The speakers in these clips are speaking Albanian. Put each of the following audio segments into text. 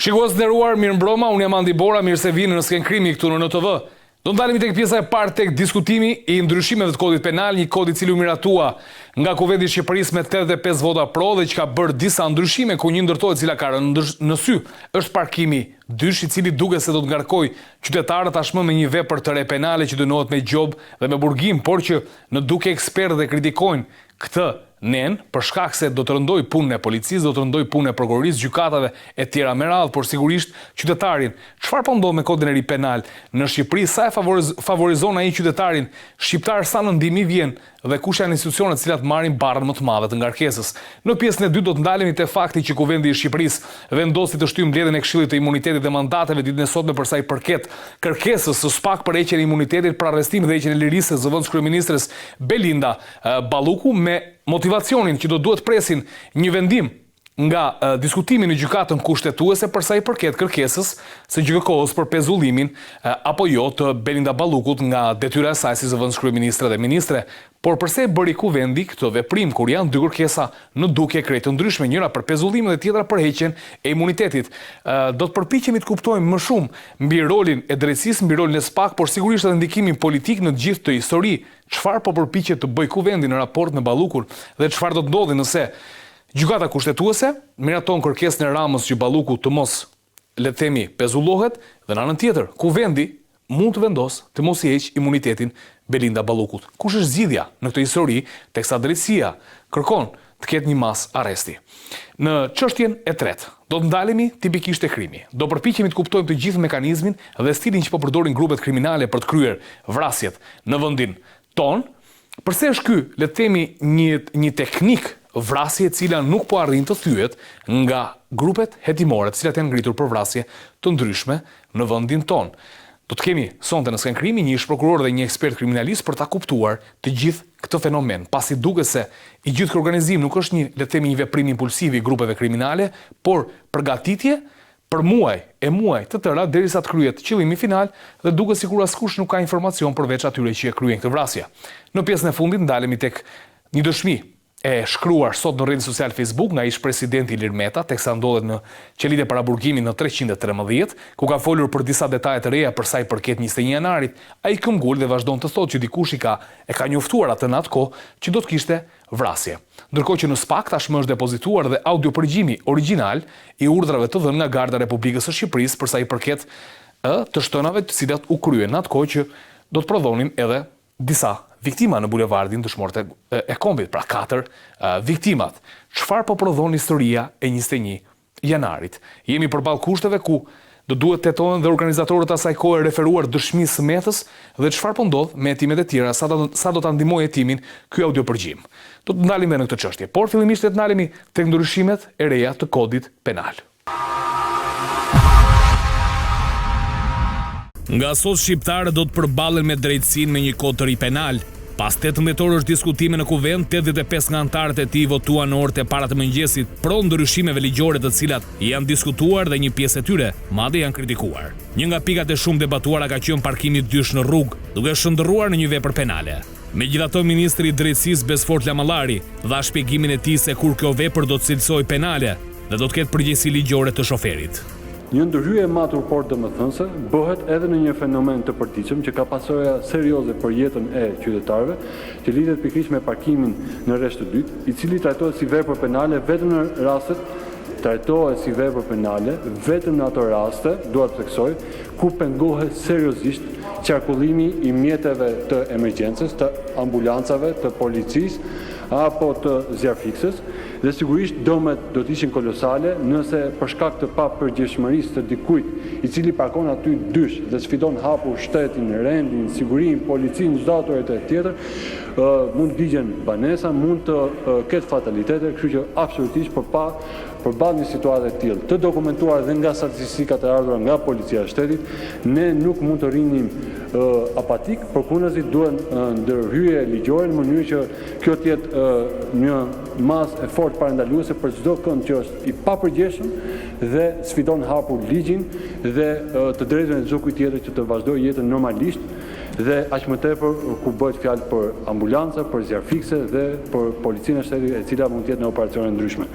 Shikues të nderuar, mirëmbrëma, unë jam Andi Bora, mirë se vini në Skenë Krimi këtu në NTV. Do ndalemi tek pjesa e parë tek diskutimi i ndryshimeve të kodit penal, një kod i cili u miratua nga Kuvendi i Shqipërisë me 85 vota pro dhe që ka bërë disa ndryshime ku një ndër to e cila ka rënë në sy është parkimi dysh i cili duket se do të ngarkojë qytetarët tashmë me një vepër të re penale që dënohet me gjobë dhe me burgim, por që në dukje ekspertët e kritikojnë këtë nen, për shkak se do të rëndojë punën e policisë, do të rëndojë punën e prokurorisë, gjykatave e tjera me radhë, por sigurisht qytetarin. Çfarë po ndodh me kodin e ri penal në Shqipëri, sa e favorizon ai qytetarin shqiptar, sa në ndihmë i vjen dhe kush janë institucionet të cilat marrin barrën më të madhe të ngarkesës. Në pjesën e dytë do të ndalemi te fakti që Kuvendi i Shqipërisë vendosi të shtyjë mbledhjen e Këshillit të Imunitetit dhe Mandateve ditën e sotme për sa i përket kërkesës së SPAK për heqjen e imunitetit për arrestimin dhe heqjen e lirisë së zëvendëskryeministres Belinda Balluku me motivacionin që do duhet presin një vendim nga diskutimi në gjykatën kushtetuese për sa i përket kërkesës së GJKKO-së për pezullimin apo jo të Belinda Ballukut nga detyra e saj si zëvendëskryeministre dhe ministre. Por përse e bëri Kuvendi këtë veprim kur janë dy kërkesa në dukje krejt të ndryshme, njëra për pezullimin dhe tjetra për heqjen e imunitetit? Do të përpiqemi të kuptojmë më shumë mbi rolin e drejtësisë, mbi rolin e SPAK, por sigurisht edhe ndikimin politik në të gjithë këtë histori. Çfarë po përpiqet të bëjë Kuvendi në raport me Ballukun dhe çfarë do të ndodhi nëse Gjykata Kushtetuese miraton kërkesën e Ramës që Balluku të mos, le të themi, pezullohet dhe në anën tjetër, Kuvendi mund të vendosë të mos i heqë imunitetin Belinda Ballukut. Kush është zgjidhja në këtë histori, teksa drejtësia kërkon të ketë një masë arresti? Në çështjen e tretë, do të ndalemi tipikisht te krimi. Do përpiqemi të kuptojmë të gjithë mekanizmin dhe stilin që po përdorin grupet kriminale për të kryer vrasjet në vendin tonë, përse është ky, le të themi, një një teknikë vrasje e cila nuk po arrin të thyhet nga grupet hetimore, të cilat janë ngritur për vrasje të ndryshme në vendin tonë. Do të kemi sonte në Skenë Krimi një ish-prokuror dhe një ekspert kriminalist për ta kuptuar të gjithë këtë fenomen, pasi duket se i gjithë ky organizim nuk është një, le të themi, një veprim impulsiv i grupeve kriminale, por përgatitje për muaj e muaj të tëra derisa të kryhet qëllimi final dhe duket sikur askush nuk ka informacion përveç atyre që e kryejnë këtë vrasje. Në pjesën e fundit ndalemi tek një dëshmi e shkruar sot në rrjetin social Facebook nga ish-presidenti Ilir Meta, teksa ndodhet në qelitë e paraburgimit në 313, ku ka folur për disa detaje të reja për sa i përket 21 janarit. Ai këmbgul dhe vazhdon të thotë që dikush i ka e ka njoftuar atë në atë kohë që do të kishte vrasje. Ndërkohë që në SPAK tashmë është depozituar dhe audiopërgjimi origjinal i urdhrave të dhënë nga Garda e Republikës së Shqipërisë për sa i përket ë të shtënave të cilat u kryen në atë kohë që do të prodhonin edhe disa viktima në bulevardin Dëshmorët e, e Kombit, pra katër viktimat. Çfarë po prodhon historia e 21 janarit. Jemi përballë kushteve ku do duhet të hetohen dhe organizatorët e asaj kohe referuar dëshmisë së Metës dhe çfarë po ndodh me hetimet e tjera, sa do sa do ta ndihmojë hetimin ky audiopërgjim. Do të ndalemi edhe në këtë çështje, por fillimisht le të ndalemi tek ndryshimet e reja të Kodit Penal. Nga sot shqiptarët do të përballen me drejtësinë me një kod të ri penal. Pas 18 orësh diskutime në Kuvend, 85 nga anëtarët e tij votuan në orët e para të mëngjesit pro ndryshimeve ligjore të cilat janë diskutuar dhe një pjesë e tyre madje janë kritikuar. Një nga pikat e shumë debatuara ka qenë parkimi dysh në rrugë, duke shndërruar në një vepër penale. Megjithatë, ministri i Drejtësisë Besfort Lamallari dha shpjegimin e tij se kur kjo vepër do të cilësohej penale dhe do të ketë përgjegjësi ligjore të shoferit. Një ndërhyrje e matur por domethënëse bëhet edhe në një fenomen të përditshëm që ka pasoja serioze për jetën e qytetarëve, që lidhet pikërisht me parkimin në rresht të dytë, i cili trajtohet si vepër penale vetëm në rastet trajtohet si vepër penale vetëm në ato raste, dua të theksoj, ku pengohet seriozisht qarkullimi i mjeteve të emergjencës, të ambulancave, të policisë apo të zjarrfikëses. Dhe sigurisht dëmet do të ishin kolosale nëse për shkak të papërgjegjshmërisë të dikujt i cili parkon aty dysh dhe sfidon hapur shtetin, rendin, sigurinë, policinë, çdo autoritet tjetër, mund të digjen banesa, mund të ketë fatalitete, kështu që absolutisht për pa përballë një situate të tillë, të dokumentuar dhe nga statistikat e ardhura nga Policia e Shtetit, ne nuk mund të rrinim apatik, përkundrazi duhen ndërhyrje ligjore në mënyrë që Kjo të jetë një masë e fortë parandaluese për çdo kënd që është i papërgjegjshëm dhe sfidon hapur ligjin dhe të drejtën e çdokujt tjetër që të vazhdojë jetën normalisht dhe aq më tepër kur bëhet fjalë për ambulanca, për zjarrfikëse dhe për policinë e shtetit e cila mund të jetë në operacione të ndryshme.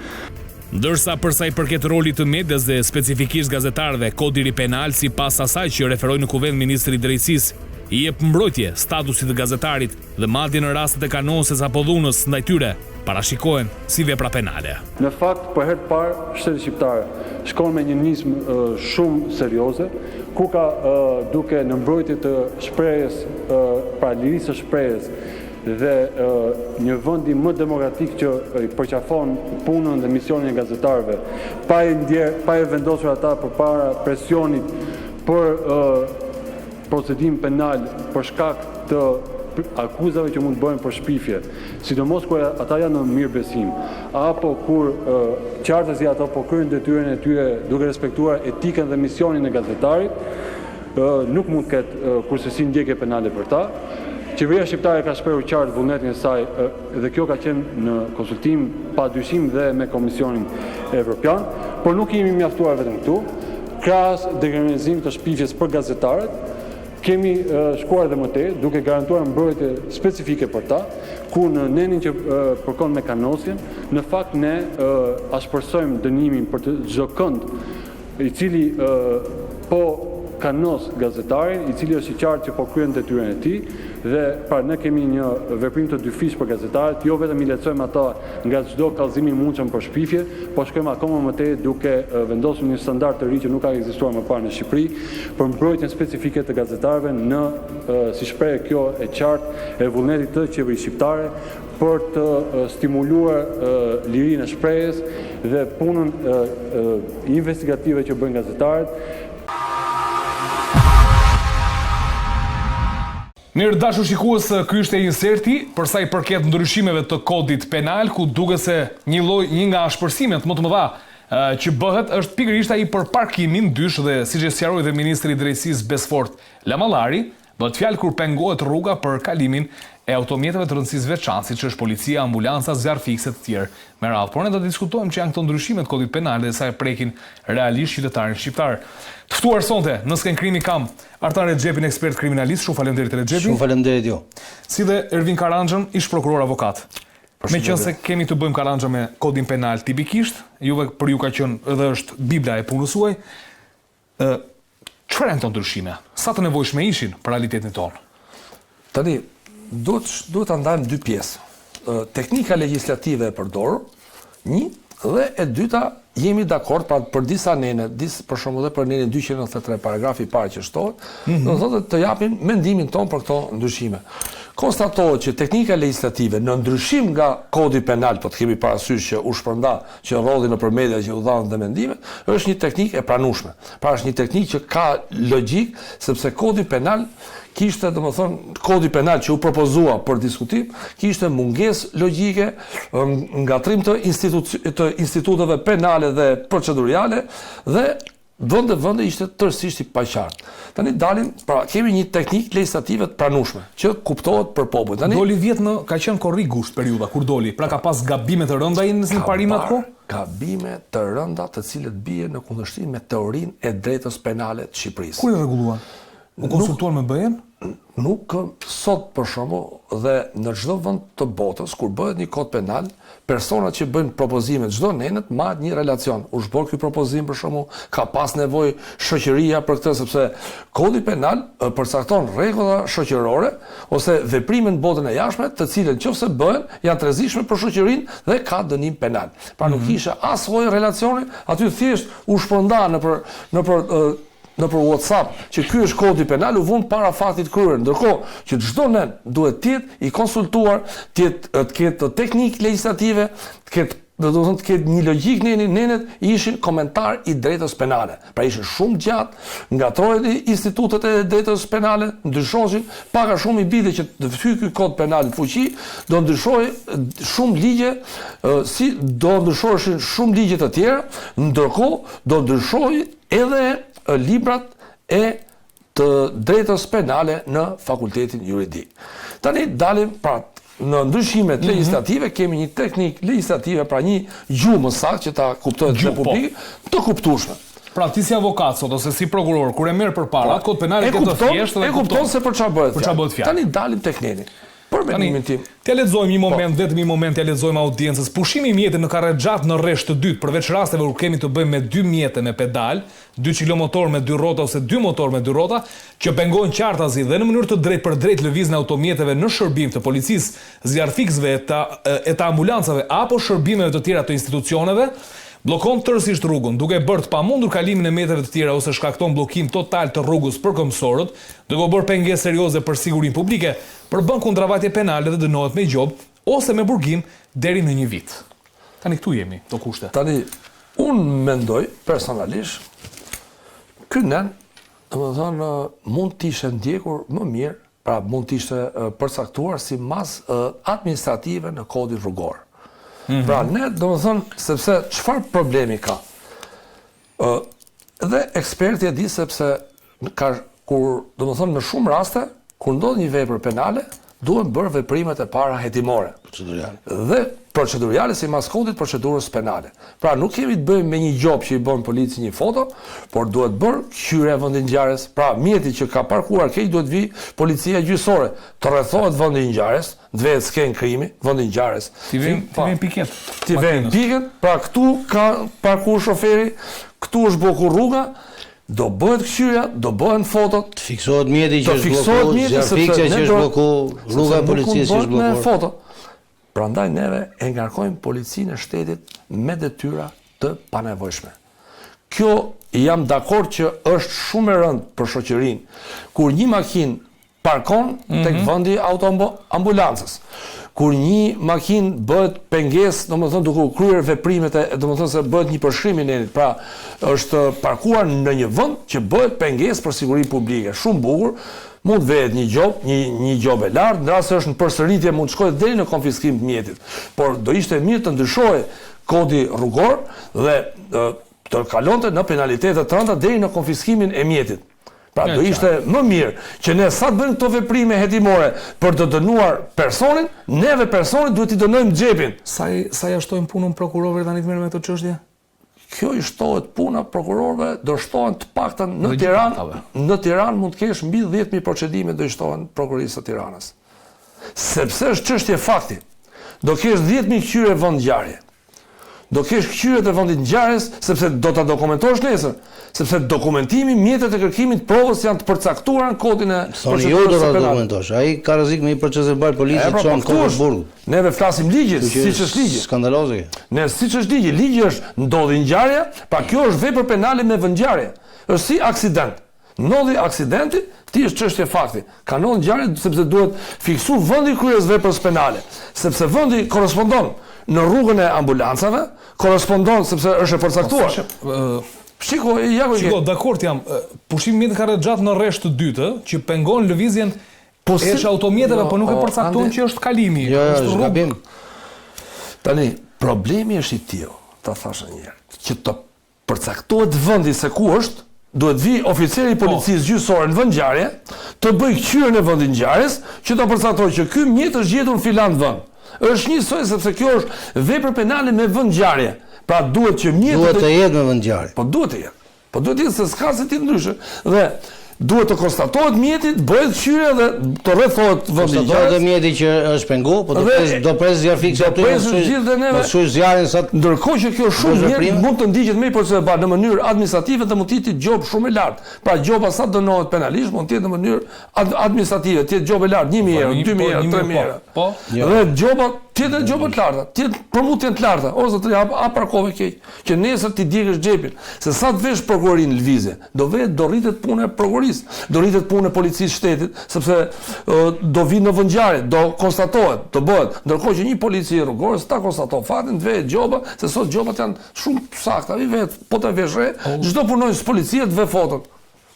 Ndërsa për sa i përket rolit të medias dhe specifikisht gazetarëve, Kodi i ri Penal sipas asaj që referoi në Kuvend ministri i Drejtësisë, i jep mbrojtje statusit të gazetarit dhe madje në rastet e kanosjes apo dhunës ndaj tyre, parashikohen si vepra penale. Në fakt, për herë të parë shteti shqiptar shkon me një nismë shumë serioze, ku ka duke në mbrojtje të shprehjes, pra lirisë së shprehjes dhe një vendi më demokratik që përqafon punën dhe misionin e gazetarëve, pa i ndjerë, pa i vendosur ata përpara presionit për procedim penal për shkak të akuzave që mund të bëhen për shpifje, sidomos kur ata janë në mirëbesim, apo kur qartazi ata po kryejnë detyrën e tyre duke respektuar etikën dhe misionin e gazetarit, nuk mund të ketë kurrsesi ndjekje penale për ta. Qeveria shqiptare ka shprehur qartë vullnetin e saj dhe kjo ka qenë në konsultim pa dyshim dhe me Komisionin Evropian, por nuk jemi mjaftuar vetëm këtu. Krahas dekriminalizimit të shpifjes për gazetarët, kemi shkuar edhe më tej, duke garantuar mbrojtje specifike për ta, ku në nenin që përkon me kanosjen, në fakt ne ashpërsojmë dënimin për çdokënd i cili po kanos gazetarin, i cili është i qartë që po kryen detyrën e tij dhe pra ne kemi një veprim të dyfishtë për gazetarët, jo vetëm i lehtësojmë ata nga çdo kallëzim i mundshëm për shpifje, po shkojmë akoma më tej duke vendosur një standard të ri që nuk ka ekzistuar më parë në Shqipëri për mbrojtjen specifike të gazetarëve në si shprehje kjo e qartë e vullnetit të qeverisë shqiptare për të stimuluar lirinë e shprehjes dhe punën investigative që bëjnë gazetarët. Mirë të dashur shikues, ky ishte inserti për sa i përket ndryshimeve të Kodit Penal, ku duket se një lloj një nga ashpërsimet më të mëdha që bëhet është pikërisht ai për parkimin dysh dhe siç e sqaroi dhe ministri i Drejtësisë Besfort Lamallari, Bëhet fjalë kur pengohet rruga për kalimin e automjeteve të rëndësisë veçantë, siç është policia, ambulanca, zjarrfikëse të tjerë me radhë. Por ne do të diskutojmë ç'janë këto ndryshime të Kodit Penal dhe sa e prekin realisht qytetarin shqiptar. Të ftuar sonte në Skenë Krimi kam Artan Rexhepin, ekspert kriminalist, shumë faleminderit Rexhepi. Shumë faleminderit ju. Si dhe Ervin Karanxhën, ish-prokuror avokat. Meqenëse kemi të bëjmë Karanxha me Kodin Penal tipikisht, juve për ju ka qenë edhe është bibla e punës suaj. Ë, çfarë janë këto ndryshime? Sa të nevojshme ishin për realitetin tonë? Tani, duhet duhet ta ndajmë dy pjesë. Teknika legjislative e përdorur, një, dhe e dyta jemi dakord pra për disa nene, dis, për shembull dhe për nenin 293 paragrafi i parë që shtohet, mm -hmm. do të thotë të japim mendimin tonë për këto ndryshime. Konstatohet që teknika legjislative në ndryshim nga kodi penal, po të kemi parasysh që u shpërnda që rrodhi nëpër media që u dhanë dhe mendimet, është një teknikë e pranueshme. Pra është një teknikë që ka logjikë, sepse kodi penal kishte, domethënë, kodi penal që u propozua për diskutim, kishte mungesë logjike, ngatërrim të të instituteve penale dhe proceduriale dhe Vende vende ishte tërësisht i paqartë. Tani dalim, pra kemi një teknikë legjislative të pranueshme, që kuptohet për popullin. Tani doli vjet në ka qenë korrik gusht periudha kur doli, pra ka pas gabime të rënda ai në parim atë kohë? Gabime të rënda të cilët bien në kundërshtim me teorinë e drejtës penale të Shqipërisë. Kur i rregulluan? U konsultuan me BE-në? Nuk, sot për shembull dhe në çdo vend të botës kur bëhet një kod penal, personat që bëjnë propozimet çdo nenet mbahet një relacion. U është bërë ky propozim për shembull, ka pas nevojë shoqëria për këtë sepse kodi penal përcakton rregulla shoqërore ose veprime në botën e jashtme, të cilët nëse bëhen janë të rrezikshme për shoqërinë dhe ka dënim penal. Pra nuk mhm. ishte as lloj relacioni, aty thjesht u shpërnda nëpër nëpër nëpër WhatsApp që ky është kodi penal u vunë para faktit të kryer, ndërkohë që çdo nen duhet të jetë i konsultuar, të jetë të ketë teknikë legjislative, të ketë do të thonë të ketë një logjikë neni, nenet ishin komentar i drejtës penale. Pra ishin shumë gjatë, ngatërroheshin institutet e drejtës penale, ndryshoshin, pak a shumë i bie që të hyjë ky kod penal në fuqi, do ndryshojë shumë ligje, si do ndryshoheshin shumë ligje të tjera, ndërkohë do ndryshojë Edhe librat e të drejtës penale në fakultetin juridik. Tani dalim pra në ndryshimet mm -hmm. legjislative kemi një teknikë legjislative, pra një gjuhë më saktë që ta kuptojë dhe po. publiku, të kuptueshme. Pra ti si avokat sot ose si prokuror kur e merr përpara, po, atë kod penal e ke të thjeshtë dhe e kupton se për çfarë bëhet fjalë. Për çfarë bëhet fjalë. Tani dalim tek neni. Për. Për mendimin tim. T'ia lexojmë një moment, vetëm një moment t'ia lexojmë audiencës. Pushimi i mjetit në karrexhatë në rresht të dytë, përveç rasteve kur kemi të bëjmë me dy mjete me pedal, dy çiklomotorë me dy rrota ose dy motorë me dy rrota, që pengojnë qartazi dhe në mënyrë të drejtpërdrejtë lëvizjen e automjeteve në shërbim të policisë, zjarrfikësve e të e të ambulancave apo shërbimeve të tjera të institucioneve, bllokon tërësisht rrugën, duke e bërë të pamundur kalimin e mjeteve të tjera ose shkakton bllokim total të rrugës për këmbësorët, duke u bërë pengesë serioze për sigurinë publike, përbën kundravajtje penale dhe dënohet me gjobë ose me burgim deri në një vit. Tani këtu jemi, këto kushte. Tani, unë mendoj personalisht, ky nen, domethënë, mund të ishte ndjekur më mirë, pra mund të ishte përcaktuar si masë administrative në kodin rrugor. Mm -hmm. Pra ne, domethënë, sepse çfarë problemi ka? Ë dhe eksperti e di sepse ka kur, domethënë në shumë raste, kur ndodh një vepër penale, duhen bërë veprimet e para hetimore. Proceduriale. Dhe proceduriale sipas kodit procedurës penale. Pra nuk kemi të bëjmë me një gjobë që i bën polici një foto, por duhet bërë këqyrja e vendit ngjarjes. Pra mjeti që ka parkuar keq duhet vijë policia gjyqësore, të rrethohet vendi i ngjarjes, të vehet skenë krimi, vendi i ngjarjes. T'i vënë po. t'i vënë piket. T'i vënë piket, pra këtu ka parkuar shoferi, këtu është bllokuar rruga, Do bëhet këqyrja, do bëhen fotot. Të fiksohet mjeti që është bllokuar, zjarrfikësja që është bllokuar, rruga e policisë që është bllokuar. Me foto. Prandaj neve e ngarkojmë policinë e shtetit me detyra të panevojshme. Kjo jam dakord që është shumë e rëndë për shoqërinë. Kur një makinë parkon tek vendi i autoambulancës. Kur një makinë bëhet pengesë, domethënë duke u kryer veprimet e, domethënë se bëhet një përshkrim i nenit, pra është parkuar në një vend që bëhet pengesë për sigurinë publike. Shumë bukur, mund të vehet një gjobë, një një gjobë e lartë, në rast se është në përsëritje mund të shkojë deri në konfiskim të mjetit. Por do ishte mirë të ndryshohej kodi rrugor dhe të kalonte në penalitete të rënda deri në konfiskimin e mjetit. Pra do ishte më mirë që ne sa të bëjmë këto veprime hetimore për të dënuar personin, neve personit duhet t'i dënojmë xhepin. Sa i sa ia shtojmë punën prokurorëve tani të merren me këto çështje? Kjo i shtohet puna prokurorëve, do shtohen të paktën në Tiranë, në Tiranë mund të kesh mbi 10000 procedime do i shtohen prokurorisë së Tiranës. Sepse është çështje fakti. Do kesh 10000 këqyrje vend ngjarje. Do kesh këqyrjet e vendit ngjarjes, sepse do ta dokumentosh nesër, sepse dokumentimi, mjetet e kërkimit të provës janë të përcaktuara në kodin e procedurës penale. Jo do ta dokumentosh, ai ka rrezik me një procesverbal polici të çon kokën në burg. Neve flasim ligjit, siç është ligji. Skandaloze kjo. Ne siç është ligji, ligji është ndodhi ngjarja, pra kjo është vepër penale me vendngjarje. Është si aksident. Ndodhi aksidenti, ti është çështje fakti. Ka ndodhur ngjarje sepse duhet fiksu vendi i kryerjes veprës penale, sepse vendi korrespondon në rrugën e ambulancave, korrespondon sepse është e përcaktuar. Po, Shiko, ja ku Shiko, dakord jam. Pushimi mjetit karrexhatë në rresht të dytë, që pengon lëvizjen po si, e automjeteve, jo, po nuk e përcakton që është kalimi, jo, jo, është rrugë. Tani, problemi është i tillë, ta thashë një herë, që të përcaktohet vendi se ku është, duhet vijë oficeri i po. policisë gjyqësore në vendngjarje, të bëjë këqyrjen e vendit ngjarjes, që ta përcaktojë që ky mjet është gjetur në filan vend. Është njësoj sepse kjo është vepër penale me vendngjarje. Pra duhet që mjeti duhet të jetë me vendngjarje. Po duhet të jetë. Po duhet të jetë se s'ka si të jetë ndryshe. Dhe Duhet të konstatohet mjeti, të bëhet këqyrja dhe të rrethohet vendi i ngjarjes. Konstatohet dhe mjeti që është pengu, po do pres do pres zjarrfikësi aty. Do presë gjithë dhe neve. Do shuj zjarrin sa Ndërkohë që kjo shumë mirë mund të ndiqet me procesverbal në mënyrë administrative dhe mund të jetë gjobë shumë e lartë. Pra gjoba sa dënohet penalisht mund të jetë në mënyrë administrative, të jetë gjobë e lartë 1000 euro, 2000 euro, 3000 euro. Po. Dhe gjoba, të jetë gjoba të larta, të jetë për mua të jenë të larta, o zotëri, a parkove keq, që nesër t'i djegësh xhepin, se sa të vesh prokurorinë në lëvizje, do vetë do rritet puna e prokurorisë, do rritet puna e policisë shtetit, sepse do vinë në vendngjarje, do konstatohet, do bëhet. Ndërkohë që një polici rrugore s'ta konstaton faktin, të vehet gjoba, se sot gjobat janë shumë të sakta, i vet, po të vesh re, çdo punonjës policie të ve foton.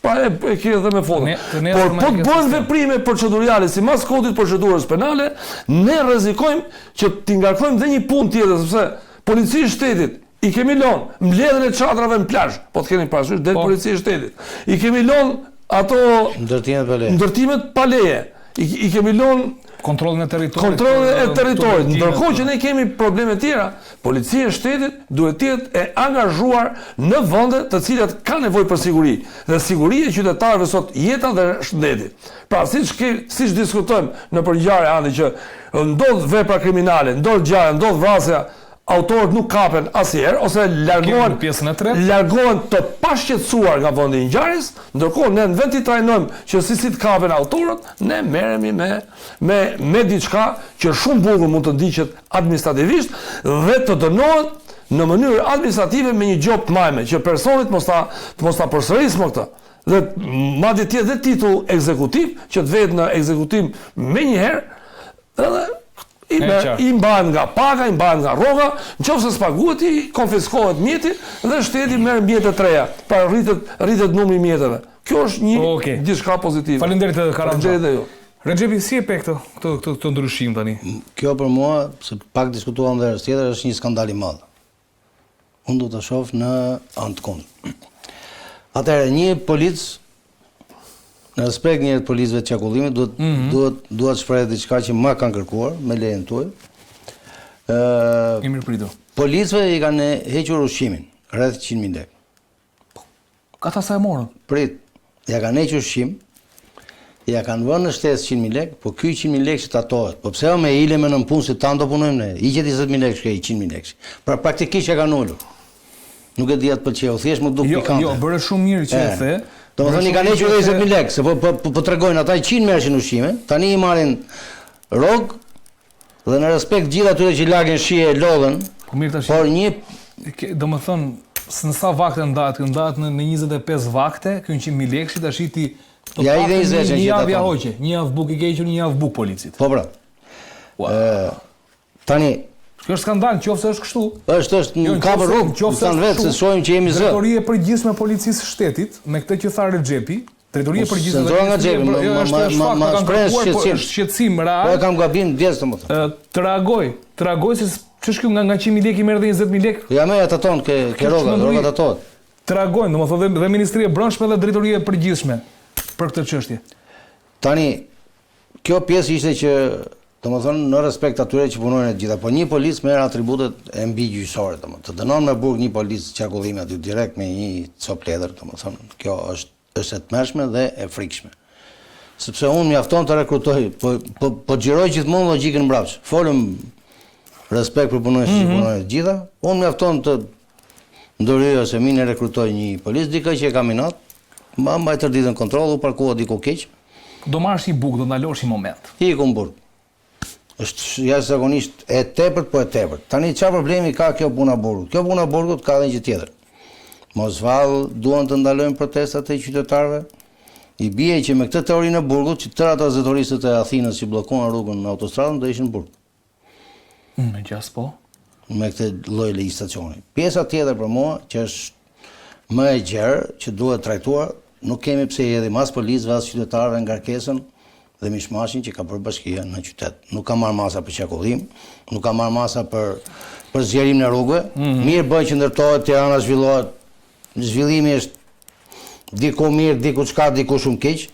Pra e, e ke edhe me foto. Por po të bëhen veprime proceduriale sipas kodit procedurës penale, ne rrezikojmë që t'i ngarkojmë dhe një punë tjetër, sepse policisë shtetit i kemi lënë mbledhjen e çadrave në plazh, po të keni parasysh del po. policia e shtetit. I kemi lënë ato ndërtimet pa leje. Ndërtimet pa leje. I, i kemi lënë kontrollin e territorit. Kontrollin e territorit. Ndërkohë që ne kemi probleme të tjera, policia e shtetit duhet të jetë e angazhuar në vende të cilat kanë nevojë për siguri dhe siguria e qytetarëve sot jeta dhe shëndeti. Pra siç ke, siç diskutojmë nëpër ngjarje Andi që ndodh vepra kriminale, ndodh ngjarja, ndodh vrasja, autorët nuk kapen asnjëherë ose largohen pjesën e tretë. Largohen të pashqetësuar nga vendi i ngjarjes, ndërkohë ne në vend t'i trajnojmë që si si të kapen autorët, ne merremi me me me diçka që shumë bukur mund të ndiqet administrativisht dhe të dënohet në mënyrë administrative me një gjobë të majme, që personi të mos ta të mos ta përsërisë më këtë. Dhe madje të jetë dhe titull ekzekutiv, që të vehet në ekzekutim menjëherë, Edhe i, me, i mbahet nga paga, i mbahet nga rroga, në qoftë se s'paguhet i konfiskohet mjeti dhe shteti merr mjete të reja. Pra rritet rritet numri i mjeteve. Kjo është një okay. diçka pozitive. Faleminderit Karamxha. Faleminderit edhe ju. Rexhepi si e pe këtë këtë këtë këtë ndryshim tani? Kjo për mua, se pak diskutuam dhe herës tjetër, është një skandal i madh. Unë do ta shoh në anë të kundërt. Atëherë një polic në respekt një të policëve të qarkullimit duhet mm -hmm. duhet dua të shpreh diçka që ma kanë kërkuar me lejen tuaj. Ë uh, I mirëpritur. Policëve i kanë hequr ushqimin rreth 100.000 lekë. Ata sa e morën? Prit, ja kanë hequr ushqim, ja kanë vënë në shtesë 100.000 lekë, po ky 100.000 lekë që tatohet. Po pse jo me hile me nëpunësit tanë do punojmë ne? Hiqet 20.000 lekë shkej 100.000 lekë. Pra praktikisht ja kanë ulur. Nuk e di a të pëlqeu, thjesht m'u duk jo, pikante. Jo, bëre shumë mirë që e the. Domethënë i kanë hequr 20.000 lekë, se po po po, po tregojnë ata 100 merrshin ushqime, tani i marrin rrogë Dhe në respekt gjithë atyre që lagen shi e lodhen, Po mirë tash. por një Domethënë, në sa vakte ndahet, kjo ndahet në, në 25 vakte, kjo 100.000 lekëshi tash ti të Ja, i dhe 20 një, një javë ja hoqe, një javë bukë i ke hequr, një javë bukë policit. Po pra. Ua. Tani Kjo është skandal, nëse është kështu. Është, është, jo, ka për rrugë, nëse është vetë, se shohim që jemi zë. Drejtoria e përgjithshme e policisë së shtetit, me këtë që tha Rexhepi, Drejtoria e përgjithshme dhe nga xhepi, më jo, është është fakt, më shpreh po shqetësim. Është shqetësim real. Po e kam gabim djes domethënë. Të reagoj, të reagoj se ç'është kjo nga nga 100.000 lekë i merr dhe 20.000 lekë. Ja më ata ton ke ke rroga, rroga tatohet. Të reagojnë, domethënë dhe, dhe Ministria e Brendshme dhe Drejtoria e Përgjithshme për këtë çështje. Tani kjo pjesë ishte që domethënë në respekt atyre që punojnë të gjitha, po një polic merr atributet e mbi gjyqësorit, domethënë të dënon me burg një polic qarkullimi aty direkt me një copë letër, domethënë kjo është është e tmerrshme dhe e frikshme. Sepse unë mjafton të rekrutoj, po po po xhiroj gjithmonë logjikën mbrapsht. Folëm respekt për punonjësit mm -hmm. që mhm. punojnë të gjitha. Unë mjafton të ndërhyj ose mine rekrutoj një polic dikë që e kam inat, ma mbaj tërë ditën kontroll, u parkua diku keq. Do marrësh një bukë, do ndalosh një moment. Iku në burg. Është jashtëzakonisht e tepërt, po e tepërt. Tani çfarë problemi ka kjo puna e burgut? Kjo puna e burgut ka edhe një gjë tjetër. Mos vallë duan të ndalojnë protestat e qytetarëve? I bie që me këtë teorinë e burgut, që tërë ata zetoristët e Athinës që bllokuan rrugën në autostradën do ishin në burg. Me gjasë po. Me këtë lloj legjislacioni. Pjesa tjetër për mua, që është më e gjerë, që duhet trajtuar, nuk kemi pse i hedhim as policëve, as qytetarëve ngarkesën dhe mishmashin që ka bërë bashkia në qytet. Nuk ka marrë masa për qarkullim, nuk ka marrë masa për për zgjerimin e rrugëve. Mm -hmm. Mirë bëjnë që ndërtohet, Tirana zhvillohet. Zhvillimi është diku mirë, diku çka, diku shumë keq.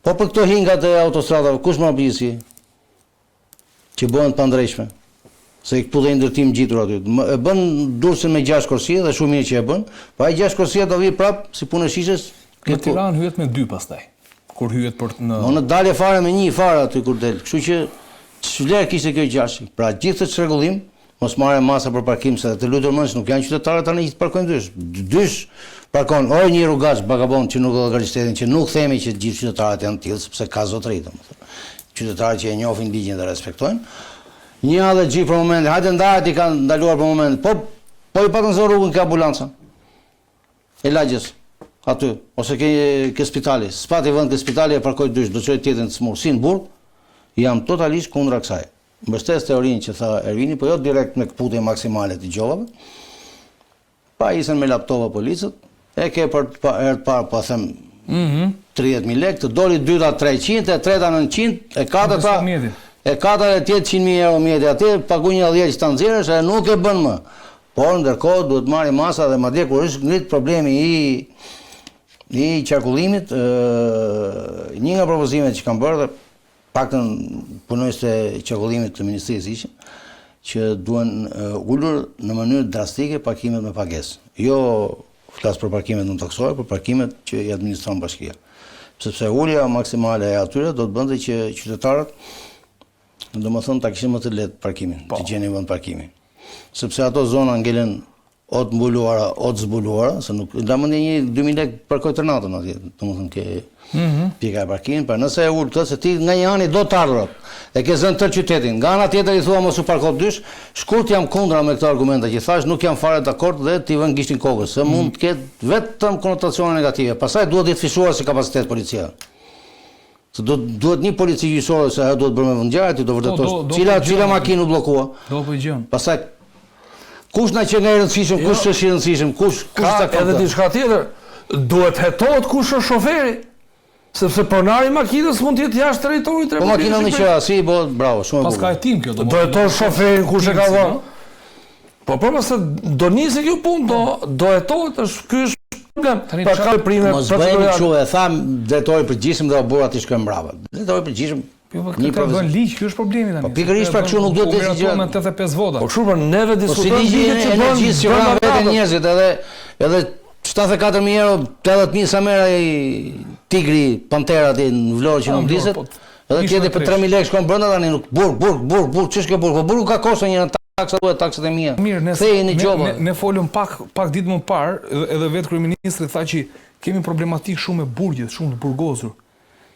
Po për këto hinkat e autostradave, kush mban përgjegjësi? Që bëhen të pandreqshme. Se i këput dhe një ndërtim ngjitur aty. E bën Durrësin me 6 korsi dhe shumë mirë që e bën. Po ai 6 korsia do vijë prap si punë e shishes. Në Tiranë hyhet me dy pastaj. Kur hyhet për në Po në dalje fare me një fare aty kur del. Kështu që ç'vlerë kishte kjo gjashtë. Pra gjithë këtë çrregullim Mos marrë masa për parkim se të lutur mendsh nuk janë qytetarët tani që të parkojnë dysh. Dysh parkon o një rrugaç vagabond që nuk llogarit shtetin që nuk themi që të gjithë qytetarët janë të tillë sepse ka zotëri domethënë. Qytetarët që e njohin ligjin dhe respektojnë. Një hallexhi për momentin, hajde ndahet i kanë ndaluar për momentin. Po po i patën zënë rrugën ke ambulanca. E lagjes aty ose ke ke spitali. S'pati vend ke spitali e parkoi dysh, do çojë tjetrin të smur. Si në burg? Jam totalisht kundra kësaj. Mbështes teorinë që tha Ervini, po jo direkt me këputje maksimale të gjobave. Pajisen me laptopa policët, e ke për të pa, herë të parë, po them, mm -hmm. 30.000 lekë, të doli dyta 300, e treta 900, e katërta, e katërta e tjetë 100.000 euro mjeti atje, pagu një dhjetë që ta nxjerrësh, e nuk e bën më. Por, ndërkohë, duhet marrë masa dhe madje kur është ngrit problemi i i qarkullimit, një nga propozimet që kam bërë dhe. paktën punonjësit e qarkullimit të ministrisë ishin, që duhen ulur në mënyrë drastike parkimet me pagesë. Jo flas për parkimet nëntokësore, por parkimet që i administron bashkia. Sepse ulja maksimale e atyre do të bënte që qytetarët domethënë ta kishin më të lehtë parkimin, po. të gjenin vend parkimi. Sepse ato zona ngelen o të mbuluara, o të zbuluara, se nuk la mendje një 2000 lekë parkoj tërë natën atje, domethënë ke mm -hmm. pika e parkimit, pra nëse e ul këtë se ti nga një anë i do të ardhurat. E ke zënë tërë qytetin. Nga ana tjetër i thua mos u parko dysh, shkurt jam kundra me këto argumenta që thash, nuk jam fare dakord dhe t'i vënë gishtin kokës, se mund të ketë vetëm konotacione negative. Pastaj duhet dhjetëfishuar si kapacitet policia. Se do duhet një polici gjyqësore se ajo duhet bërë me vendngjarje, ti do po, vërtetosh cila cila makinë u bllokua. Do po gjën. Pastaj kush na qenka i rëndësishëm, jo. kush është i rëndësishëm, kush kush ta ka edhe diçka tjetër. Duhet hetohet kush është shoferi. Sepse pronari i makinës mund të jetë jashtë territorit të po Republikës. Po makina në qira, si po, bravo, shumë e bukur. Paska hetim kjo, domethënë. Do hetohet shoferin kush e ka dhënë. Po po se do nisi kjo punë, do do hetohet, është ky është problem. Tani pra ka veprime Mos bëjeni kështu, e tha drejtori i përgjithshëm dhe o burra t'i shkojmë mbrapa. Drejtori i përgjithshëm Jo, po këtë e bën ligj, ky është problemi tani. Po pikërisht pra kështu nuk duhet të jetë gjë. Me 85 vota. Po kështu pra neve po diskutojmë po, si ligji që bën që vranë veten njerëzit edhe edhe 74000 euro, 80000 sa merr ai tigri pantera aty në Vlorë që nuk diset. Po, edhe tjetri për 3000 lekë shkon brenda tani nuk burg burg burg burg ç'është kjo burg? Po burgu ka kosto një taksa duhet taksat e mia. Mirë, ne Kthejini gjoba. Ne, ne folëm pak pak ditë më parë, edhe, edhe vetë kryeministri tha që kemi problematikë shumë me burgjet, shumë të burgosur.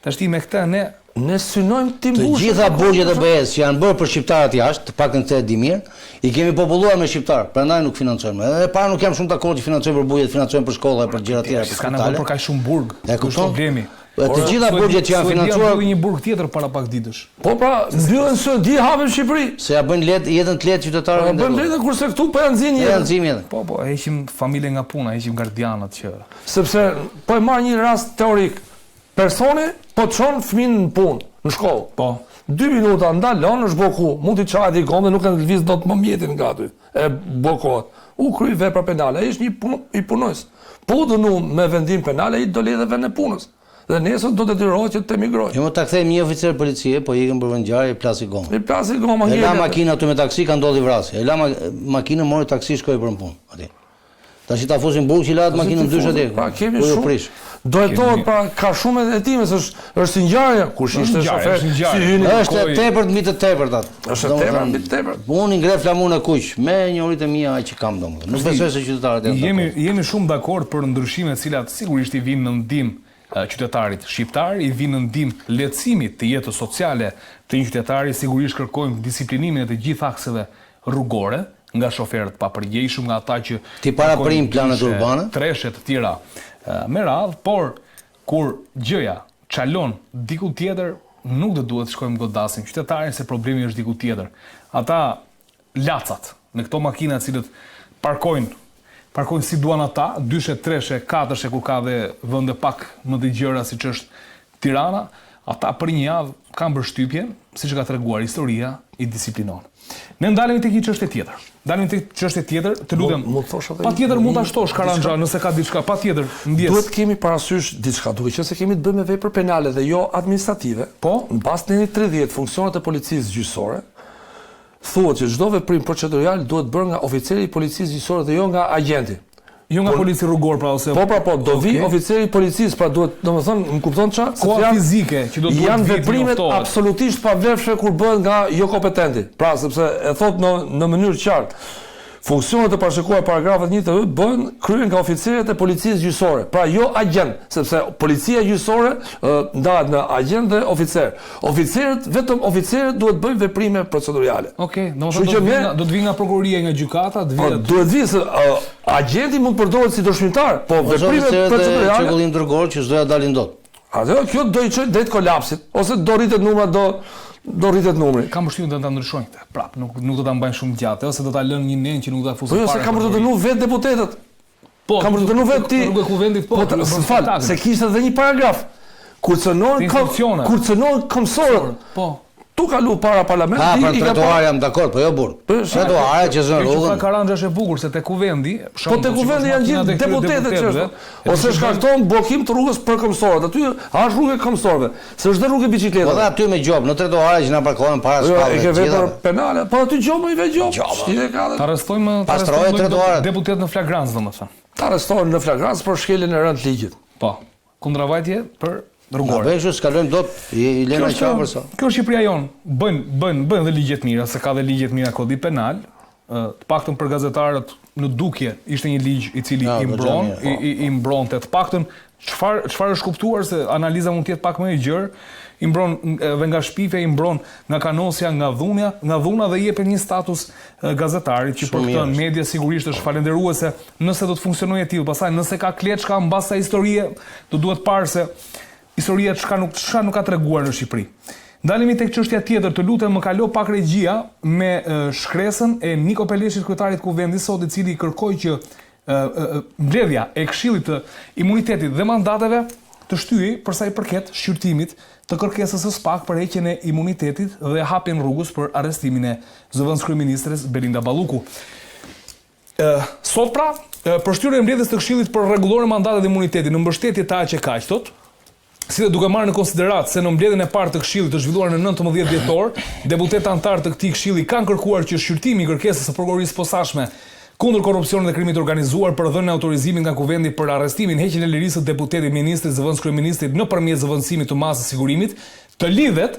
Tashti me këtë ne ne synojmë t'i mbushim. Të gjitha burgjet e BE-së që janë bërë për shqiptarët jashtë, të paktën këtë e di mirë, i kemi populluar me shqiptarë, prandaj nuk financojmë. Edhe e para nuk jam shumë dakord që financojmë për burgjet, financojmë për shkolla e për gjëra të tjera, për spitale. S'ka nevojë për kaq shumë burg. E kupton? Problemi. Dhe të gjitha burgjet që janë financuar Suedia mbylli një burg tjetër para pak ditësh. Po pra, mbyllen në Suedi, hapen në Shqipëri. Se ja bëjnë lehtë jetën të lehtë qytetarëve. Po bëjnë lehtë kurse këtu po ja nxijnë jetën. Ja nxijnë jetën. Po po, heqim familjen nga puna, heqim gardianët që Sepse po e marr një rast teorik. Personi po çon fëmijën në punë, në shkollë. Po. Dy minuta ndalon, është blloku, mund t'i çahet një gomë dhe nuk e lëviz dot më mjetin nga aty. E bllokohet. U kry vepra penale, ai është një pun, i punojës. Po u dënu me vendim penal, ai do lërë dhe vendin e punës. Dhe nesër do detyrohet që të emigrojë. Jo mo ta kthejmë një oficer policie, po ikën për vendngjarje, i plasi goma. I plasi goma, E la makinën aty me taksi, ka ndodhi vrasje. E la makinën, mori taksi, shkoi për në punë atje. Tashi ta fusin burg që la atë makinën dysh atje. Pra kemi shumë. Do hetohet pra ka shumë hetime se është është si ngjarje, kush ishte shofer, si hyni. Është e tepërt mbi të tepërtat. Është e tepërt mbi të tepërt. Unë ngre flamurin e kuq me njohuritë e mia që kam domethënë. Nuk besoj se qytetarët janë Jemi jemi shumë dakord për ndryshime të cilat sigurisht i vijnë në ndihmë qytetarit shqiptar, i vijnë në ndihmë lehtësimit të jetës sociale të një qytetari, sigurisht kërkojmë disiplinimin e të gjithë akseve rrugore, nga shoferët të papërgjegjshëm, nga ata që T'i paraprijnë planet urbane, treshe të tjera me radhë, por kur gjëja çalon diku tjetër, nuk do duhet të shkojmë godasim qytetarin se problemi është diku tjetër. Ata lacat me këto makina të cilët parkojnë parkojnë si duan ata, dyshe, treshe, katërshe kur ka dhe vende pak më të gjera siç është Tirana, ata për një javë kam përshtypjen, siç e ka treguar historia, i disiplinon. Ne ndalemi tek një çështje tjetër. Ndalemi tek çështje tjetër, të lutem. Mund të thosh edhe Patjetër mund ta shtosh Karanxha nëse ka diçka, patjetër, ndjesë. Duhet të kemi parasysh diçka, duke qenë se kemi të bëjmë me vepër penale dhe jo administrative. Po. Në bazë të nenit 30, funksionet e policisë gjyqësore, thuhet që çdo veprim procedurial duhet bërë nga oficeri i policisë gjyqësore dhe jo nga agjenti. Jo nga polici rrugor pra ose Po pra po, do vi oficeri i policisë, pra duhet, domethënë, më kupton ça? Koha fizike që do duhet janë veprimet absolutisht pavlefshme kur bëhen nga jokompetenti. Pra sepse e thotë në në mënyrë të qartë. Funksionet e parashikuara paragrafët 1 të bëhen kryhen nga oficerët e policisë gjyqësore, pra jo agjent, sepse policia gjyqësore ndahet në agjent dhe oficer. Oficerët, vetëm oficerët duhet të bëjnë veprime proceduriale. Okej, domethënë do të vijë nga do të vijë nga prokuroria nga gjykata, të vijë. Po duhet vijë se agjenti mund të përdoret si dëshmitar, po veprimet proceduriale. Qarkullim rrugor që s'do ja dalin dot. Atëherë kjo do i çojë drejt kolapsit ose do rritet numra do do rritet numri. Kam përshtypjen do ta ndryshojnë këtë. Prap, nuk nuk do ta mbajnë shumë gjatë, ose do ta lënë një nen që nuk do ta fusin fare. Po jo, se kanë për të dënuar vetë deputetët. Po, kanë për të dënuar vetë ti. Rrugë e kuvendit po. Po, më fal, se kishte edhe një paragraf. Kur cënohen kur cënohen këmbësorët. Po. Tu kalu para parlamentit, Ha, pra trotuar jam dakord, po jo burg. Po, Trotuare që zën Kjo që tha rrugën. Karanxha është e bukur se te kuvendi, Po te kuvendi janë gjithë deputetët që është. Ose shkakton bllokim të rrugës për këmbësorët. Aty a është rrugë e këmbësorëve? Se është dhe rrugë e Po dhe biçikletave. aty me gjobë, në trotuare që na parkohen para Jo, e shkallëve, ke të vepër gjithave. penale. Po aty gjobë i ve gjobë. Gjobë. Ç'ti ka dhe. Ta arrestojmë, ta Pastroje arrestojmë trotuaret. deputet në flagrancë, domethënë. Ta arrestohen në flagrancë për shkeljen e rëndë të ligjit. Po. Kundravajtje për Na rrugore. bëjnë kështu, s'kalojmë dot, i, i Kjo lënë është qafë sa. kjo është Shqipëria jonë. Bëjnë, bëjnë, bëjnë dhe ligje të mira, se ka dhe ligje të mira kodi penal. Ë, Të paktën për gazetarët në dukje ishte një ligj i cili Ja, i goxha mbron, mirë, po. i, i, i mbronte të paktën çfarë çfarë është kuptuar se analiza mund të jetë pak më e gjerë, i mbron edhe nga shpifja, i mbron nga kanosja, nga dhunja, nga dhuna dhe i jepet një status e, gazetarit që për Shumë këtë mirë është. media sigurisht është falenderuese nëse do të funksionojë e tillë. Pastaj nëse ka kleçka mbas asaj historie, do duhet parë se historia çka nuk çka nuk ka treguar në Shqipëri. Ndalemi tek çështja tjetër, të lutem më kalo pak regjia me e, shkresën e Niko Peleshit, kryetarit të Kuvendit sot, i cili kërkoi që e, e, e, mbledhja e Këshillit të Imunitetit dhe Mandateve të shtyhej për sa i përket shqyrtimit të kërkesës së SPAK për heqjen e imunitetit dhe hapjen rrugës për arrestimin e zëvendëskryeministres Belinda Balluku. Ë, sot pra, ë, për shtyrjen e mbledhjes të Këshillit për rregulloren e mandatit dhe imunitetit në mbështetje të AQK thot, si dhe duke marrë në konsideratë se në mbledhjen e parë të Këshillit të zhvilluar në 19 dhjetor, deputetë anëtarë të këtij këshilli kanë kërkuar që shqyrtimi i kërkesës së prokurorisë posaçme kundër korrupsionit dhe krimit të organizuar për dhënien e autorizimit nga kuvendi për arrestimin, heqjen e lirisë së deputetit, ministrit, zëvendëskryeministrit nëpërmjet zëvendësimit të masës së sigurimit, të lidhet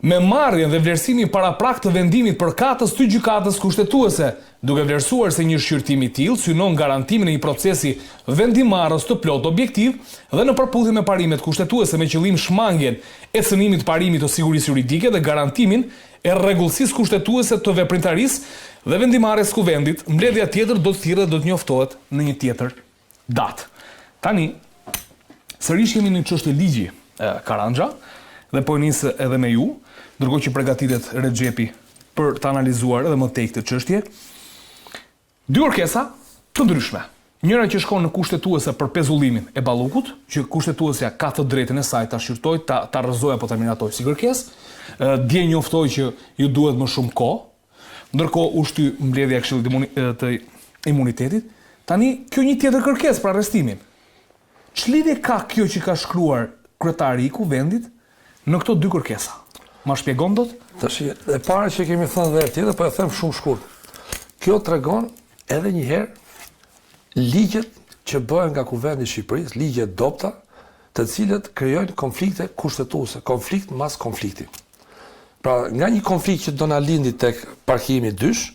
me marrjen dhe vlerësimin paraprak të vendimit përkatës të gjykatës kushtetuese, duke vlerësuar se një shqyrtim i tillë synon garantimin e një procesi vendimmarrës të plotë objektiv dhe në përputhje me parimet kushtetuese me qëllim shmangien e cënimit të parimit të sigurisë juridike dhe garantimin e rregullsisë kushtetuese të veprimtarisë dhe vendimmarrjes së kuvendit, mbledhja tjetër do të thirret dhe do të njoftohet në një tjetër datë. Tani, sërish jemi në çështje ligji, e, Karanxha, dhe po e nis edhe me ju, ndërkohë që përgatitet Rexhepi për të analizuar edhe më tej këtë çështje. Dy kërkesa të ndryshme. Njëra që shkon në kushtetuese për pezullimin e Ballukut, që kushtetuesja ka të drejtën e saj ta shqyrtojë, ta ta rrëzojë apo ta miratojë si kërkesë. Ë, Dje njoftoi që ju duhet më shumë kohë. Ndërkohë u shty mbledhja e Këshillit Imuni- e, të Imunitetit. Tani kjo një tjetër kërkesë për arrestimin. Ç'lidhje ka kjo që ka shkruar kryetari i kuvendit në këto dy kërkesa? Ma shpjegon dot? Tash e para që kemi thënë dhe herë tjetër, po e them shumë shkurt. Kjo tregon edhe një herë ligjet që bëhen nga Kuvendi i Shqipërisë, ligje të dobta, të cilët krijojnë konflikte kushtetuese, konflikt mas konflikti. Pra, nga një konflikt që do na lindi tek parkimi dysh,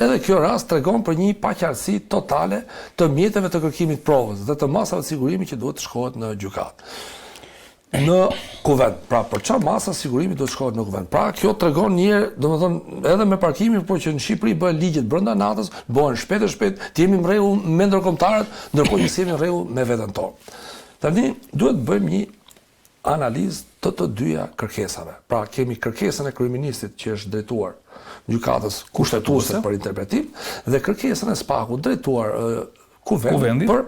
edhe kjo rast tregon për një paqartësi totale të mjeteve të kërkimit provës dhe të masave të sigurimit që duhet të shkohet në gjykatë. Në kuvend. Pra, për çfarë masa sigurimi duhet të shkohet në kuvend? Pra, kjo tregon një herë, domethënë, edhe me parkimin, por që në Shqipëri bëhen ligjet brenda natës, bëhen shpejt e shpejt, të jemi në rregull me ndërkombëtarët, ndërkohë që s'jemi në rregull me veten tonë. Tani duhet të bëjmë një analizë të të dyja kërkesave. Pra, kemi kërkesën e kryeministrit që është drejtuar gjykatës kushtetuese për interpretim dhe kërkesën e SPAK-ut drejtuar kuvendit Kuvendit. për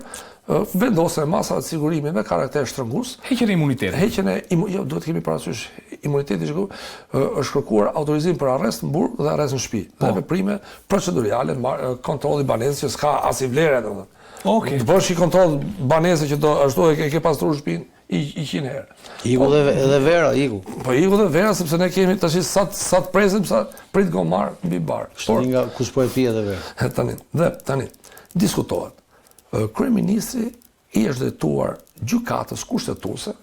vendosjen e masave të sigurimit me karakter shtrëngues, Heqjen e imunitetit. Heqjen e imu, jo, duhet të kemi parasysh imuniteti që është kërkuar autorizim për arrest në burg dhe arrest në shtëpi. Dhe veprime procedurale, kontrolli banesës që s'ka asnjë vlerë domethënë. Okej. Të bësh një kontroll banese që do ashtu e ke, e ke pastruar shtëpinë i 100 herë. Iku dhe edhe vera, iku. Po iku dhe vera sepse ne kemi tash sa sa të presim sa prit gomar mbi bar. Por nga kush po e pi edhe vera. Tani, dhe tani diskutohet. Ë, Kryeministri i është drejtuar gjykatës kushtetuese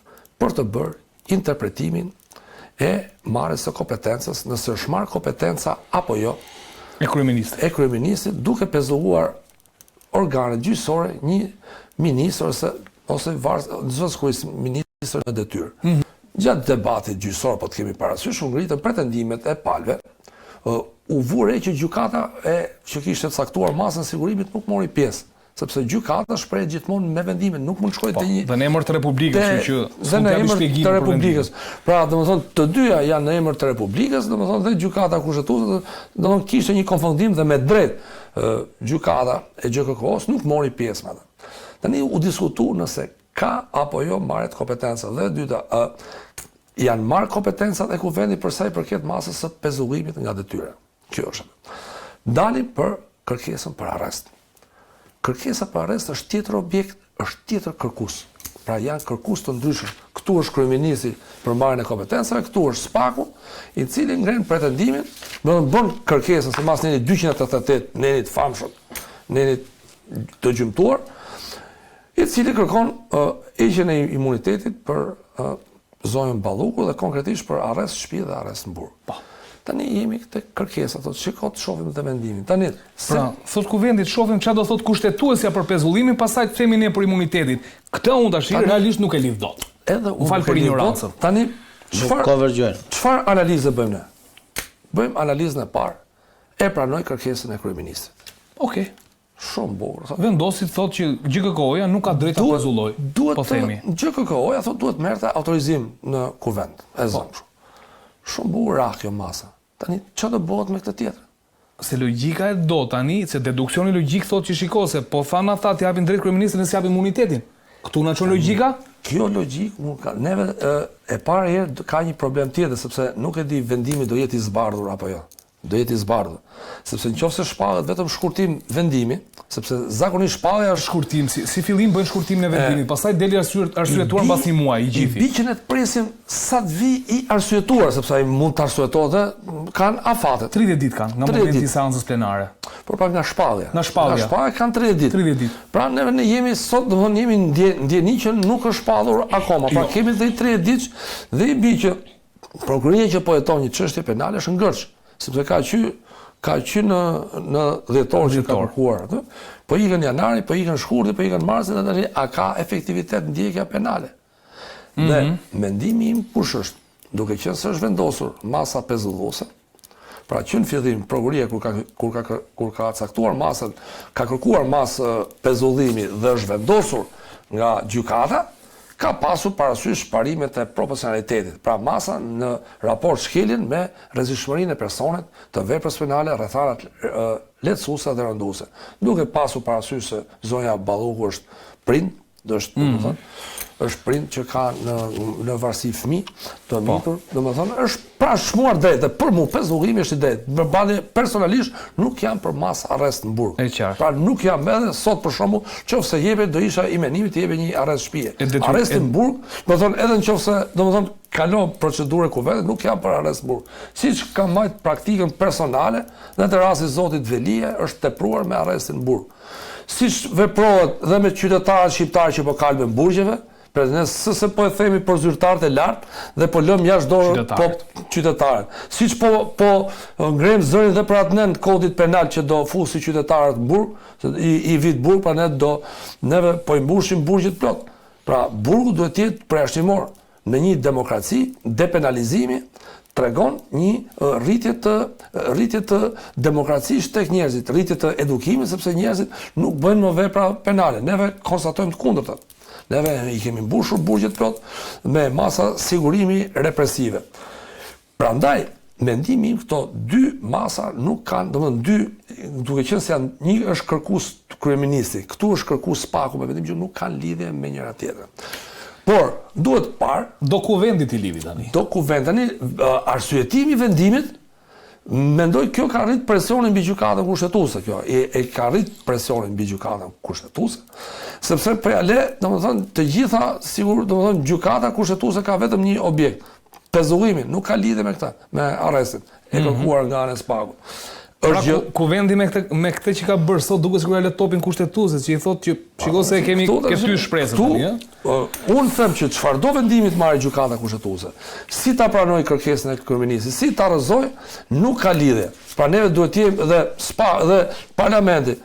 për të bërë interpretimin e marrjes së kompetencës, nëse është marrë kompetenca apo jo E kryeministrit. e kryeministrit duke pezulluar organet gjyqësore një ministër ose ose zëvendëskryeministër ministër në detyrë. Gjatë debatit gjyqësor, po të kemi parasysh, u ngritën pretendimet e palëve, ë, u vu re që gjykata e që kishte caktuar masën e sigurimit nuk mori pjesë, sepse gjykata shprehet gjithmonë me vendime, nuk mund shkojë Po, te një dhe në emër të Republikës, te- kështu që dhe s'mund në t'japi emër shpjegime të për Republikës. Pra, domethënë, të dyja janë në emër të Republikës, domethënë dhe gjykata kushtetuese, domethënë kishte një konfundim dhe me drejt ë, gjykata e GJKKO-s nuk mori pjesë me atë. Tani u diskutu nëse ka apo jo marrje të kompetencave. Dhe e dyta, ë. Janë marrë kompetencat e Kuvendit për sa i përket masës së pezullimit nga detyra. Kjo është. Dalim për kërkesën për arrest. Kërkesa për arrest është tjetër objekt, është tjetër kërkues. Pra janë kërkues të ndryshëm. Këtu është kryeministri për marrjen e kompetencave, këtu është SPAK-u, i cili ngren pretendimin, domethënë bën kërkesën sipas nenit 288, nenit të famshëm, nenit të gjymtuar, i cili kërkon heqjen e imunitetit për zonjën Balluku dhe konkretisht për arrest shtëpie dhe arrest në burg. Po. Tani jemi te kërkesa, thotë shiko të shohim dhe vendimin. Tani, se... Pra, thotë kuvendi, të shohim çfarë do thotë kushtetuesja për pezullimin, pastaj të themi ne për imunitetin. Këtë unë tash realisht nuk e lidh dot. Edhe unë fal për injorancën. Tani, çfarë çfarë analize bëjmë ne? Bëjmë analizën e parë. E pranoj kërkesën e kryeministrit. Okej. Okay. Shumë bukur. Thotë. Vendosi të thotë që GJKKO-ja nuk ka drejtë ta pezullojë. Duhet po themi. GJKKO-ja thotë duhet merrte autorizim në kuvend. E po. zëmë. Shumë bukur ra kjo masa. Tani çfarë do bëhet me këtë tjetër? Se logjika e do tani, se deduksioni logjik thotë që shiko se po thanë ata të japin drejt kryeministrit nëse japin imunitetin. Këtu na çon logjika? Kjo logjikë unë ka neve e, e para herë ka një problem tjetër sepse nuk e di vendimi do jetë i zbardhur apo jo. Do jetë i zbardhur. Sepse në qoftë se shpallet vetëm shkurtim vendimi, sepse zakonisht shpallja është shkurtim, si, si fillim bëjnë shkurtimin e vendimit, pastaj del i arsyetuar mbas një muaji, i gjithi. I bi që ne të presim sa të vijë i arsyetuar, sepse ai mund të arsyetohet dhe kanë afatet. 30 ditë kanë, nga momenti i seancës plenare. Por pra nga shpallja. Nga shpallja. Nga shpallja kanë 30 ditë. 30 ditë. Pra ne ne jemi sot, domethënë jemi në ndjeni që nuk është shpallur akoma. Pra jo. kemi dhe 30 ditë dhe i bi që Prokuroria që po heton një çështje penale është në ngërç, sepse ka që ka që në në dhjetor që ka kërkuar atë. Po ikën janari, po ikën shkurti, po ikën marsi dhe tani a ka efektivitet ndjekja penale? Mm -hmm. Dhe mhm. mendimi im kush është, duke qenë se është vendosur masa pezulluese, Pra që në fillim prokuroria kur ka kur ka kur ka caktuar masën, ka kërkuar masë pezullimi dhe është vendosur nga gjykata, ka pasur parasysh parimet e proporcionalitetit, pra masa në raport shkeljen me rrezikshmërinë e personit të veprës penale, rrethanat lehtësuese dhe rënduese. Duke pasur parasysh se zonja Balluku është prind, është, mm -hmm. domethënë, është prind që ka në në varësi fëmijë të po. mitur, domethënë është pra çmuar drejt dhe për mua pezullimi është i drejtë. Përballë personalisht nuk jam për masë arrest në burg. Pra nuk jam edhe sot për shembull, qoftë se jepet do isha i mendimit të jepet një arrest shtëpie. Arrest në burg, domethënë edhe në qoftë se domethënë kalon procedurën e kuvendit, nuk jam për arrest në burg. Siç kam mbajt praktikën personale dhe te rasti i zotit Veliaj është tepruar me arrestin në burg. Siç veprohet dhe me qytetarët shqiptarë që po kalben burgjeve, pra ne s'se po e themi për zyrtarët e lartë dhe po lëmë jashtë dorë po qytetarët. Siç po po ngrejmë zërin dhe për atë nen të kodit penal që do fusi qytetarët në burg, i i vit burg, pra ne do neve po i mbushim burgjet plot. Pra burgu duhet të jetë përjashtimor. Në një demokraci, depenalizimi tregon një rritje të rritje të demokracisë tek njerëzit, rritje të edukimit sepse njerëzit nuk bëjnë më vepra penale. Neve konstatojmë të kundërtën. Neve i kemi mbushur burgjet plot me masa sigurimi represive. Prandaj, mendimi im këto dy masa nuk kanë, domethënë dy, duke qenë se janë një është kërkues kryeministri, këtu është kërkues SPAK-u me mendim që nuk kanë lidhje me njëra tjetrën. Por duhet parë do kuvendi t'i lidhi tani. Do kuvendi tani arsyetimi i vendimit mendoj kjo ka rrit presionin mbi gjykatën kushtetuese kjo e, e ka rrit presionin mbi gjykatën kushtetuese sepse po ja le domethënë të gjitha sigur domethënë gjykata kushtetuese ka vetëm një objekt Pezullimin, nuk ka lidhje me këtë, me arrestin e mhm. kërkuar nga ana e SPAK-ut. Është pra, gjë kuvendi me këtë me këtë që ka bërë sot duket sikur ia lë topin kushtetueses që i thotë që shiko se e kemi ke ty shpresën tani, ë. Unë them që çfarëdo vendimi të marrë gjykata kushtetuese, si ta pranojë kërkesën e kryeministrit, si ta rrëzojë, nuk ka lidhje. Pra neve duhet të jemi dhe SPA dhe parlamenti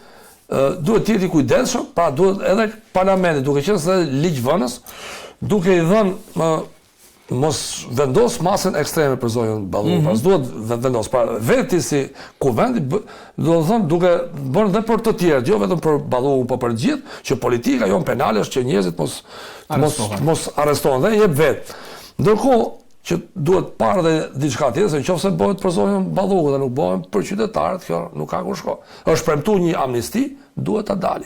duhet të jetë i kujdesshëm, pra duhet edhe parlamenti duke qenë se ligjvënës, duke i dhënë mos vendos masën ekstreme për zonjën Balluku, mm -hmm. pra s'duhet vendos. Pra vetë si kuvendi do të thonë duke bërë dhe për të tjerët, jo vetëm për Ballukun, po për të gjithë, që politika jonë penale është që njerëzit mos mos mos arrestohen dhe jep vetë. Ndërkohë që duhet parë dhe diçka tjetër, se nëse bëhet për zonjën Balluku dhe nuk bëhen për qytetarët, kjo nuk ka ku shko. Është premtuar një amnisti, duhet ta dali.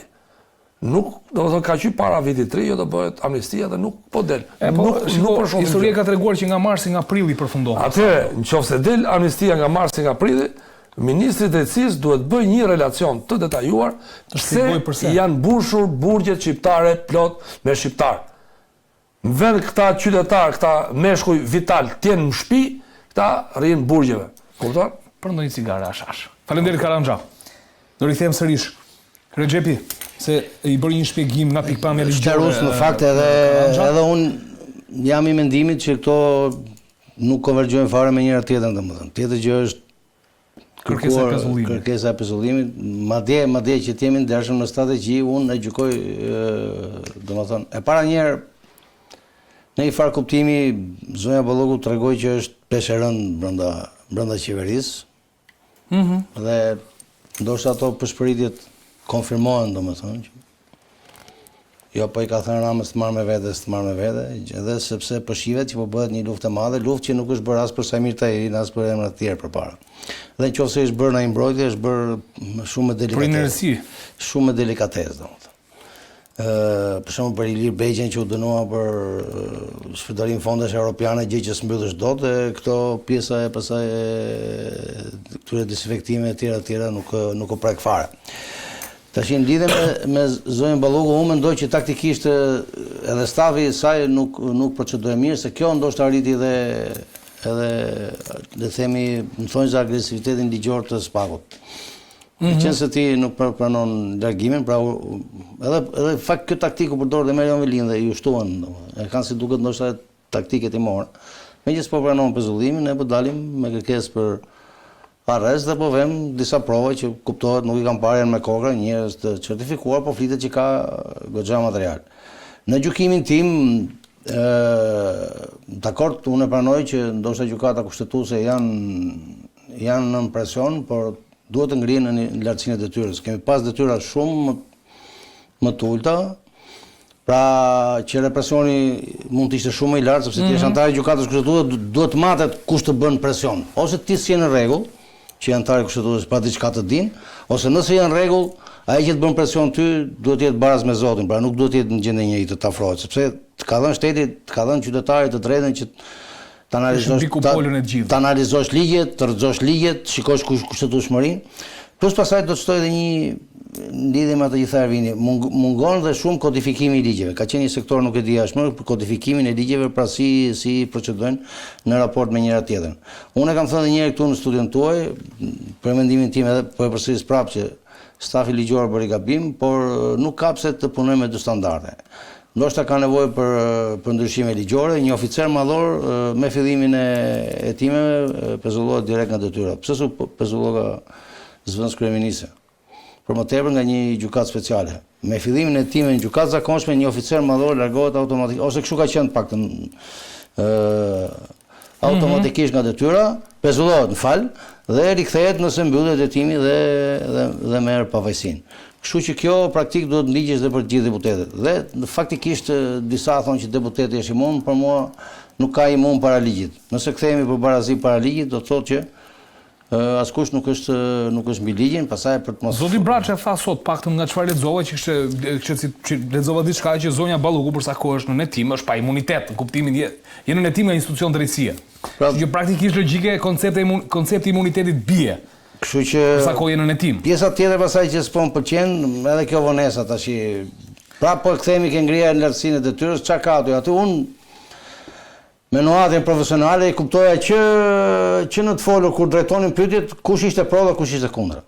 Nuk, domethënë ka që para vitit të ri, jo do bëhet amnistia dhe nuk po del. E, po, nuk, shiko, nuk po shohim Historia gjë. ka treguar që nga marsi, nga prilli përfundon. Atëherë, në qoftë se del amnistia nga marsi nga prilli, ministri i drejtësisë duhet bëjë një relacion të detajuar pse shpjegojë përse. janë mbushur burgjet shqiptare plot me shqiptar. Në vend këta qytetarë, këta meshkuj vital të jenë në shtëpi, këta rrinë burgjeve. Kupton? Për ndonjë cigare hashash. Faleminderit Karanxha. Do rikthehem sërish. Rexhepi, se i bëri një shpjegim nga pikëpamja ligjore. Shterus, në fakt edhe Karanxha. edhe unë jam i mendimit që këto nuk konvergjojnë fare me njëra tjetrën, domethënë. Tjetër gjë është Kërkesa e kërkuar pezullimit. Kërkesa e pezullimit, madje madje që të jemi ndershëm në strategji, unë e gjykoj domethënë, e para një herë në një farë kuptimi zonja Balluku tregoi që është peshë e rëndë brenda brenda qeverisë. Mhm. Dhe ndoshta ato pëshpëritjet konfirmohen domethënë që Jo, po i ka thënë Ramës të marrë me vete, s'të marrë me vete, edhe sepse po shihet që po bëhet një luftë e madhe, luftë që nuk është bërë as për Saimir Tahirin, as për emra të tjerë përpara. Dhe në qoftë se është bërë në mbrojtje, është bërë shumë me Për delikatesë. inerci. Shumë me delikatesë, domethënë. Ë, për shembull për Ilir Beqen që u dënua për ë, shpërdorim fondesh europiane, gjë që s'mbyllesh dot, e këto pjesa e pasaj e këtyre desinfektimeve e tjera e tjera nuk nuk u prek fare. Tash në lidhje me me zonjën Balluku, unë mendoj që taktikisht edhe stafi i saj nuk nuk procedoi mirë, se kjo ndoshta arriti edhe edhe le të themi, në thonjëza agresivitetin ligjor të SPAK-ut. Mm -hmm. Qenë se ti nuk pranon largimin, pra edhe edhe fakt kjo taktikë u përdor dhe me Erion Veliajn dhe ju shtuan, domethënë. E kanë si duket ndoshta taktikë hetimore. Megjithëse po pranon pezullimin, ne po dalim me kërkesë për arrest dhe po vëmë disa prova që kuptohet nuk i kam parë janë me kokra, njerëz të certifikuar, po flitet që ka goxha material. Në gjykimin tim, ë dakord, unë e pranoj që ndoshta gjykata kushtetuese janë janë nën presion, por duhet të ngrihen në lartësinë e detyrës. Kemi pas detyra shumë më të ulta, Pra që represioni mund të ishte shumë më i lartë sepse ti je mhm. anëtar i gjykatës kushtetuese, duhet të matet kush të bën presion. Ose ti s'je në rregull, që je anëtar i kushtetuese pa diçka të din, ose nëse je në rregull, ai që të bën presion ty duhet të jetë baraz me Zotin, pra nuk duhet të jetë në gjendje njeri të të afrohet, sepse të ka dhënë shteti, të ka dhënë qytetari të drejtën që të analizosh të analizosh ligjet, të rrëzosh ligjet, të shikosh kush kushtetueshmërinë. Plus pastaj do të shtoj edhe një në lidhje me atë që tha Ervini, mungon dhe shumë kodifikimi i ligjeve. Ka qenë një sektor nuk e di është më për kodifikimin e ligjeve, pra si si procedojnë në raport me njëra tjetrën. Unë e kam thënë edhe një herë këtu në studion tuaj, për mendimin tim edhe po e përsëris prapë që stafi ligjor bëri gabim, por nuk ka pse të punojmë me dy standarde. Ndoshta ka nevojë për për ndryshime ligjore, një oficer madhor me fillimin e hetimeve pezullohet direkt nga detyra. Pse s'u pezulloka zëvendëskryeministri? Për më tepër nga një gjykatë speciale. Me fillimin e hetimeve në gjykatë zakonshme një oficer madhor largohet automatikisht ose kështu ka qenë të paktën ë automatikisht nga detyra, pezullohet, më fal, dhe rikthehet nëse mbyllet hetimi dhe dhe dhe merr pafajësinë. Kështu që kjo praktikë duhet të ndiqet dhe për të gjithë deputetët. Dhe faktikisht disa thonë që deputeti është imun, për mua nuk ka imun para ligjit. Nëse kthehemi për barazi para ligjit, do të thotë që Askush nuk është nuk është mbi ligjin, pastaj për të mos Zoti Braçe tha sot paktën nga çfarë lexova që kishte kishte që lexova diçka që zonja Balluku për sa kohë është në hetim është pa imunitet, në kuptimin je je në hetim nga institucion drejtësie. Pra, që praktikisht logjike koncepti koncepti i imunitetit bie. Kështu që për sa kohë je në hetim. Pjesa tjetër pastaj që s'po më pëlqen, edhe kjo vonesa tash prapë po kthehemi ke ngriha në lartësinë e detyrës, çka ka aty? Aty unë Me nuhatjen profesionale e kuptoja që që në të folur kur drejtonin pyetjet kush ishte pro dhe kush ishte kundra.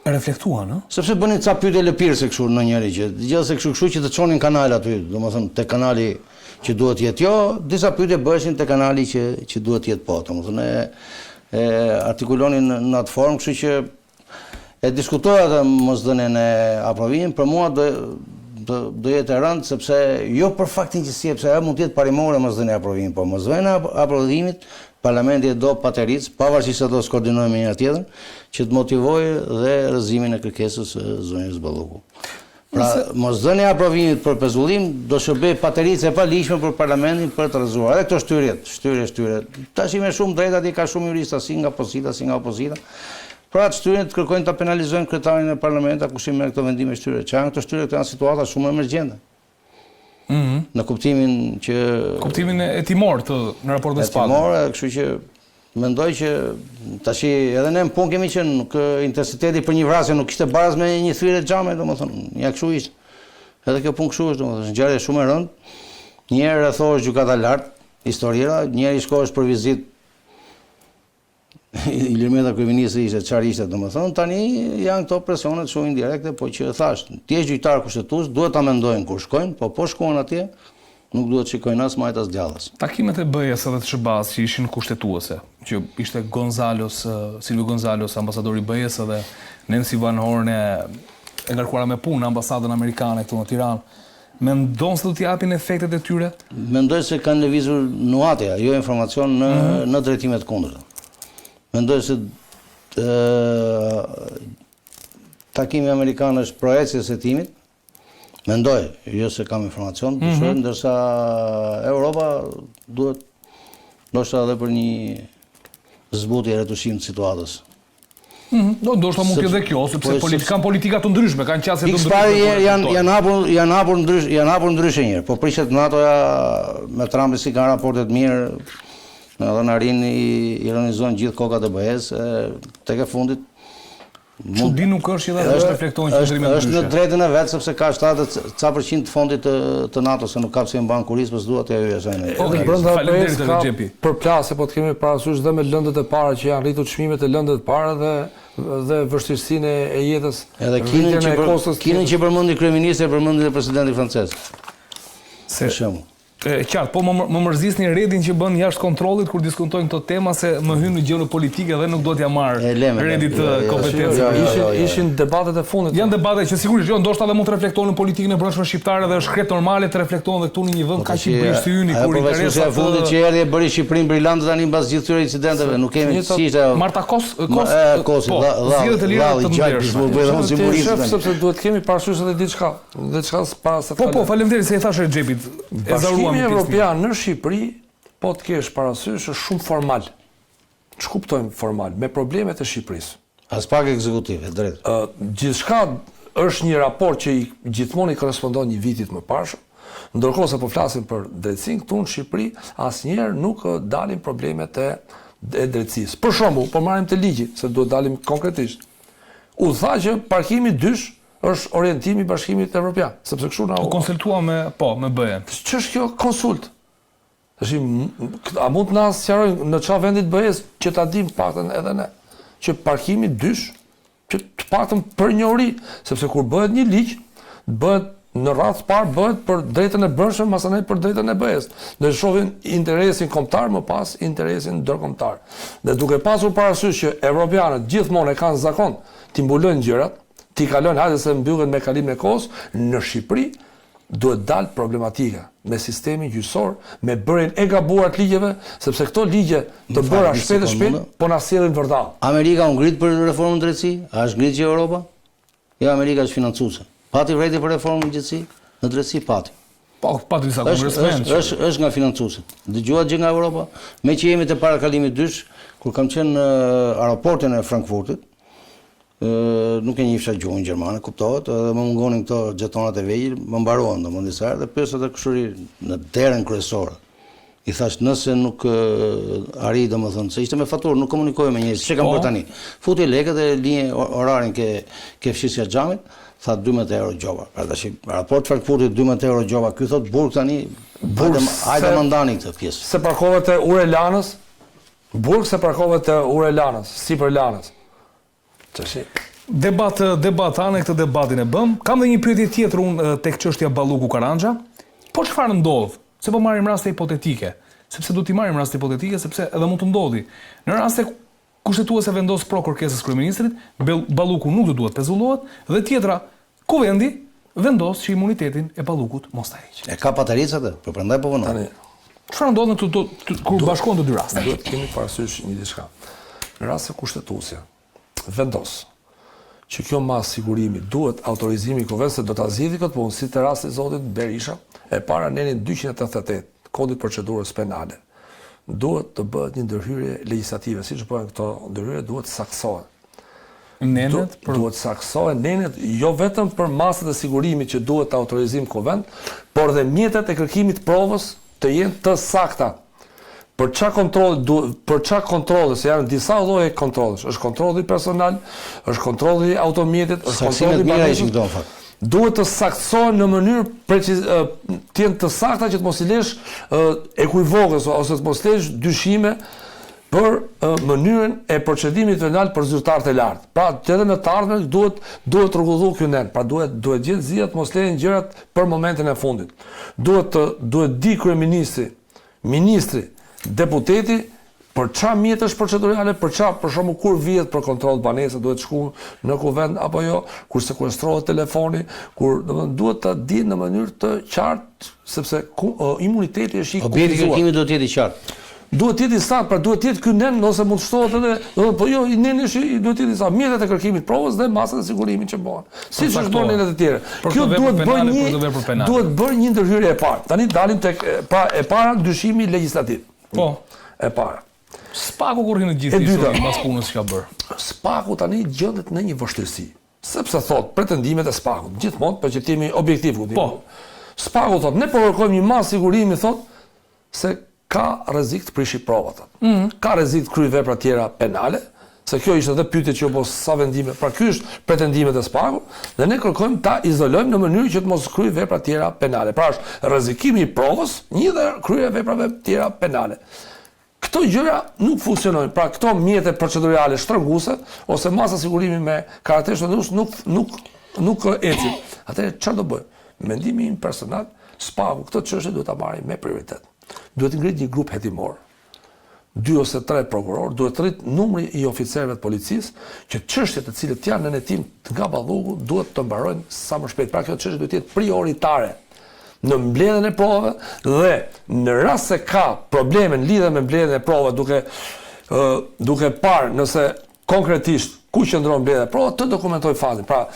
E reflektuan, ë? Sepse bënin ca pyetje lëpirëse kështu ndonjëri që gjithsej kështu kështu që të çonin kanal aty, domethënë te kanali që duhet të jetë jo, disa pyetje bëheshin te kanali që që duhet të jetë po, domethënë e e artikulonin në atë formë, kështu që E diskutoj atë mosdhënien e aprovimit, për mua do do do jetë e rëndë sepse jo për faktin që si sepse ajo mund të jetë parimore mosdhënia e aprovimit, por mosdhënia e aprovimit parlamenti e do patericë, pavarësisht se ato s'koordinojnë me njëra tjetrën, që të motivojë dhe rrëzimin e kërkesës së zonjës Balluku. Pra, mosdhënia e aprovimit për pezullim do shërbejë patericë e paligjshme për parlamentin për të rrëzuar. Edhe këto shtyrjet, shtyrje, shtyrje. Tashi me shumë drejt atje ka shumë jurista si nga pozita, si nga opozita. Pra të shtyrjen të kërkojnë ta penalizojnë kryetarin e parlamentit, kush i merr këto vendime shtyrje. Çfarë janë këto shtyrje? Këto janë situata shumë emergjente. Mm -hmm. Në kuptimin që kuptimin hetimor të në raport me SPAK. Hetimor, kështu që mendoj që tashi edhe ne në punë kemi qenë, nuk intensiteti për një vrasje nuk ishte baraz me një thyerje xhami, domethënë, ja kështu ishte. Edhe kjo punë kështu është, domethënë, është ngjarje shumë e rëndë. Një herë rrethohesh gjykata e lartë, historira, një herë i shkohesh për vizitë Ilir Meta kryeministri ishte çfarë ishte, domethënë tani janë këto presionet shumë indirekte, po që thashë, të jesh gjyqtar kushtetues, duhet ta mendojnë kur shkojnë, po po shkuan atje, nuk duhet të shikojnë as majtas as djathtas. Takimet e BE-së dhe të SHBA-së që ishin kushtetuese, që ishte Gonzalos, Silvio Gonzalos, ambasadori i BE-së dhe Nancy Van Horn e ngarkuara me punë në ambasadën amerikane këtu në Tiranë, Mendon se do të japin efektet e tyre? Mendoj se kanë lëvizur nuhatja, jo informacion në mm -hmm. në drejtime të kundërta. Mendoj se ë takimi amerikan është pro ecjes së hetimit. Mendoj, jo se kam informacion, mm -hmm. ndërsa Europa duhet ndoshta edhe për një zbutje retushim të situatës. Mhm, do ndoshta mund të jetë dhe kjo, sepse po, politika kanë politika të ndryshme, kanë qasje të ndryshme. Pari janë janë hapur janë hapur ndryshe, janë hapur ndryshe një herë. Po prishet NATO-ja me Trumpin s'i kanë raportet mirë. Edhe arrin i ironizon gjithë kokat e BE-së, tek e fundit Çudi nuk është që dhe reflektojnë qëndrime ndryshe. Është në drejtën e vet sepse ka 70 ca për qind të fondit të të NATO-s, se nuk ka pse i mban kurriz, po s'dua t'ia hyj asaj. Okej, brenda BE-së ka përplasje, po të kemi parasysh dhe me lëndët e para që janë rritur çmimet e lëndëve të para dhe dhe vështirësinë e jetës, Edhe Kinën që për, Kinën që përmendi kryeministri e përmendi dhe presidenti francez. Se Për shembull. E qartë, po më, më mërzisni Redin që bën jashtë kontrollit kur diskutojnë këto tema se më hyn në gjëra politike dhe nuk do t'ia marr Redit kompetencën. Jo, jo, jo, ishin debatet e fundit. Janë debate që sigurisht jo, ndoshta edhe mund të reflektohen në politikën e brendshme shqiptare dhe është krejt normale të reflektohen edhe këtu në një vend po, kaq i brishtë si yni kur interesat e fundit që erdhi e bëri Shqipërinë brillante tani mbas gjithë këtyre incidenteve, nuk kemi si ishte ajo. Marta Kos, Kos, Kosi, po, zgjedhje të lira të ndershme. Sepse duhet kemi parasysh edhe diçka. Diçka para se të Po, po, faleminderit se i thashë Rexhepit. E ezauruam Bashkimi Evropian në Shqipëri, po të kesh parasysh, është shumë formal. Ç'kuptojmë formal? Me problemet e Shqipërisë. Aspak ekzekutiv, e drejtë. Ë, gjithçka është një raport që i, gjithmonë i korrespondon një viti të mëparshëm. Ndërkohë se po flasim për drejtësinë këtu në Shqipëri, asnjëherë nuk dalin problemet e e drejtësisë. Për shembull, po marrim te ligji, se duhet dalim konkretisht. U tha që parkimi dysh Është orientimi i Bashkimit Evropian, sepse kështu na u konsultua me, po, me BE-n. Ç'është kjo konsultë? Tash a mund të na sqarojnë në çfarë vendi të BE-së që ta dimë të paktën edhe ne, që parkimi dysh, që të paktën për njohuri, sepse kur bëhet një ligj, bëhet në radhë të parë bëhet për drejtën e brendshme, masanej për drejtën e BE-së. Ne shohim interesin kombëtar, më pas interesin ndërkombëtar. Dhe duke pasur parasysh që evropianët gjithmonë e kanë zakon t'i mbulojnë gjërat, T'i kalojnë hajde se mbyllen me kalimin e kohës, në Shqipëri duhet dalë problematika me sistemin gjyqësor, me bërjen e gabuar të ligjeve, sepse këto ligje të bëra shpejt e shpejt po na sjellin vërdallë. Amerika u ngrit për reformën në drejtësi? A është ngrit që Europa? Jo, Amerika është financuese. Pati vërejtje për reformën në drejtësi? Në drejtësi pati. Po, pati disa kongresmenë. Është është është nga financuesit. Dëgjuat gjë nga Europa? Meqë jemi te parakalimi dysh, kur kam qenë në aeroportin e Frankfurtit, nuk e njihsha gjuhën gjermane, kuptohet, edhe më mungonin këto xhetonat e vegjël, më mbaruan domethënë disa herë dhe pyesa te kushëri në derën kryesore. I thash nëse nuk arrij domethënë, se ishte me faturë, nuk komunikoj me njerëz, ç'e kam po. bërë tani. Futi lekët e linje orarin ke ke fshisja xhamit, tha 12 euro gjoba. Pra tash aeroport Frankfurtit 12 euro gjoba, ky thot burg tani, burg hajde më ndani këtë pjesë. Se parkove te Ura e Lanës, burg se parkove te Ura e Lanës, sipër Lanës. Tashi. Debat, debat, anë këtë debatin e bëm. Kam dhe një pyetje tjetër unë tek çështja Balluku Karanxha. Po çfarë ndodh? Se po marrim raste hipotetike, sepse duhet t'i marrim raste hipotetike sepse edhe mund të ndodhi. Në rast se kushtetuesja vendos pro kërkesës së kryeministrit, Balluku nuk do duhet pezullohet dhe tjetra, Kuvendi vendos që imunitetin e Ballukut mos ta heqë. E ka patericë atë, po prandaj po vonon. Tani, çfarë ndodh në këto kur bashkohen të dy rastet? Duhet të kemi parasysh një diçka. Në rast se kushtetuesja vendos që kjo masë sigurimi duhet autorizimi i Kuvendit se do ta zgjidhë këtë punë si te rasti i zotit Berisha, e para nenin 288 Kodit Procedurës Penale. Duhet të bëhet një ndërhyrje legjislative, siç bëhen këto ndërhyrje, duhet të saktësohen. Nenet për duhet saktësohen nenet jo vetëm për masat e sigurimit që duhet të autorizim kuvend, por dhe mjetet e kërkimit të provës të jenë të sakta. Për ça kontrolli duhet, për ça kontrolli, se janë disa lloje kontrollesh, është kontrolli personal, është kontrolli i automjetit, është kontrolli i banesës. Duhet të saktësohen në mënyrë preciz, të jenë të sakta që të mos i lesh ekuivokës ose të mos lesh dyshime për mënyrën e procedimit penal për zyrtarët e lartë. Pra, edhe në të ardhmen duhet duhet rregullu ky nen, pra duhet duhet gjetë zgjidhje të mos lejnë gjërat për momentin e fundit. Duhet të duhet di kryeministri, ministri, deputeti për ça mjetesh procedurale, për ça, për shembull kur vihet për kontroll banese, duhet shku në kuvend apo jo, kur sekuestrohet telefoni, kur, domethënë duhet ta dinë në mënyrë të qartë sepse ku, imuniteti është i kufizuar. Objekti i kërkimit duhet të jetë i qartë. Duhet të jetë i saktë, pra duhet të jetë ky nen ose mund të shtohet edhe, do të thotë, po jo, neni është i duhet të jetë i saktë, mjetet e kërkimit provës dhe masat e sigurimit që bëhen. Siç është bërë nenet e tjera. Kjo duhet bërë një duhet bërë një ndërhyrje e parë. Tani dalim tek pra e para ndryshimi legjislativ. Po. E para. Spaku kur hyn në gjithë historinë mbas punës që ka bërë. Spaku tani gjendet në një vështirësi. Sepse thotë pretendimet e Spakut, gjithmonë, po që të jemi objektiv ku Po. Spaku thotë, ne po kërkojmë një masë sigurimi thotë se ka rrezik të prishi provat. Mm -hmm. Ka rrezik të kryejë vepra tjera penale, se kjo ishte edhe pyetje që u bë sa vendime. Pra ky është pretendimet e Spakut dhe ne kërkojmë ta izolojmë në mënyrë që të mos kryejë vepra tjera penale. Pra është rrezikimi i provës, një dhe kryerja e veprave tjera penale. Këto gjëra nuk funksionojnë. Pra këto mjete procedurale shtrënguese ose masa sigurimi me karakter shtrëngues nuk nuk nuk ecin. Atëherë çfarë do bëjmë? Mendimi im personal, SPAK-u këtë çështje duhet ta marrë me prioritet. Duhet të ngrit një grup hetimor. Dy ose tre prokurorë, duhet të rrit numri i oficerëve të policisë që çështjet të cilët janë në hetim nga Balluku duhet të mbarojnë sa më shpejt. Pra kjo çështje duhet të jetë prioritare në mbledhjen e provave dhe në rast se ka probleme në lidhje me mbledhjen e provave duke duke parë nëse konkretisht ku qëndron mbledhja e provave të dokumentoj faktin. Pra,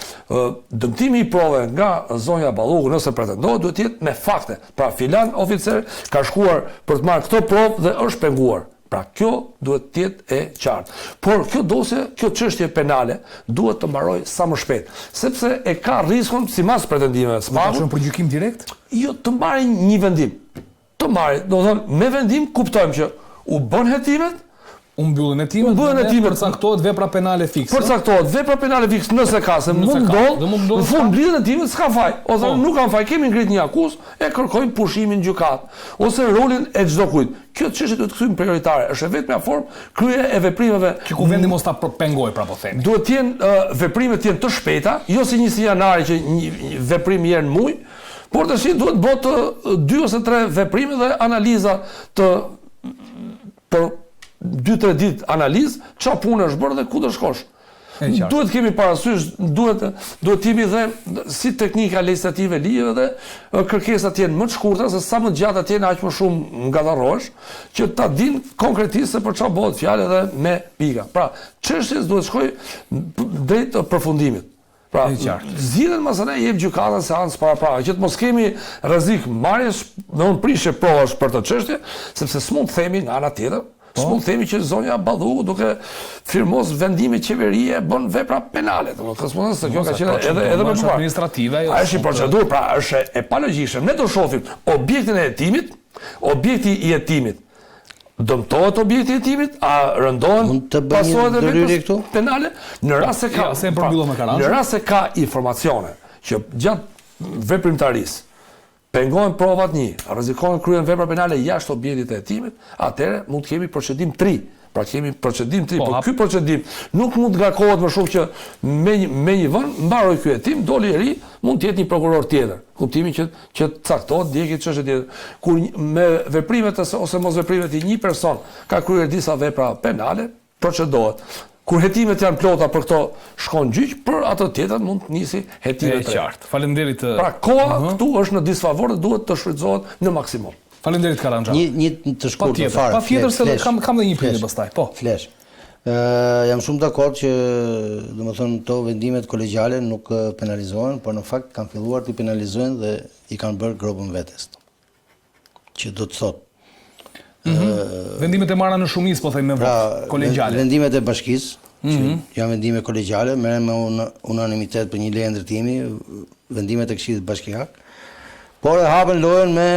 dëmtimi i provave nga zonja Balluku nëse pretendohet duhet të jetë me fakte. Pra, filan oficer ka shkuar për të marrë këto provë dhe është penguar. Pra kjo duhet të jetë e qartë. Por kjo dosje, kjo çështje penale duhet të mbarojë sa më shpejt, sepse e ka riskun sipas pretendimeve të SPAK-ut. Do të për gjykim direkt? Jo, të marrë një vendim. Të marrë, domethënë me vendim kuptojmë që u bën hetimet, U mbyllën hetimet, u mbyllën hetimet, përcaktohet vepra penale fikse. Përcaktohet vepra penale fikse nëse ka se mund ndodh, në fund mblidhen hetimet s'ka faj, ose po. nuk kanë faj, kemi ngrit një akuzë, e kërkojmë pushimin në gjykatë ose rolin e çdo kujt. Kjo çështje duhet të kthyer prioritare. Është e vetmja formë kryerja e veprimeve që kuvendi mos ta pengojë, pra po themi. Duhet të jenë uh, veprimet të jenë të shpejta, jo si 21 janari që një, një veprim një herë në muaj, por tash duhet bërë të dy ose tre veprime dhe analiza të për 2-3 ditë analizë, ça punë është bërë dhe ku do shkosh. Duhet të kemi parasysh, duhet duhet të jemi dhe si teknika legjislative ligjeve dhe kërkesat të jenë më të shkurtra se sa më të gjata të jenë aq më shumë ngatërrohesh, që ta dinë konkretisht se për çfarë bëhet fjalë edhe me pika. Pra, çështja duhet të shkojë drejt përfundimit. Pra, zgjidhen masanej jep gjykata seancë paraprake, që të mos kemi rrezik marrjes, domethënë prishje provash për këtë çështje, sepse s'mund të themi nga ana tjetër, po. s'mund të themi që zonja Balluku duke firmos vendime qeverie bën vepra penale, domethënë s'mund të se kjo ka qenë edhe edhe më parë. Administrative ajo. Është një procedurë, pra është e palogjikshme. Ne do shohim objektin e hetimit, objekti i hetimit Dëmtohet objekti i hetimit, a rëndohen pasojat e veprës penale? Në rast se ka, ja, pra, në rast se ka informacione që gjatë veprimtarisë pengohen provat një, rrezikohen kryhen vepra penale jashtë objektit të hetimit, atëherë mund të kemi procedim të ri. Pra kemi procedim të ri, po, po ky procedim nuk mund të ngarkohet më shumë që me një, me një vend mbaroi ky hetim, doli i ri, mund të jetë një prokuror tjetër. Kuptimi që që të caktohet ndjekje çështje tjetër. Kur me veprimet ose mosveprimet e një person ka kryer disa vepra penale, procedohet. Kur hetimet janë plota për këto shkon gjyq, për atë tjetër mund të nisi hetime të reja. Qartë. Faleminderit. Pra koha uh -huh. këtu është në disfavor dhe duhet të shfrytëzohet në maksimum. Faleminderit Karanxha. Një një të shkurtër fare. Patjetër se kam kam dhe një pyetje pastaj. Po. Flesh. Ë jam shumë dakord që domethënë këto vendimet kolegjiale nuk penalizohen, por në fakt kanë filluar t'i penalizojnë dhe i kanë bërë gropën vetes. Që do të thotë. Mm -hmm. Vendimet e marra në shumicë, po them me pra, votë kolegjiale. Vendimet e bashkisë, mm. Mm -hmm. Që janë vendime kolegjiale, merren me unanimitet për një leje ndërtimi, vendimet e Këshillit Bashkiak. Por e hapën lojën me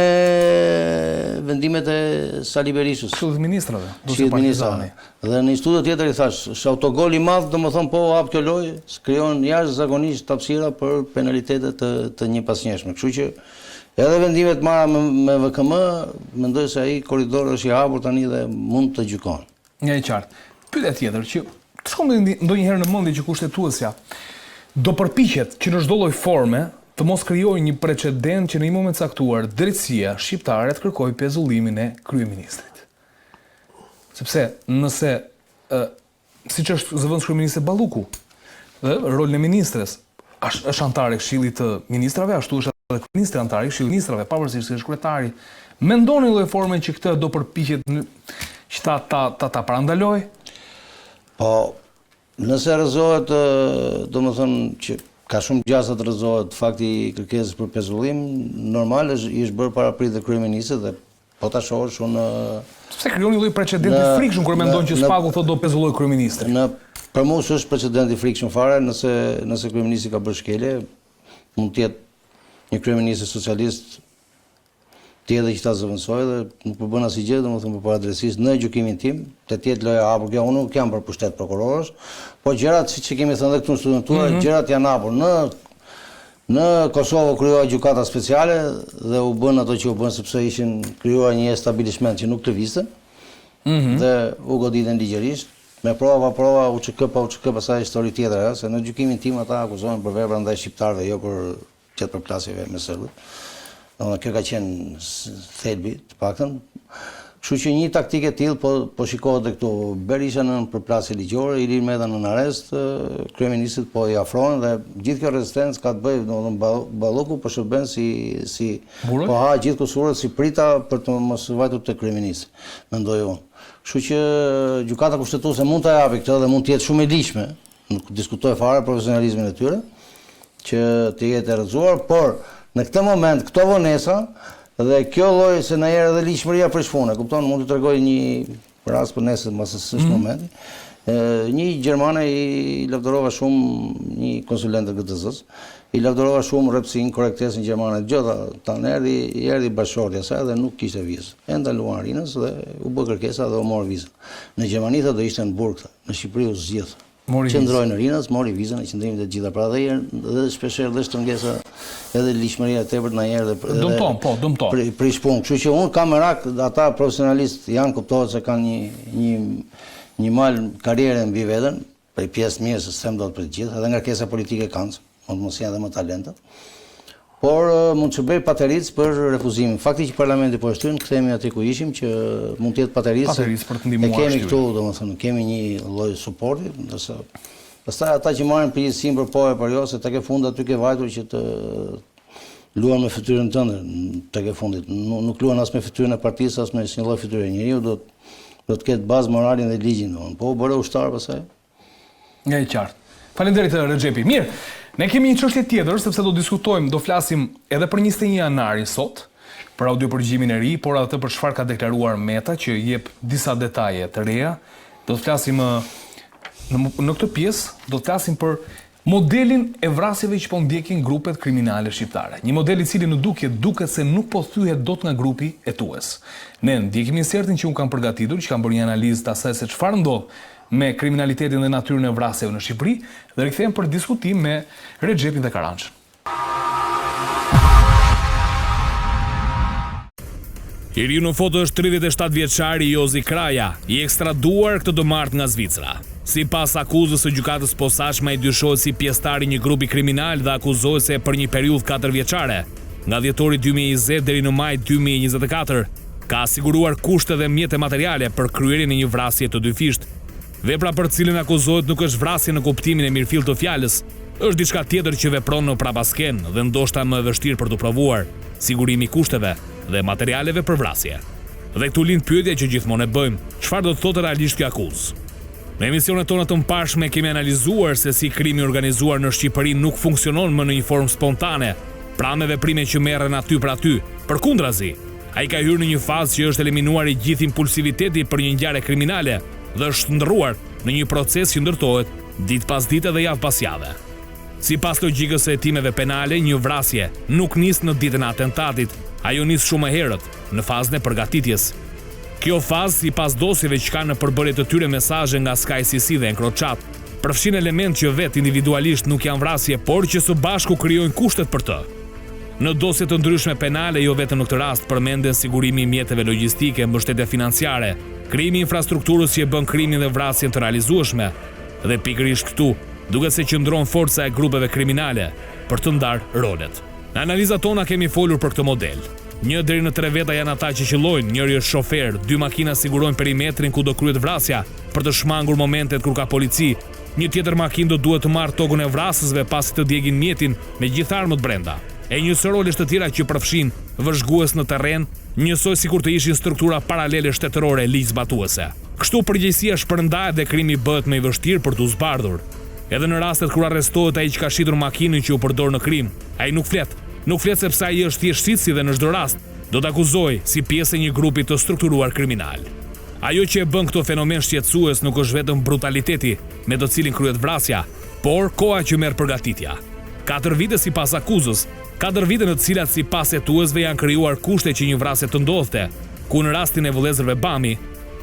vendimet e Sali Berishës. Këshillit të Ministrave, Këshillit të Ministrave. Dhe në një studio tjetër i thash, është autogol i madh, domethënë po u hap kjo lojë, krijon jashtëzakonisht hapësira për penalitete të të njëpasnjëshme. Kështu që edhe vendimet e marra me, me VKM, mendoj se ai korridor është i hapur tani dhe mund të gjykohen. Një e qartë. Pyetja tjetër që të shkon ndonjëherë në mendje që kushtetuesja do përpiqet që në çdo lloj forme të mos krijojë një precedent që në një moment caktuar drejtësia shqiptare të kërkojë pezullimin e kryeministrit. Sepse nëse ë siç është zëvendëskryeministre Balluku, ë rolin e ministres, është është anëtare e Këshillit të Ministrave, ashtu është edhe kryeministri anëtar i Këshillit të Ministrave, pavarësisht se është kryetari. Mendoni lloj forme që këtë do përpiqet që ta ta ta ta parandalojë? Po, nëse rrëzohet, domethënë që ka shumë gjasa të rrëzohet fakti i kërkesës për pezullim, normal është i është bërë paraprirë dhe kryeministrit dhe Po ta shohësh unë Sepse krijon një lloj precedenti të frikshëm kur mendon që SPAK-u thotë do pezulloj kryeministrin. Në për mua s'është precedent i frikshëm fare nëse nëse kryeministri ka bërë shkelje, mund të jetë një kryeministër socialist tjetër që ta zëvendësojë dhe nuk përbën asnjë gjë, domethënë përpara drejtësisë në gjykimin tim, të të jetë loja e hapur kjo, unë nuk jam për pushtet prokurorësh, po gjërat siç e kemi thënë edhe këtu në studion tuaj, mm -hmm. gjërat janë hapur në Në Kosovë u krijua gjykata speciale dhe u bënë ato që u bënë sepse ishin krijuar një establishment që nuk lëvizte mm -hmm. dhe u goditën ligjërisht me prova pa prova UÇK pa UÇK pastaj histori tjetër ajo se në gjykimin tim ata akuzohen për vepra ndaj shqiptarëve jo për gjatë përplasjeve me serbët. Domethënë kjo ka qenë thelbi, të paktën. Kështu që një taktikë e tillë po po shikohet dhe këtu. Berisha nën përplasje ligjore, Ilir Meta nën arrest, kryeministrit po i afrohen dhe gjithë kjo rezistencë ka të bëjë, domethënë Balluku po shërben si si po ha gjithë kusuret si prita për të mos vajtur te kryeministri, mendoj unë. Kështu që Gjykata Kushtetuese mund ta japi këtë dhe mund të jetë shumë e ligjshme, Nuk diskutoj fare profesionalizmin e tyre, që të jetë e rrëzuar, por në këtë moment, këto vonesa dhe kjo lloj se ndonjëherë edhe ligjshmëria prish punë, kupton, mund të tregoj një rast për nesër, mbase s'është mm. momenti. Një gjermane i lavdërova shumë një konsulent të KQZ-s, i lavdërova shumë rreptësinë, korrektesën gjermane, gjitha, tani erdhi, i erdhi bashkëshortja saj dhe nuk kishte vizë. E ndaluan Rinas dhe u bë kërkesa dhe u mor vizë. Në Gjermani tha do ishte në burg, tha. Në Shqipëri u zgjidh. Qëndroi në Rinas, mori vizën e qëndrimit e të gjitha. Pra dhe dhe shpeshherë dhe shtrëngesa edhe ligjshmëria e tepërt ndonjëherë dhe edhe dëmton, po, dëmton. Pri, prish punë. Kështu që unë kam merak, ata profesionalistë janë, kuptohet se kanë një një një mal karriere mbi veten, për pjesë të mirë, se s'them dot për të gjithë, edhe ngarkesa politike kanë, mund të mos jenë dhe më talentët. Por mund të shërbejë patericë për refuzimin. Fakti që parlamenti po e shtyn, kthehemi aty ku ishim që mund të jetë patericë. Patericë për të ndihmuar. E kemi këtu, domethënë, kemi një lloj suporti, ndërsa pastaj ata që marrin përgjegjësinë për po e për jo, se tek e fundit aty ke vajtur që të luan me fytyrën tënde tek e fundit. Nuk, nuk luan as me fytyrën e partisë, as me asnjë lloj fytyre. Njeriu do do të ketë bazë moralin dhe ligjin, domethënë. Po u bëre ushtar pastaj. E qartë. Faleminderit Rexhepi. Mirë, ne kemi një çështje tjetër sepse do diskutojmë, do flasim edhe për 21 janarin sot, për audiopërgjimin e ri, por atë për çfarë ka deklaruar Meta që jep disa detaje të reja. Do të flasim në në këtë pjesë, do të flasim për modelin e vrasjeve që po ndjekin grupet kriminale shqiptare. Një model i cili në dukje duket se nuk po thyhet dot nga grupi hetues. Ne ndjekim insertin që unë kam përgatitur, që kam bërë një analizë të asaj se çfarë ndodh me kriminalitetin dhe natyrën e vrasjeve në Shqipëri dhe rikthehem për diskutim me Rexhepin dhe Karanxhën. I riu në foto është 37 vjeçari Jozi Kraja, i ekstraduar këtë të martë nga Zvicra. Sipas akuzës së gjykatës posaçme ai dyshohet si pjesëtar i një grupi kriminal dhe akuzohet se për një periudhë katërvjeçare, nga dhjetori 2020 deri në maj 2024, Ka siguruar kushte dhe mjete materiale për kryerjen e një vrasje të dyfishtë. Vepra për të cilën akuzohet nuk është vrasje në kuptimin e mirëfilltë të fjalës, është diçka tjetër që vepron në prapaskenë dhe ndoshta më e vështirë për t'u provuar, sigurimi i kushteve dhe materialeve për vrasje. Dhe këtu lind pyetja që gjithmonë e bëjmë, çfarë do të thotë realisht kjo akuzë? Në emisionet tona të mëparshme kemi analizuar se si krimi i organizuar në Shqipëri nuk funksionon më në një formë spontane, pra me veprime që merren aty për aty, përkundrazi, Ai ka hyrë në një fazë që është eliminuar i gjithë impulsiviteti për një ngjarje kriminale. dhe është shndërruar në një proces që ndërtohet ditë pas dite dhe javë pas jave. Sipas logjikës së hetimeve penale, një vrasje nuk nis në ditën e atentatit, ajo nis shumë më herët, në fazën e përgatitjes. Kjo fazë, sipas dosjeve që kanë në përbërje të tyre mesazhe nga Sky CC dhe EncroChat, përfshin elementë që vetë individualisht nuk janë vrasje, por që së bashku krijojnë kushtet për të. Në dosje të ndryshme penale, jo vetëm në këtë rast, përmenden sigurimi i mjeteve logjistike, mbështetja financiare, krijimi i infrastrukturës që e bën krimin dhe vrasjen të realizueshme. Dhe pikërisht këtu, duket se qëndron forca e grupeve kriminale për të ndarë rolet. Në analizat tona kemi folur për këtë model. Një deri në tre veta janë ata që qëllojnë, njëri është shofer, dy makina sigurojnë perimetrin ku do kryhet vrasja, për të shmangur momentet kur ka polici, një tjetër makinë do duhet të marrë tokën e vrasësve pasi të djegin mjetin me gjithë armët brenda. E një sërë rolesh të tjera që përfshijnë vëzhgues në terren, njësoj sikur të ishin struktura paralele shtetërore ligjzbatuese. Kështu përgjegjësia shpërndahet dhe krimi bëhet më i vështirë për t'u zbardhur. Edhe në rastet kur arrestohet ai që ka shitur makinën që u përdor në krim, ai nuk flet. Nuk flet sepse ai është thjesht shitësi dhe në çdo rast, do të akuzohej si pjesë e një grupi të strukturuar kriminal. Ajo që e bën këtë fenomen shqetësues nuk është vetëm brutaliteti me të cilin kryhet vrasja, por koha që merr përgatitja. Katër vite sipas akuzës, katër vite në të cilat sipas hetuesve janë krijuar kushte që një vrasje të ndodhte, ku në rastin e vëllezërve Bami,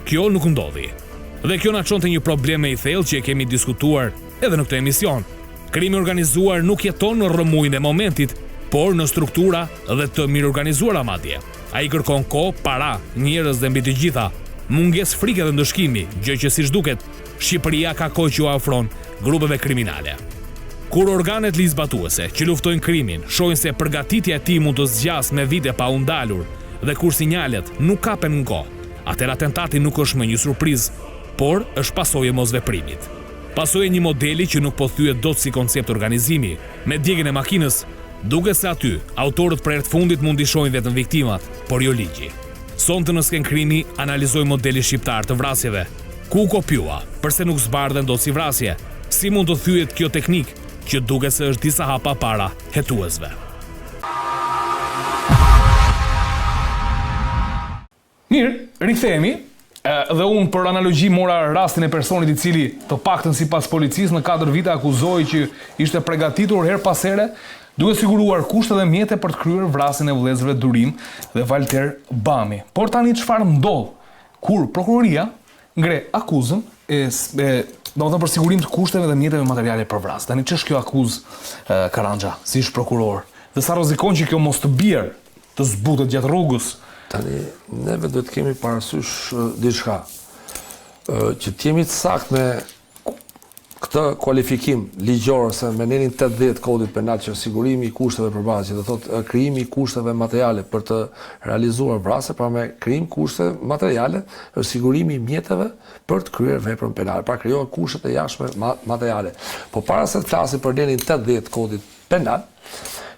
kjo nuk ndodhi. Dhe kjo na çon te një problem më i thellë që e kemi diskutuar edhe në këtë emision. Krimi i organizuar nuk jeton në rrëmujën e momentit, por në struktura dhe të mirëorganizuara madje. Ai kërkon kohë, para, njerëz dhe mbi të gjitha, mungesë frike dhe ndëshkimi, gjë që siç duket, Shqipëria ka kohë që ua ofron grupeve kriminale. Kur organet ligjzbatuese, që luftojnë krimin, shohin se përgatitja e tij mund të zgjasë me vite pa u ndalur dhe kur sinjalet nuk kapen në kohë, atëherë atentati nuk është më një surprizë, por është pasojë e mosveprimit. Pasojë e një modeli që nuk po thyhet dot si koncept organizimi. Me djegien e makinës, duket se aty, autorët për herë të fundit mund t'i shohin vetëm viktimat, por jo ligji. Sonte në Skenë Krimi analizojmë modelin shqiptar të vrasjeve. Ku u kopjua? Përse nuk zbardhen dot si vrasje? Si mund të thyhet kjo teknikë, që duket se është disa hapa para hetuesve? Mirë, rikthehemi. Dhe unë për analogji mora rastin e personit i cili, të paktën sipas policisë, në 4 vite akuzohej që ishte pregatitur herë pas here, duke siguruar kushte dhe mjete për të kryer vrasjen e vëllezërve Durim dhe Valter Bami. Por tani çfarë ndodh kur prokuroria ngre akuzën e, e domethënë për sigurim të kushteve dhe mjeteve materiale për vrasje. Tani ç'është kjo akuzë Karanxha, si ish prokuror? Dhe sa rrezikon që kjo mos të bjerë të zbutet gjatë rrugës. Tani, neve duhet të kemi parasysh diçka, që të jemi të saktë me këtë kualifikim ligjor ose me nenin 80 kodit penal që sigurimi i kushteve për vrasje, që do thotë krijimi i kushteve materiale për të realizuar vrasje, pra me krijim kushte materiale është sigurimi i mjeteve për të kryer veprën penale. Pra krijohen kushtet e jashtme materiale. Po para se të flasim për nenin 80 kodit penal,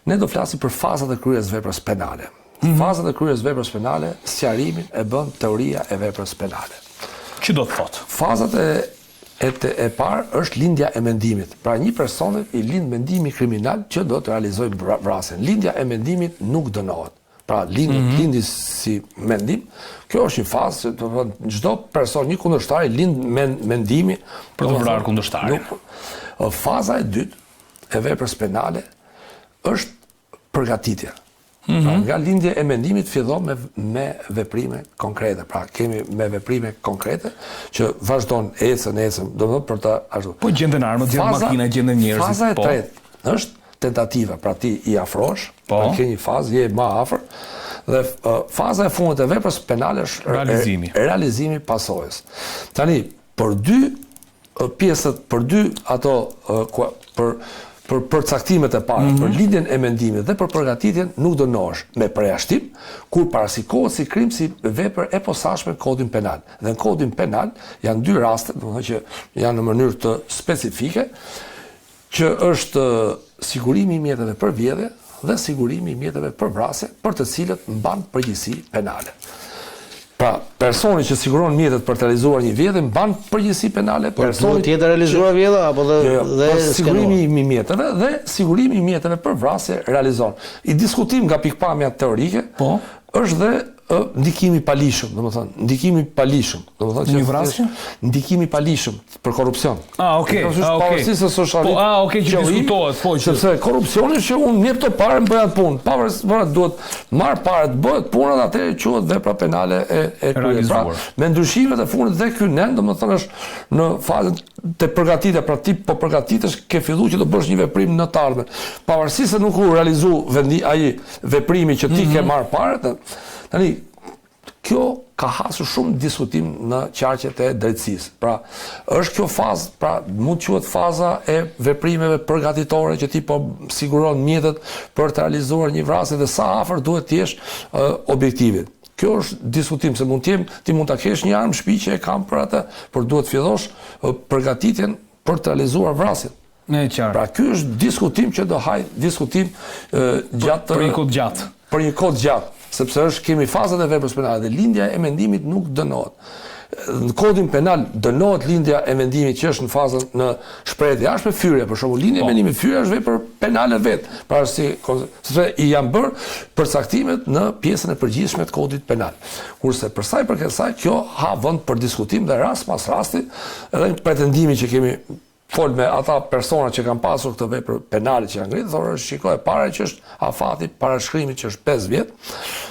ne do flasim për fazat e kryerjes veprës penale. Mm -hmm. Fazat e kryerjes veprës penale, sqarimin e bën teoria e veprës penale. Që do të thotë? Fazat e e të e parë është lindja e mendimit. Pra një personi i lind mendimi kriminal që do të realizojë vrasjen. Lindja e mendimit nuk dënohet. Pra lindi, mm -hmm. lindi si mendim. Kjo është një fazë që do të thotë çdo person, një kundërshtar i lind men, mendimi për të vrarë kundërshtarin. Nuk, faza e dytë e veprës penale është përgatitja. Mm -hmm. Pra, nga lindja e mendimit fillon me, me veprime konkrete. Pra, kemi me veprime konkrete që vazhdon ecën, ecën, domethënë për të ashtu. Po gjenden armët, gjenden makina, gjenden njerëzit. Faza e po. tretë është tentativa, pra ti i afrohesh, po. pra ke një fazë, je më afër, dhe uh, faza e fundit e veprës penale është realizimi, realizimi i pasojës. Tani, për dy pjesët për dy ato për për përcaktimet e para, mm -hmm. për lindjen e mendimit dhe për përgatitjen nuk dënohesh me përjashtim kur parashikohet si krim si vepër e posaçme në kodin penal. Dhe në kodin penal janë dy raste, domethënë që janë në mënyrë të specifike, që është sigurimi i mjeteve për vjedhje dhe sigurimi i mjeteve për vrasje, për të cilët mban përgjegjësi penale. Pra, personi që siguron mjetet për të realizuar një vjedhje mban përgjegjësi penale, por personi duhet të jetë realizuar vjedhja apo dhe jo, jo, dhe sigurimi i mjeteve dhe sigurimi i mjeteve për vrasje realizon. I diskutim nga pikëpamja teorike, po, është dhe ndikimi i paligjshëm, domethënë, ndikimi i paligjshëm, domethënë që një vrasje? Ndikimi i paligjshëm për korrupsion. Ah, okay. Ah, okay. Pavarësisht se s'është Po, ah, okay, që diskutohet, po, që sepse korrupsioni është që unë më jep të pare më bëj atë punë. Pavarësisht pra duhet marr pare të bëhet puna dhe atëherë quhet vepra penale e e kryer. Pra, me ndryshimet e fundit dhe ky nen, domethënë është në fazën të përgatitjes, pra ti po përgatitesh ke fillu që të bësh një veprim në të ardhmen. Pavarësisht se nuk u realizu vendi ai veprimi që ti ke mhm. marrë pare, tani kjo ka hasur shumë diskutim në qarqet e drejtësisë. Pra, është kjo fazë, pra mund të quhet faza e veprimeve përgatitore që ti po siguron mjetet për të realizuar një vrasje dhe sa afër duhet të jesh objektivit. Kjo është diskutim se mund të jem, ti mund ta kesh një armë në shtëpi që e kam për atë, por duhet të fillosh përgatitjen për të realizuar vrasjen. E qartë. Pra ky është diskutim që do haj diskutim gjatë për një kohë gjatë. Për një kohë gjatë, sepse është kemi fazat e veprës penale dhe lindja e mendimit nuk dënohet. Në kodin penal dënohet lindja e mendimit që është në fazën në shprehje të jashtme fyerja, për shembull lindja e po. mendimit fyerja është vepër penale vetë, pra është si sepse i janë bërë përcaktimet në pjesën e përgjithshme të kodit penal. Kurse për sa i përket saj, kjo ha vend për diskutim dhe rast pas rasti, edhe pretendimi që kemi fol me ata persona që kanë pasur këtë vepër penale që janë ngritur, thonë është shiko e para që është afati parashkrimit që është 5 vjet.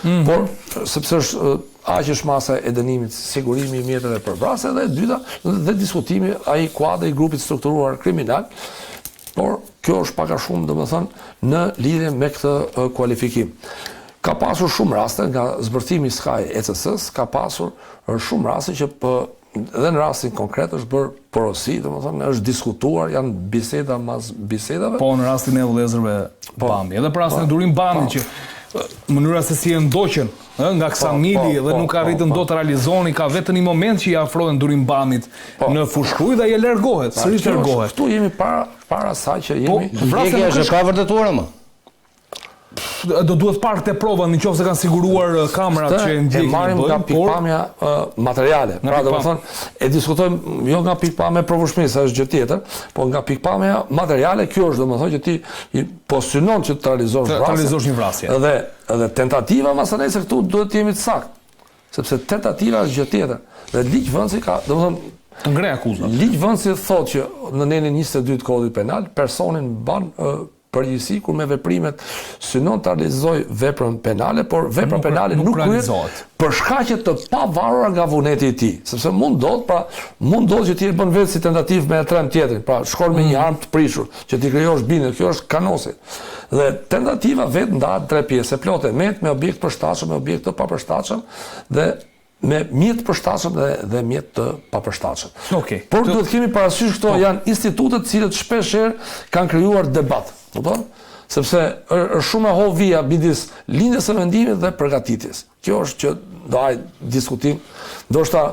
Mm -hmm. Por sepse është aq është masa e dënimit sigurimi i mjeteve për vrasje dhe e dyta dhe diskutimi ai kuadri i grupit strukturuar kriminal. Por kjo është pak a shumë domethënë në lidhje me këtë kualifikim. Ka pasur shumë raste nga zbërthimi i Sky ECC-s, ka pasur shumë raste që pë, Dhe në rastin konkret është bërë porosi, domethënë është diskutuar, janë biseda mas bisedave. Po në rastin e vëllezërve po, Bambi, edhe për rastin po, e Durim Bambi po. që mënyra se si e ndoqën, ë, nga po, Ksamili po, dhe po, nuk po, arritën po, dot të realizonin, ka vetëm një moment që i afrohen Durim Bambit po, në Fushë-Krujë dhe ai e largohet, sërish largohet. Këtu jemi para para saj që po, jemi. Po, vrasja nuk është e pavërtetuar ama. Do duhet parë këtë prova në qoftë se kanë siguruar uh, kamerat që e ndjekin. E marrim nga pikëpamja uh, materiale. Pra, domethënë, e diskutojmë jo nga pikëpamja e provueshmërisë, se është gjë tjetër, por nga pikëpamja materiale, kjo është domethënë që ti po synon që të realizosh vrasje. Të realizosh një vrasje. Dhe dhe tentativa masanej se këtu duhet të jemi të saktë. Sepse tentativa është gjë tjetër. Dhe ligjvënësi ka, domethënë, të ngre akuza. Ligjvënësi thotë që në nenin 22 të Kodit Penal, personin mban përgjegjësi kur me veprimet synon të realizojë veprën penale, por vepra nuk, penale nuk, nuk realizohet për shkaqe të pavarura nga vullneti i tij, sepse mund ndodh, pra mund ndodh që ti e bën vetë si tentativë me e tremb tjetrin, pra shkon me një mm. armë të prishur, që t'i krijosh bindje, kjo është kanosje. Dhe tentativa vetë ndahet tre pjesë, e plotë e metë me objekt të përshtatshëm, me objekt të papërshtatshëm dhe me mjet të përshtatshëm dhe dhe mjet të papërshtatshëm. Okej. Okay. Por duhet të kemi parasysh këto po. janë institute të cilët shpesh herë kanë krijuar debat, kupton? Sepse është shumë e hollë vija midis lindjes së mendimit dhe përgatitjes. Kjo është që do haj diskutim, ndoshta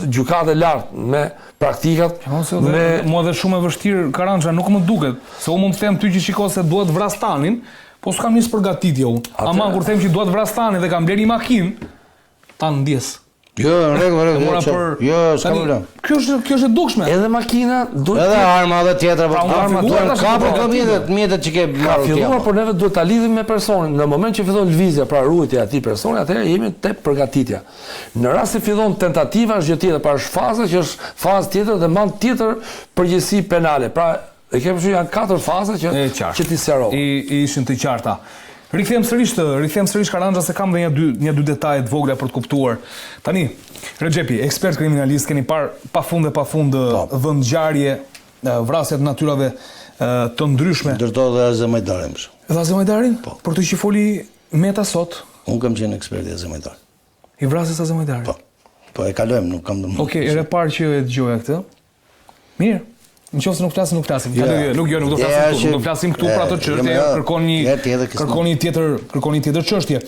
gjykatë e lartë me praktikat jo, me mua dhe shumë e vështirë Karanxha nuk më duket, se unë mund të them ty që shiko se dua të vras Tanin, po s'kam nis përgatitje unë. Ama kur them që dua të vras Tanin dhe kam blerë një makinë, Tan ndjesë. Jo, në rregull, në rregull. Jo, për... jo, s'ka problem. Kjo është kjo është e dukshme. Edhe makina duhet Edhe arma edhe tjetra, po pra, arma duhet kapur këto mjetet, mjetet që ke marrë. Ka filluar, por neve duhet ta lidhim me personin. Në moment që fillon lëvizja, pra ruajtja e atij personi, atëherë jemi te përgatitja. Në rast se fillon tentativa është gjë tjetër, pra është faza që është fazë tjetër dhe mban tjetër përgjegjësi penale. Pra E ke parasysh janë katër faza që që t'i sqaroj. I, i ishin të qarta. Rikthehem sërish të, rikthehem sërish Karanxha se kam dhe një dy një dy detaje të vogla për të kuptuar. Tani, Rexhepi, ekspert kriminalist, keni parë pafund dhe pafund po. vendngjarje, vrasje të natyrave të ndryshme. Ndër to dhe Azem Hajdarin. Dhe Azem Hajdarin? Po. Për të që foli Meta sot? Unë kam qenë ekspert i Azem Hajdarit. I vrasjes Azem Hajdarit? Po. Po e kalojmë, nuk kam ndonjë. Okej, okay, herë e parë që e dëgjoja këtë. Mirë. Në qoftë se nuk flasim, nuk flasim. Jo, jo, nuk jo, nuk do flasim këtu, nuk do flasim këtu për ato çështje, jo, kërkon një kërkon një tjetër, kërkon një tjetër çështje.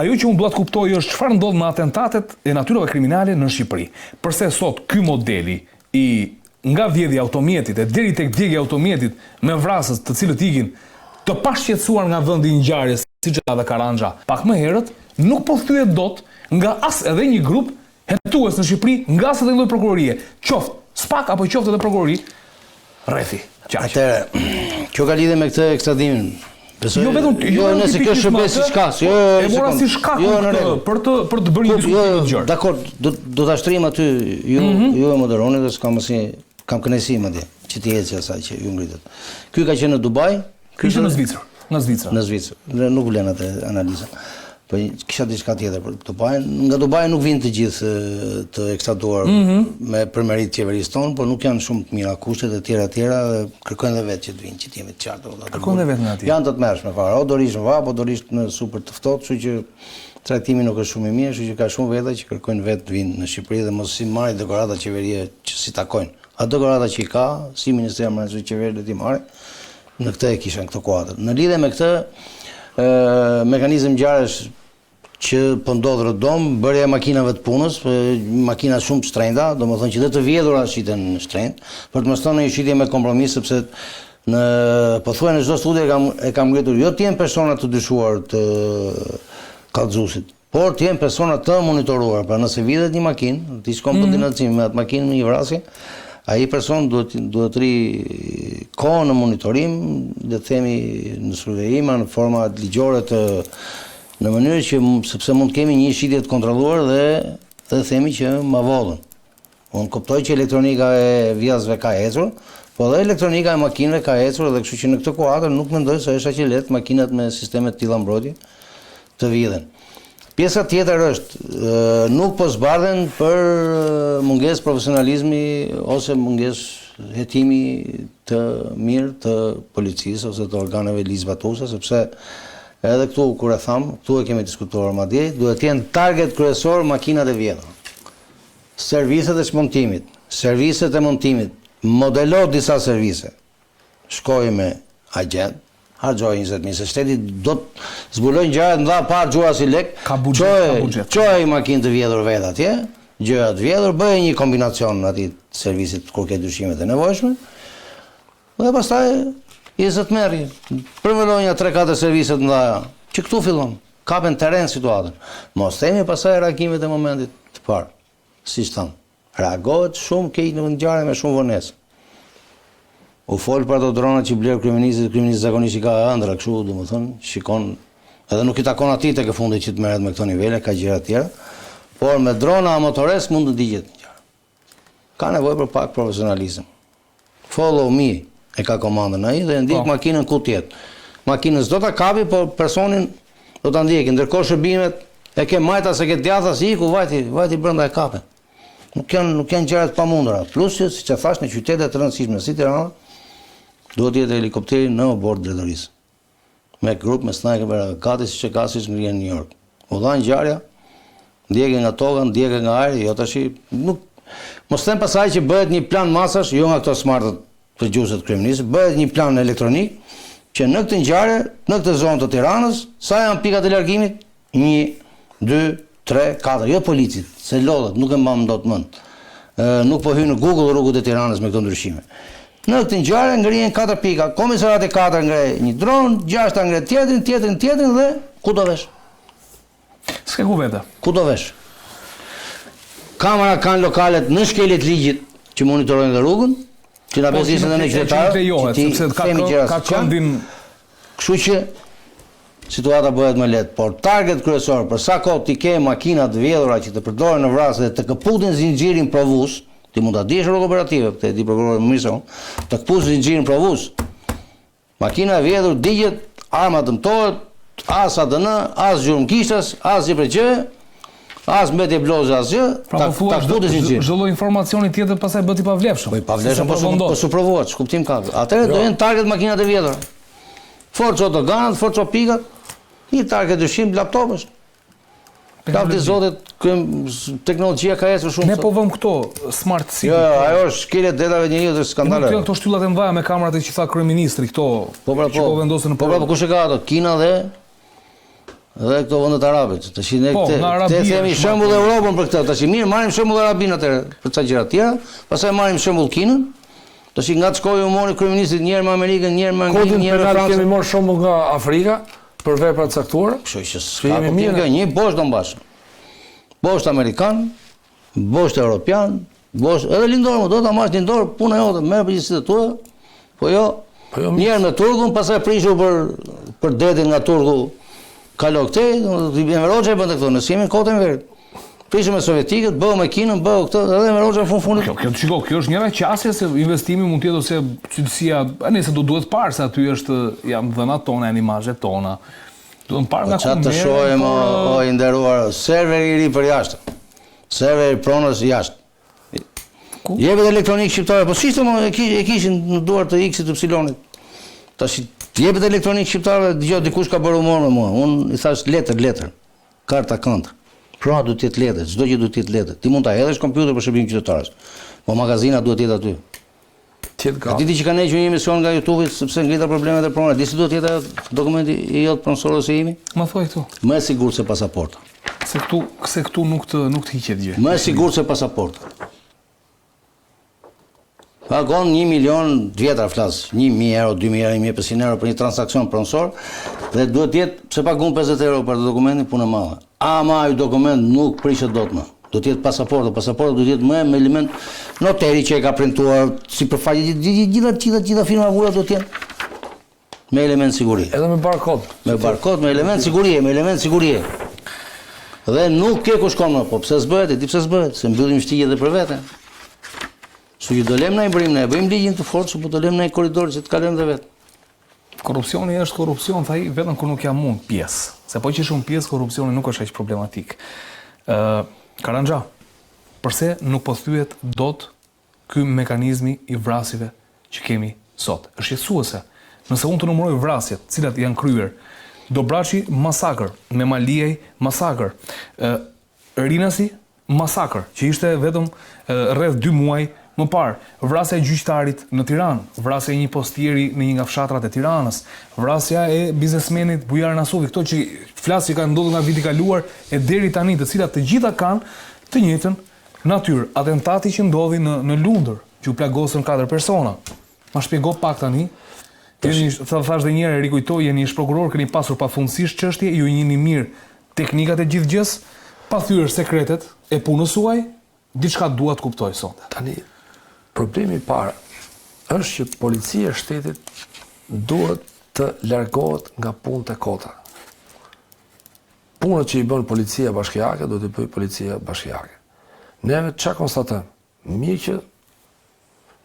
Ajo që unë dua të kuptoj është çfarë ndodh me atentatet e natyrave kriminale në Shqipëri. Përse sot ky modeli i nga vjedhja e automjetit e deri tek djegia e automjetit me vrasës të cilët ikin të pashqetësuar nga vendi i ngjarjes, siç e tha dhe Karanxha pak më herët, nuk po thyhet dot nga as edhe një grup Hetues në Shqipëri nga as edhe një lloj prokurorie, qoftë SPAK apo qoftë edhe prokurori rrethi, qarqe. Atëherë, kjo ka lidhje me këtë ekstradimin. Besoj, jo vetëm jo, jo nëse kjo shërben si shkas, jo, jo, e mora si shkak jo, këtë, për të për të bërë një po, diskutim jo, të gjerë. Dakor, do do ta shtrijmë aty, ju mm -hmm. ju e moderoni dhe s'kam asnjë kam kënaqësi madje që t'i eci asaj që ju ngritët. Ky ka qenë në Dubai, ky ishte në Zvicër, në Zvicër. Në Zvicër. Nuk vlen atë analiza. Po kisha diçka tjetër për Dubai. Nga Dubai nuk vijnë të gjithë të ekstraduar mm -hmm. me për meritë të qeverisë tonë, por nuk janë shumë të mira kushtet e tjera e tjera dhe kërkojnë dhe vetë që të vinë, që të jemi të qartë. Kërkojnë dhe vetë nga atje. Janë të tmerrshme fare. O do rrish në vapë, o do rrish në super të ftohtë, kështu që trajtimi nuk është shumë i mirë, kështu që ka shumë veta që kërkojnë vetë të vinë në Shqipëri dhe mos i marrin dekorata qeveria që s'i takojnë. Ato dekorata që i ka, si Ministria e Mbrojtjes qeveria le t'i marrë, Në këtë e kisha në këtë kuadër. Në lidhje me këtë mekanizëm ngjarjesh që po ndodh rëndom, bërja e makinave të punës, makina shumë të shtrenjta, domethënë që dhe të vjedhura shiten shtrenjtë, për të mos thënë një shitje me kompromis sepse në pothuaj në çdo studio e kam e kam ngritur jo të jenë persona të dyshuar të kallëzuesit, por të jenë persona të monitoruar. Pra nëse vidhet një makinë, ti shkon për mm -hmm. me atë makinë në një vrasje, ai person duhet duhet të rri kohë në monitorim, le të themi në survejim, në forma ligjore të në mënyrë që sepse mund të kemi një shitje të kontrolluar dhe dhe themi që ma vodhën. Unë kuptoj që elektronika e vjedhësve ka ecur, po dhe elektronika e makinave ka ecur dhe kështu që në këtë kuadër nuk mendoj se është aq e lehtë makinat me sisteme të tilla mbrojtje të vidhen. Pjesa tjetër është, nuk po zbardhen për mungesë profesionalizmi ose mungesë hetimi të mirë të policisë ose të organeve ligjzbatuese, sepse edhe këtu kur e thamë, këtu e kemi diskutuar madje, duhet të jenë target kryesor makinat e vjedhura. Serviset e çmontimit, serviset e montimit, modelo disa servise. Shkoi me agjent, harxhoi 20.000, se shteti do të zbulojë ngjarje të mëdha pa harxhuar asnjë lek. Ka buxhet, ka buxhet. Çoje një makinë të vjedhur vetë atje, gjëra të vjedhur, bëje një kombinacion atij servisit kur ke dyshimet e nevojshme. Dhe pastaj i zë të merri. Përvëlo nja 3-4 servise të mëdha, që këtu fillon. Kapen terren situatën. Mos themi pastaj reagimet e momentit të parë. Siç thamë, reagohet shumë keq në ngjarje me shumë vonesë. U fol për ato dronat që bleu kryeministri, kryeministri zakonisht i ka ëndrra kështu, domethënë, shikon edhe nuk i takon atij tek e fundit që të merret me këto nivele, ka gjëra të tjera. Por me drona amatoresk mund të digjet ngjarja. Ka nevojë për pak profesionalizëm. Follow me e ka komandën ai dhe e ndjek po. makinën ku të jetë. Makinën s'do ta kapi, por personin do ta ndjeki. Ndërkohë shërbimet e ke majtas e ke djathtas, iku vajti, vajti brenda e kape. Nuk janë nuk janë gjëra të pamundura. Plus që siç e thash në qytete të rëndësishme si Tirana, duhet të jetë helikopteri në oborr të drejtorisë. Me grup, me snajper, gati siç e ka siç ngrihen në New York. U dha ngjarja, ndjekje nga toka, ndjekje nga ajri, jo tashi nuk mos them pasaj që bëhet një plan masash, jo nga këto smartët përgjuese të kryeministrit, bëhet një plan elektronik që në këtë ngjarje, në këtë zonë të Tiranës, sa janë pikat e largimit? 1 2 3 4, jo policit, se lodhet, nuk e mban dot mend. Ë nuk po hyn në Google rrugët e Tiranës me këto ndryshime. Në këtë ngjarje ngrihen 4 pika. Komisariati 4 ngre një dron, 6 ngre tjetrin, tjetrin, tjetrin dhe ku do vesh? S'ke ku vete. Ku do vesh? Kamera kanë lokalet në shkelje të ligjit që monitorojnë dhe rrugën, që na po, bezdisen edhe ne qytetarët, që ti sepse ka ka këndin Kështu që situata bëhet më lehtë, por target kryesor për sa kohë ti ke makina të vjedhura që të përdoren në vrasje dhe të këputin zinxhirin provues, ti mund ta dish rrugë operative, këtë e di prokurori më mirë se unë, të këpus zinxhirin provues. Makina e vjedhur digjet, arma dëmtohet, as ADN, as gjurmë gishtash, asgjë për gjë, as mbetje bloze asgjë, pra, ta, po ta këputë zinxhirin. Çdo lloj informacioni tjetër pastaj bëhet i pavlefshëm. Po i pavlefshëm, po s'u po s'u provua, ç'kuptim ka. Atëherë do jo. jenë target makinat e vjedhura. Forco doganat, forco pikat, një target dyshim laptop është. Lavdi Zotit, teknologjia ka ecur shumë. Ne po vëmë këto smart city. Jo, jo, ajo është shkelje e drejtave të njeriut, është skandal. Këto janë këto shtyllat e mëdha me kamerat e që tha kryeministri këto. Po pra, po. Që po vendosen në Po pra, po kush e ka ato? Kina dhe dhe këto vendet arabe. Tash ne po, këtë, këtë themi shembull Evropën për këtë. Tash mirë, marrim shembull Arabinë atëherë për ca gjëra të tjera, pastaj marrim shembull Kinën. Tash nga të shkojë humori kryeministrit një herë me Amerikën, një herë me Anglinë, një herë me Francën. Kodin penal kemi marrë shembull nga Afrika për vepra të caktuara. Kështu që s'ka kuptim kjo, një bosht do mbash. Bosht amerikan, bosht europian, bosht edhe lindor, do ta marrësh lindor, puna jote, merr përgjegjësitë e tua. Po jo. Po jo, Një herë me Turkun, pastaj prishu për për detin nga Turku kalo këtej, domethënë Enver Hoxha i bënte këto, ne s'jemi në kohët e Enverit. Prishu me sovjetikët, bëhu me Kinën, bëhu këtë, edhe Enver Hoxha në fund fundit. Kjo, kjo, shiko, kjo është njëra qasje se investimi mund të jetë ose cilësia, a nëse do duhet parë se aty është janë dhënat tona, janë imazhet tona. Duhet parë nga po ku merren. Ça të shohim o, o i nderuar, serveri i ri për jashtë. Serveri i pronës jashtë. Ku? Jepet elektronik shqiptare, po s'ishte më, e, e kishin në duar të X-it Y-it. Tash jepet elektronik shqiptare, dëgjo dikush ka bërë humor me mua. Unë i thash letër, letër. Karta kënd. Prona duhet të jetë letër, çdo gjë duhet të jetë letër. Ti mund ta hedhësh kompjuter për shërbim qytetarësh. Po magazina duhet të jetë aty. Të jetë gati. Di ti që kanë hequr një emision nga YouTube-i sepse ngrita problemet e pronës. Di si duhet të jetë ajo dokumenti i jot pronësor ose imi? Ma thuaj këtu. Më e sigurt se pasaporta. Se këtu, se këtu nuk të nuk të hiqet gjë. Më e sigurt se pasaporta. Pagon 1 milion të vjetra flas, 1000 euro, 2000 euro, 1500 euro për një transaksion pronësor dhe duhet të jetë pse pagun 50 euro për atë dokumentin punë e madhe. Ama ai dokument nuk prishet dot më. Do të jetë pasaporta, pasaporta do të jetë më me element noteri që e ka printuar sipërfaqe gjitha gjitha gjitha gjitha firma vula do të jenë me element sigurie. Edhe me barkod. Me barkod, me element sigurie, me element sigurie. Dhe nuk ke ku shkon më, po pse s'bëhet, e di pse s'bëhet, se mbyllim shtigjet dhe për vete. Kështu që do lëmë na i bëjmë, ne e bëjmë ligjin të fortë, po do lëmë na i korridor që të kalojmë dhe vetë. Korrupsioni është korrupsion, tha ai, vetëm kur nuk jam unë pjesë. Se po që shumë pjesë, korrupsioni nuk është aq problematik. Ë, Karanxha, përse nuk po thyet dot ky mekanizmi i vrasjeve që kemi sot? Është shqetësuese. Nëse unë të numëroj vrasjet, të cilat janë kryer, Dobraçi masakër, Memaliaj masakër, ë Rinasi masakër, që ishte vetëm rreth dy muaj më parë, vrasja e gjyqtarit në Tiranë, vrasja e një postieri në një nga fshatrat e Tiranës, vrasja e biznesmenit Bujar Nasufi, këto që flas që kanë ndodhur nga viti i kaluar e deri tani, të cilat të gjitha kanë të njëjtën natyrë, atentati që ndodhi në në Lundër, që u plagosën katër persona. Ma shpjego pak tani. Jeni, ta thashë dhe një herë, e rikujtoj, jeni ish prokuror, keni pasur pafundësisht çështje, ju i njihni mirë teknikat e gjithë gjësë, pa thyer sekretet e punës suaj, diçka dua të kuptoj sonte. Tani, problemi i parë është që policia e shtetit duhet të largohet nga punët e kota. Punët që i bën policia bashkiake duhet t'i bëjë policia bashkiake. Neve ça konstatojmë? Mirë që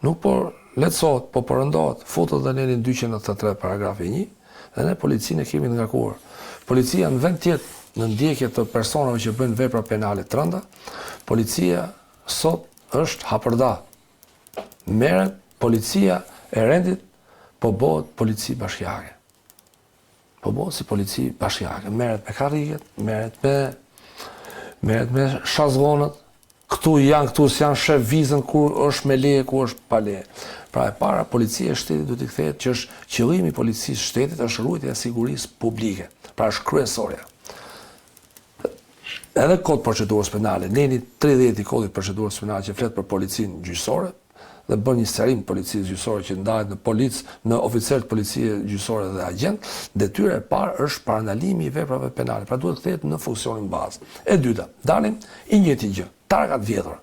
nuk po lehtësohet, po po rëndohet, futet dhe neni 293 paragrafi 1, dhe ne policinë e kemi të ngarkuar. Policia në vend të jetë në ndjekje të personave që bëjnë vepra penale të rënda, policia sot është hapërda. Merret policia e rendit, po bëhet polici bashkiake. Po bëhet si polici bashkiake, merret me karriget, merret me merret me shazgonët, këtu janë, këtu s'janë, sheh vizën ku është me leje, ku është pa leje. Pra e para, policia e shtetit duhet t'i kthehet që është qëllimi i policisë shtetit është ruajtja e sigurisë publike. Pra është kryesorja. Edhe kod procedurës penale, neni 30 i kodit procedurës penale që flet për policinë gjyqësore dhe bën një sqarim të policisë gjyqësore që ndahet në polic, në oficer të policie gjyqësore dhe agjent, detyra e parë është parandalimi i veprave penale, pra duhet të kthehet në funksionin bazë. E dyta, dalim i njëjti gjë, targat vjedhura.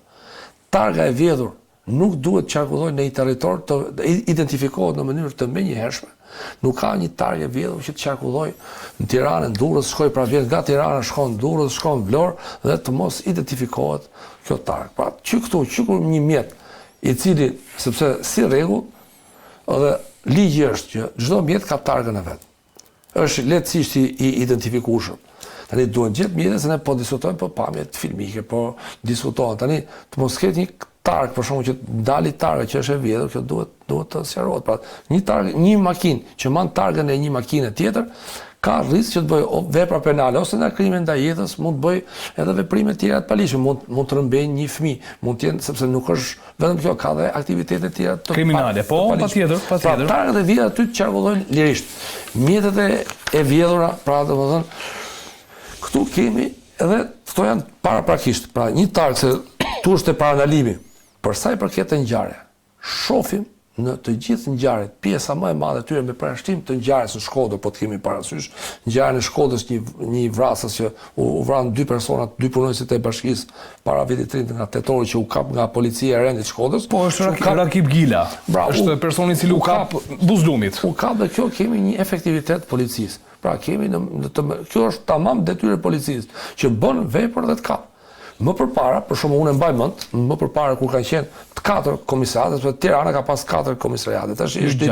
Targa e vjedhur nuk duhet të qarkullojë në një territor të identifikohet në mënyrë të menjëhershme. Nuk ka një targë e vjedhur që të qarkullojë në Tiranë, në Durrës, shkojë pra vjen nga Tirana, shkon në Durrës, shkon në Vlorë dhe të mos identifikohet kjo targë. Pra, që këtu, që kur një mjet i cili, sepse si rregull, edhe ligji është që çdo mjet ka targën e vet. Është lehtësisht i identifikueshëm. Tani duhen gjetë mjete se ne po diskutojmë për pamjet filmike, po diskutohen. Tani të mos ketë një targë për shembull që dali targa që është e vjedhur, kjo duhet duhet të sqarohet. Pra, një targë, një makinë që mban targën e një makine tjetër, ka risk që të bëjë vepra penale ose nga krime ndaj jetës, mund të bëjë edhe veprime të tjera të paligjshme, mund mund të rrëmbejnë një fëmijë, mund të jenë sepse nuk është Vetëm kjo ka dhe aktivitete tjera të kriminale, po, patjetër, pra, patjetër. Pra, targat e vjedhura aty të qarkullojnë lirisht. Mjetet e, e vjedhura, pra domethënë, këtu kemi edhe këto janë paraprakisht, pra një targë se tu është e parandalimi, për sa i përket te ngjarja, shofim Në të gjithë ngjarjet, pjesa më e madhe e tyre me përjashtim të ngjarjes në Shkodër, po të kemi parasysh, ngjarjen e Shkodrës një një vrasës që u, u vranë dy persona, dy punonjësit e bashkisë para vitit 30 nga tetori që u kap nga policia e rendit të Shkodrës. Po është Rakip, kap, Rakip Gila. Pra, është personi i cili u kap buzë lumit. U kap dhe kjo kemi një efektivitet të policisë. Pra kemi në, në të, kjo është tamam detyrë e policisë që bën vepër dhe të kap. Më përpara, për shembull unë e mbaj mend, më përpara kur kanë qenë të katër komisariate, sepse Tirana ka pas katër komisariate. Tash është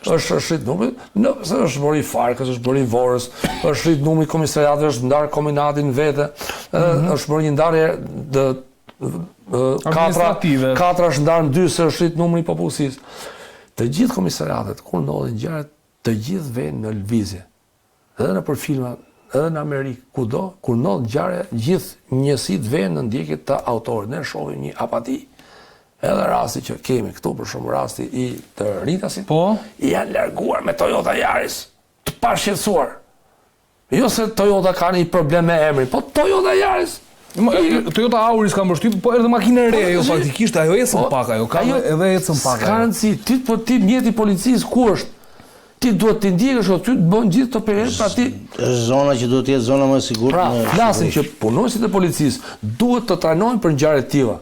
është është rrit numri, në se është bërë i Farkës, është bërë i Vorës, është rrit numri i komisariateve, është ndarë Kombinati në vete, mm -hmm. është bërë një ndarje dë katra, katra është ndarë në dy se është rrit numri i popullsisë. Të gjithë komisariatet kur ndodhin ngjarjet, të gjithë vejnë në lëvizje. Edhe nëpër filma, edhe në Amerikë, kudo, kur ndodh ngjarje, gjithë njësitë vejnë në ndjekje të autorit. Ne shohim një apati. Edhe rasti që kemi këtu, për shembull rasti i të Rinasit, po? janë larguar me Toyota Yaris, të pashqetësuar. Jo se Toyota ka një problem me emrin, po Toyota Yaris. Toyota Auris kam përshtypjen, po erdhi makinë e re, ajo po, faktikisht ajo ecën po, pak ajo, ka edhe ecën pak. S'ka rëndësi, ti po ti mjeti i policisë ku është? Ti duhet t'i ndjekësh o ty të bën gjithë të perimet, pra ti është zona që duhet të jetë zona më e sigurt. Pra, flasim që punonjësit e policisë duhet të trajnohen për ngjarje të tilla.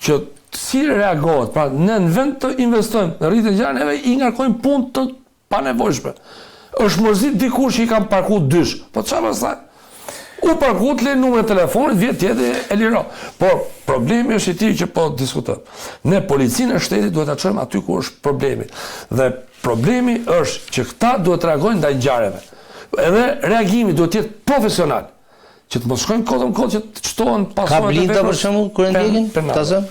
Që si reagohet, pra ne në vend të investojmë në rritjen e ngjarjeve, neve i ngarkojmë punë të panevojshme. Është mërzit dikush që i kanë parku dysh. Po çfarë pastaj? U parku të lejë numrin e telefonit, vjen tjetri e liro. Por problemi është i tij që po diskutojmë. Ne policinë e shtetit duhet ta çojmë aty ku është problemi. Dhe problemi është që këta duhet të reagojnë ndaj ngjarjeve. Edhe reagimi duhet të jetë profesional. Që të mos shkojnë kot më kot që të shtohen pasojat e veprës. Ka blinda për shembull kur e ndjekin? Ta zëm?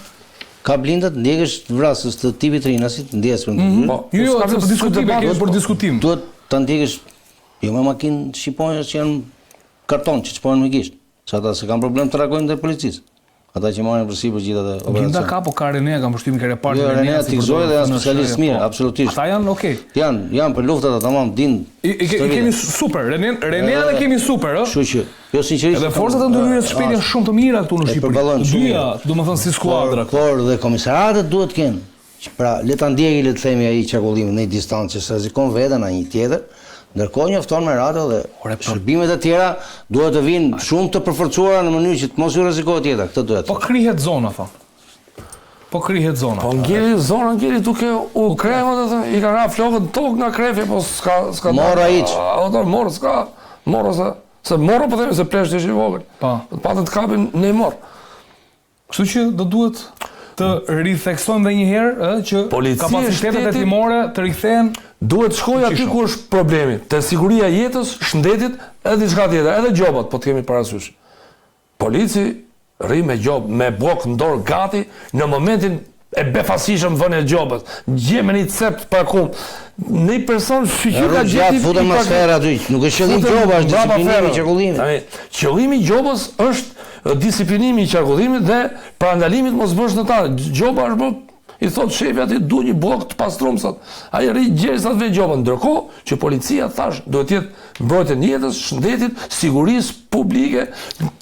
Ka blinda të ndjekësh vrasës të tipit Rinasit, ndjesë për mm -hmm. Po, jo, jo, për diskutim, e kemi për diskutim. Duhet ta ndjekësh jo me makinë shqiponja që janë karton që çpohen me gisht. Se ata s'e kanë problem të reagojnë ndaj policisë. Ata që marrin përsipër gjithë atë operacion. Blinda ka, po ka Renea, kam përshtypjen ka repartin jo, Renea si gëzoj dhe janë specialistë mirë, po. absolutisht. Ata janë okay. Janë, janë për luftrat ata tamam din. I, i, i kemi super, Renea, Renea e kemi super, ë? Kështu që, jo sinqerisht. Edhe forcat e ndërhyrjes së shpejtë janë shumë të mira këtu në Shqipëri. Të dyja, domethënë si skuadra. Por, por dhe komisariatet duhet të kenë. Pra, le ta ndjekë, le të themi ai qarkullimin në një distancë që s'rrezikon veten a një tjetër, ndërkohë njofton me radio dhe Ore, po- shërbimet e tjera duhet të vinë shumë të përforcuara në mënyrë që të mos ju rrezikohet jeta, këtë doja të Po krihet zona thonë. Po krihet zona. Po ngeli zona, ngeli duke u krehë, do të i kanë ra flokët në tokë nga krehja, po s'ka s'ka. Morra hiç. Autor morr s'ka, morr ose se morro po themi se pleshti është i vogël. Po. Patën të kapin në morr. Kështu që do duhet të ritheksojmë edhe një herë, ë, që kapacitetet hetimore të rikthehen duhet të shkojë aty ku është problemi, te siguria e jetës, shëndetit, edhe diçka tjetër, edhe gjobat, po të kemi parasysh. Polici rri me gjobë, me bllok në dorë gati në momentin e befasishëm vënë e gjobës. Gje me një cep të parkum. Në një person shyqyr ka gjetë futen mas ferre aty, nuk është qëllim gjoba, është disiplinimi i qarkullimit. Tani, qëllimi i gjobës është disiplinimi i qarkullimit dhe parandalimi të mos bësh në ta. Gjoba është bërë i thot shefi aty du një bllok të pastrum sot. Ai rri gjersa të vë gjobën. Ndërkohë që policia thash duhet të jetë mbrojtjen e jetës, shëndetit, sigurisë publike,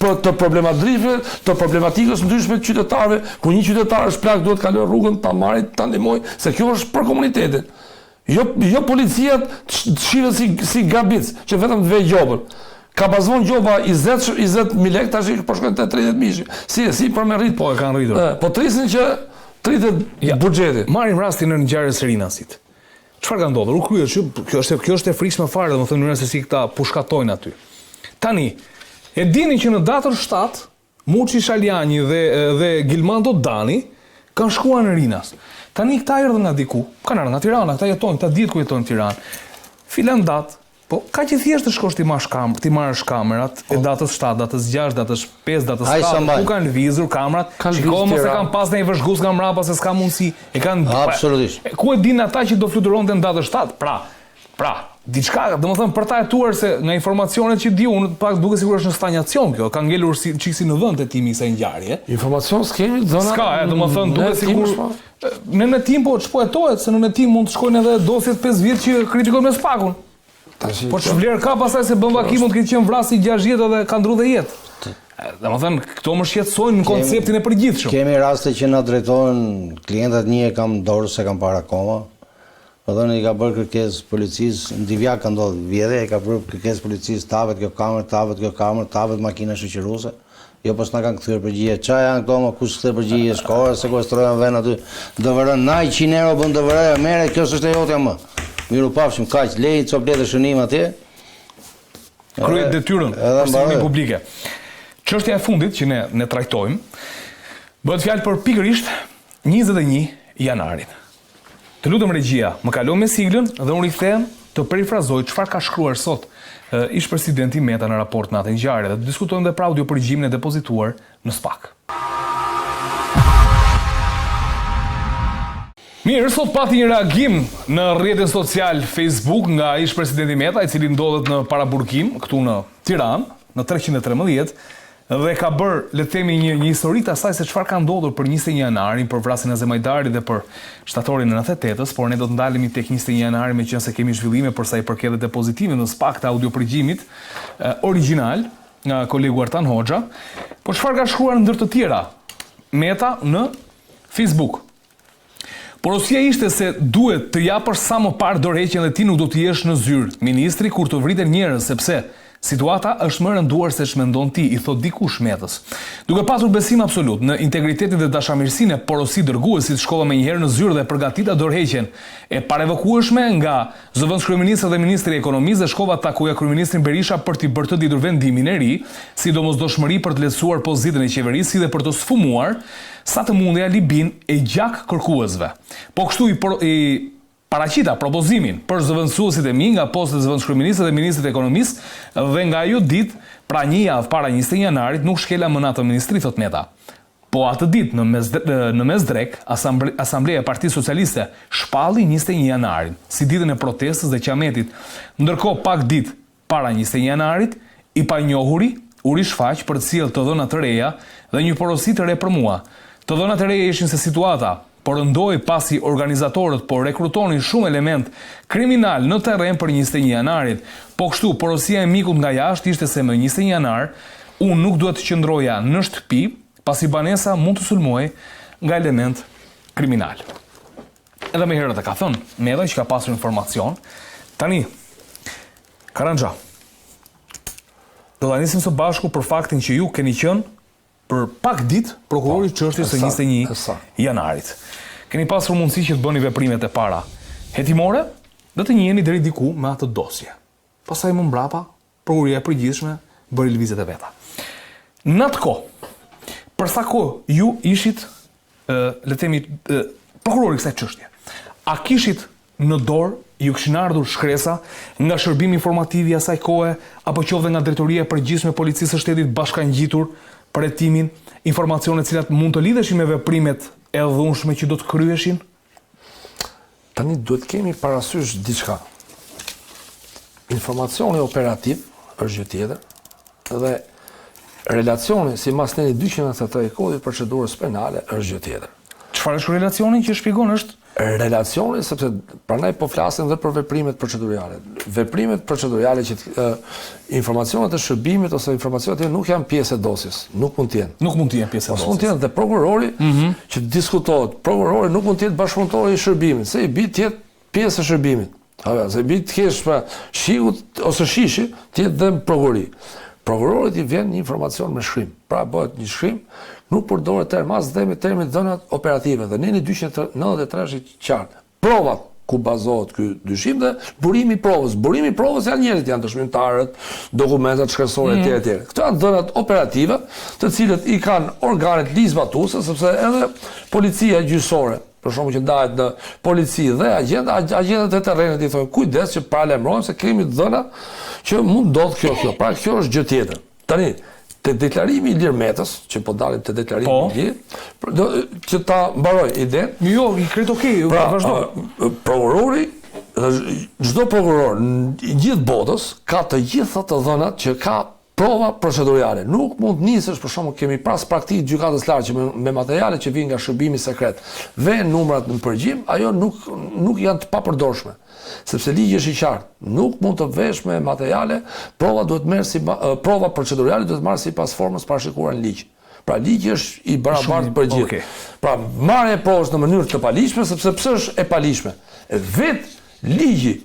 për të problematikave, të problematikës ndryshme të qytetarëve, ku një qytetar është plak duhet të kalojë rrugën, ta marrë, ta ndihmojë, se kjo është për komunitetin. Jo jo policia të shihet si si grabitës, që vetëm të vejë gjobën. Ka pas vonë gjoba 20 20000 lekë, tash po shkojnë te 30 mijë. Si e si për me rrit. Po e kanë rritur. Po trisin që rritet ja, buxheti. Marrim rastin e ngjarjes së Rinasit. Çfarë ka ndodhur? U krye që kjo është kjo është e frikshme fare, domethënë mënyra se si këta pushkatojnë aty. Tani, e dini që në datën 7 Muçi Salianji dhe dhe Gilmando Dani kanë shkuar në Rinas. Tani këta erdhën nga diku, kanë ardhur nga Tirana, këta jetojnë, këta dihet ku jetojnë në Tiranë. Filan datë, po kaq e thjeshtë të shkosh t'i marrësh kam, t'i marrësh kamerat e datës 7, datës 6, datës 5, datës 4, ku kanë lëvizur kamerat, shiko mos e kanë pas ndonjë vëzhgues nga mbrapa se s'ka mundësi. E kanë Absolutisht. Ku e dinë ata që do fluturonte në datën 7? Pra, pra, diçka, domethënë për ta hetuar se nga informacionet që di unë, pak duket sikur është në stanjacion kjo, ka ngelur si çik si në vend hetimi i kësaj ngjarje. Informacion s'kemi, dhëna. S'ka, e, domethënë duket sikur po. në në hetim po ç'po hetohet se në hetim mund të shkojnë edhe dosjet 5 vjet që kritikojnë me SPAK-un. Tash po ç'vlerë ka pastaj se bën vaki mund të ketë qenë vrasësi 60 edhe ka ndrru dhe jetë. Domethënë, këto më shqetësojnë në konceptin e përgjithshëm. Kemi raste që na drejtohen klientat një e kam dorë s'e kam parë akoma. Domethënë i ka bërë kërkesë policisë, në Divjakë ka ndodhur vjedhja, i ka bërë kërkesë policisë, të hapet kjo kamerë, të hapet kjo kamerë, të hapet makina shoqëruese. Jo po s'na kanë kthyer përgjigje. Ça janë këto mo kush s'kthen përgjigje, shko e sekuestrojnë vend aty. DVR na 100 euro bën DVR-ja, merre, kjo s'është e jotja më. Mirupafshim, kaq, lej copë letër shënim atje. Kryet detyrën për sigurinë publike. Çështja e fundit që ne ne trajtojmë bëhet fjalë për pikërisht 21 janarin. Të lutem regjia, më kalo me siglën dhe unë rikthehem të perifrazoj çfarë ka shkruar sot ish-presidenti Meta në raport me atë ngjarje dhe të diskutojmë dhe për audio-përgjimin e depozituar në SPAK. Mirë, sot pati një reagim në rrjetin social Facebook nga ish-presidenti Meta, i cili ndodhet në paraburgim këtu në Tiranë, në 313, dhe ka bërë, le të themi, një një histori të asaj se çfarë ka ndodhur për 21 janarin, për vrasjen e Azem Hajdarit dhe për shtatorin e 98-ës, por ne do të ndalemi tek 21 janari meqenëse kemi zhvillime për sa i përket dhe depozitimit në SPAK të audiopërgjimit origjinal nga kolegu Artan Hoxha. Po çfarë ka shkruar ndër të tjera Meta në Facebook? Porosia ishte se duhet të japësh sa më parë dorëheqjen dhe ti nuk do të jesh në zyrë ministri kur të vriten njerëz sepse situata është më e rënduar se ç'mendon ti, i thotë dikush Metës. Duke pasur besim absolut në integritetin dhe dashamirësinë e porosidërguesit shkova menjëherë në zyrë dhe përgatita dorëheqjen e parevokueshme nga zëvendëskryeministri dhe ministri i Ekonomisë dhe shkova të takoja kryeministrin Berisha për t'i bërë të ditur vendimin e ri si domosdoshmëri për të lehtësuar pozitën e qeverisë si dhe për të sfumuar sa të mundej alibinë e gjakkërkuesve. Po kështu i i paraqita propozimin për zëvendësuesit e mi nga postet e zëvendëskryeministrit dhe ministrit të Ekonomisë dhe nga ajo ditë, pra një javë para 21 janarit, nuk shkela më në atë ministri, thotë Meta. Po atë ditë në mes në mesdrekë, Asambleja e Partisë Socialiste shpalli 21 janarin, si ditën e protestës dhe qametit. Ndërkohë pak ditë Para 21 janarit, i panjohuri u rishfaq për të sjellë të dhëna të reja dhe një porosi të re për mua. Të dhënat e reja ishin se situata po rëndohej pasi organizatorët po rekrutonin shumë elementë kriminalë në terren për 21 janarin. Po kështu, porosia e mikut nga jashtë ishte se më 21 janar unë nuk duhet të qëndroja në shtëpi, pasi banesa mund të sulmohej nga elementë kriminalë. Edhe më herët e ka thënë Meta që ka pasur informacion. Tani, Karanxha, do ta nisim së bashku për faktin që ju keni qenë për pak ditë prokurori i po, çështjes së 21 janarit. Keni pasur mundësi që të bëni veprimet e para hetimore dhe të njiheni deri diku me atë dosje. Pastaj më mbrapa Prokuroria e Përgjithshme bëri lëvizjet e veta. Në atë kohë, për sa kohë ju ishit, le të themi, prokurori i kësaj çështje, a kishit në dorë ju kishin ardhur shkresa nga shërbimi informativ i asaj kohe apo qoftë nga drejtoria e përgjithshme e policisë së shtetit bashkangjitur për hetimin, informacione të cilat mund të lidheshin me veprimet e dhunshme që do të kryheshin? Tani duhet të kemi parasysh diçka. Informacioni operativ është gjë tjetër dhe relacioni sipas nenit 293 i Kodit Procedurës Penale është gjë tjetër. Çfarë është relacioni që shpjegon është relacioni sepse prandaj po flasim dhe për veprimet procedurale. Veprimet procedurale që të, informacionet e shërbimit ose informacionet e nuk janë pjesë e dosjes, nuk mund të jenë. Nuk mund të jenë pjesë e dosjes. Mund të jenë dhe prokurori mm -hmm. që diskutohet, prokurori nuk mund të jetë bashkëpunëtor i shërbimit, se i bie të jetë pjesë e shërbimit. A se i bie të kesh pra SHIK-u ose SHISH-i, të jetë dhe në prokurori. Prokurorit i vjen një informacion me shkrim. Pra bëhet një shkrim, nuk përdoret term as dhe me termin dhënat operative dhe neni 293 është i qartë. Provat ku bazohet ky dyshim dhe burimi i provës. Burimi i provës janë njerëzit, janë dëshmitarët, dokumentat shkresore etj mm. etj. Këto janë dhënat operative, të cilët i kanë organet ligjzbatuese, sepse edhe policia gjyqësore, për shembull që ndahet në polici dhe agjent, agjentët e terrenit i thonë kujdes që paralajmërojmë se kemi të dhëna që mund ndodh kjo kjo. Pra kjo është gjë tjetër. Tani, te deklarimi i Ilir Metës, që po dalim te deklarimi po. i Ilir, do, që ta mbaroj idenë. Jo, i krejt okej, pra, vazhdo. Prokurori dhe çdo prokuror në gjithë botës ka të gjitha të dhënat që ka. Prova proceduriale. Nuk mund të nisësh, për shembull, kemi pas praktikë të Gjykatës Lartë që me, me materiale që vijnë nga shërbimi sekret, vejnë numrat në përgjim, ajo nuk nuk janë të papërdorshme. Sepse ligji është i qartë, nuk mund të vesh me materiale, prova duhet merr si prova proceduriale duhet marrë sipas formës parashikuar në ligj. Pra ligji është i barabartë për gjithë. Okay. Pra marrja e provës në mënyrë të paligjshme, sepse pse është e paligjshme? Vetë ligji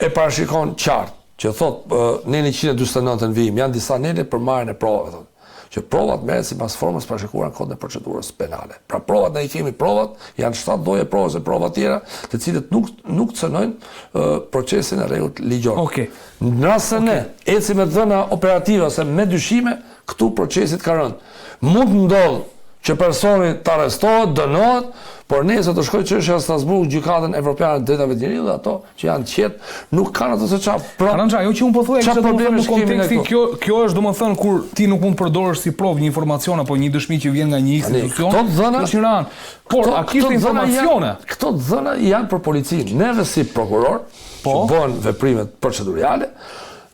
e parashikon qartë. Që thotë neni 149 në vijim, janë disa nene për marrjen e provave, thotë që provat merren sipas formës parashikuar në kodin e procedurës penale. Pra provat ne i kemi provat, janë 7 lloje provash e prova tjera, të cilët nuk nuk cënojnë procesin e rregullt ligjor. Okej. Okay. Në rast se okay. ne ecim me dhëna operative ose me dyshime, këtu procesit ka rënë. Mund të ndodhë që personi të arrestohet, dënohet, por nesër të shkojë çështja në Strasburg, Gjykatën Evropiane të Drejtave të Njeriut dhe ato që janë të qetë, nuk kanë ato se çfarë pro. Karanxha, ajo që unë po thoja ishte domethënë në kontekstin kjo kjo është domethënë kur ti nuk mund të përdorësh si provë një informacion apo një dëshmi që vjen nga një institucion. Këto dhëna është një anë. Por a kishte informacione? Këto dhëna janë për policinë. Neve si prokuror, po? që bëhen veprimet proceduriale,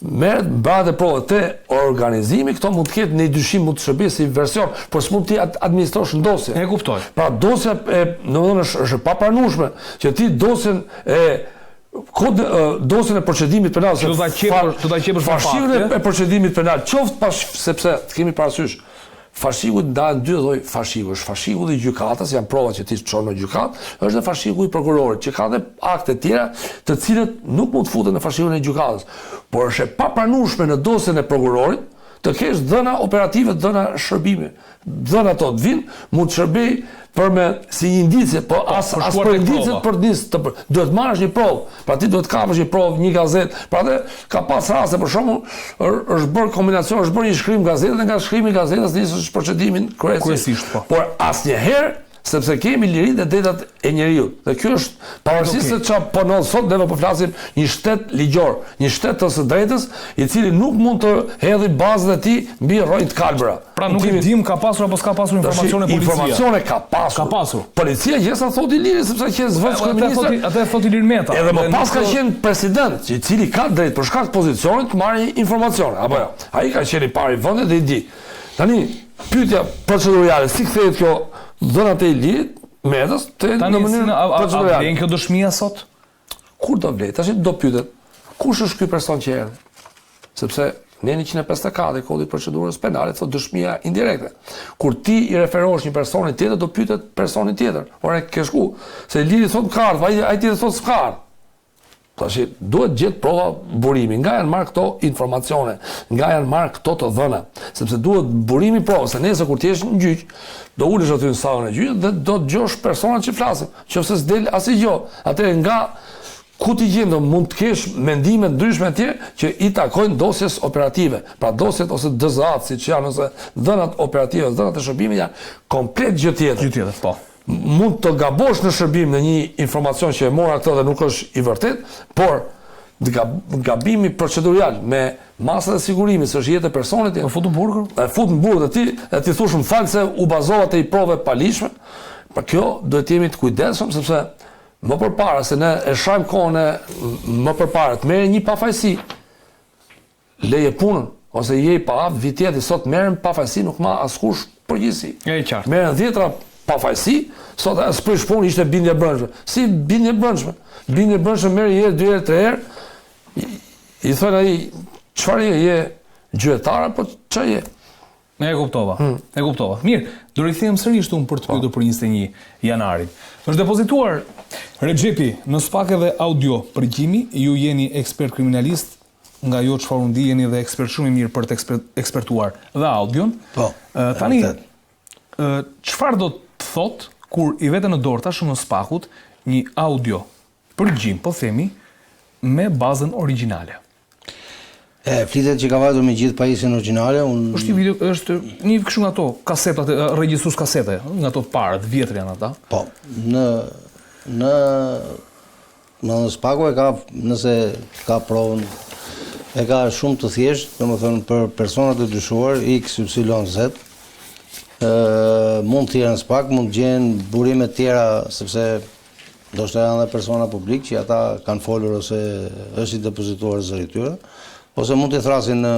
Merret mbahet e prova te organizimi, këto mund të ketë një dyshim mund të shërbejë si version, por s'mund t'i administrosh në dosje. E kuptoj. Pra dosja e, domethënë është është e papranueshme që ti dosjen e kod dosjen e procedimit penal se do ta qepësh, do ta qepësh me fakte. E procedimit penal, qoftë pas sepse të kemi parasysh Fashikujt ndahen dy lloj fashikujsh, fashikulli i gjykatës, janë provat që ti çon në gjykatë, është dhe fashikulli i prokurorit, që ka dhe akte tjera, të cilët nuk mund të futen në fashikullin e gjykatës. Por është e papranueshme në dosjen e prokurorit të kesh dhëna operative, dhëna shërbimi. Dhëna ato të vinë, mund të shërbej për me si një indicie, po, po as as për indiciet për të nis të për, duhet marrësh një provë. Pra ti duhet kapësh një provë, një gazetë. Pra dhe ka pas raste për shembull, është bërë kombinacion, është bërë një shkrim gazete dhe nga shkrimi i gazetës nisësh procedimin kryesisht. Kryesisht, po. Por asnjëherë sepse kemi liritë dhe drejtat e njeriut. Dhe kjo është pavarësisht okay. se çfarë po ndodh sot, neve po flasim një shtet ligjor, një shtet të së drejtës, i cili nuk mund të hedhë bazën e tij mbi rrënjë të kalbura. Pra nuk e dim ka pasur apo s'ka pasur informacione policia. Informacione ka pasur. Ka pasur. Policia gjithsa thotë Iliri sepse qe zëvendëskryeministër. Atë e thotë Ilir Meta. Edhe më pas ka qenë president, i cili ka drejt për shkak të pozicionit të marrë informacione, apo jo. Ai ka qenë i pari i vendit dhe i di. Tani pyetja procedurale, si kthehet kjo dhënat e Ilirit Metës te në mënyrë procedurale. A vlen kjo dëshmia sot? Kur do vlejë? Tash do pyetet, kush është ky person që erdhi? Sepse neni 154 i Kodit të Procedurës Penale thotë dëshmia indirekte. Kur ti i referohesh një personi tjetër, do pyetet personi tjetër. Ore, ke shku? Se Iliri thotë ka ardhur, ai ai tjetër thotë s'ka ardhur. Tash duhet gjet prova burimi, nga janë marrë këto informacione, nga janë marrë këto të dhëna, sepse duhet burimi provë, se nesër kur të jesh në gjyq, do ulesh aty në sallën e gjyqit dhe do të dëgjosh personat që flasin. Qoftë se s'del asnjë gjë, atëherë nga ku t'i gjen do mund të kesh mendime të ndryshme atje që i takojnë dosjes operative. Pra dosjet ose DZA-t siç janë ose dhënat operative, dhënat e shërbimit janë komplet gjë tjetër. Gjë tjetër, po. Mund të gabosh në shërbim në një informacion që e mora këtë dhe nuk është i vërtet, por gabimi procedurial me masat e sigurimit, se është jetë e personit, e fut në burg, e fut në burg dhe ti e ti thosh më fal se u bazova te një provë e paligjshme. Pra kjo duhet të jemi të kujdesshëm sepse më përpara se ne e shajmë kohën e më përpara të merr një pafajësi leje punën ose je i paaftë vit tjetër sot merren pafajësi nuk ma askush përgjegjësi. E qartë. Merren dhjetra pafajësi, sot e s'prish punë ishte bindje e brendshme. Si bindje e brendshme? Bindje e brendshme merr një herë, dy herë, tre herë. I thonë ai, çfarë je, je gjuetar apo çfarë je? E kuptova. Hmm. E kuptova. Mirë, do rikthehem sërish unë për të po. pyetur për 21 janarin. Është depozituar Rexhepi në SPAK edhe audio përgjimi, ju jeni ekspert kriminalist, nga ajo çfarë unë di jeni dhe ekspert shumë i mirë për të ekspertuar dhe audion. Po. Tani çfarë do të thotë kur i vete në dorë tashmë SPAK-ut një audio përgjim, po themi, me bazën origjinale. E, flitet që ka vajtur me gjithë pajisjen origjinale, unë... Është një video, është një kështu nga ato kasetat, regjistrues kasete, nga ato të parët, vjetër janë ata. Po, në në në SPAK-u e ka, nëse ka provën, e ka shumë të thjeshtë, domethënë për personat e dyshuar, X, Y, Z, ë, mund të thirren në SPAK, mund të gjejnë burime të tjera, sepse Ndoshta janë dhe persona publik që ata kanë folur ose është i depozituar zëri i tyre, ose mund t'i thrasin në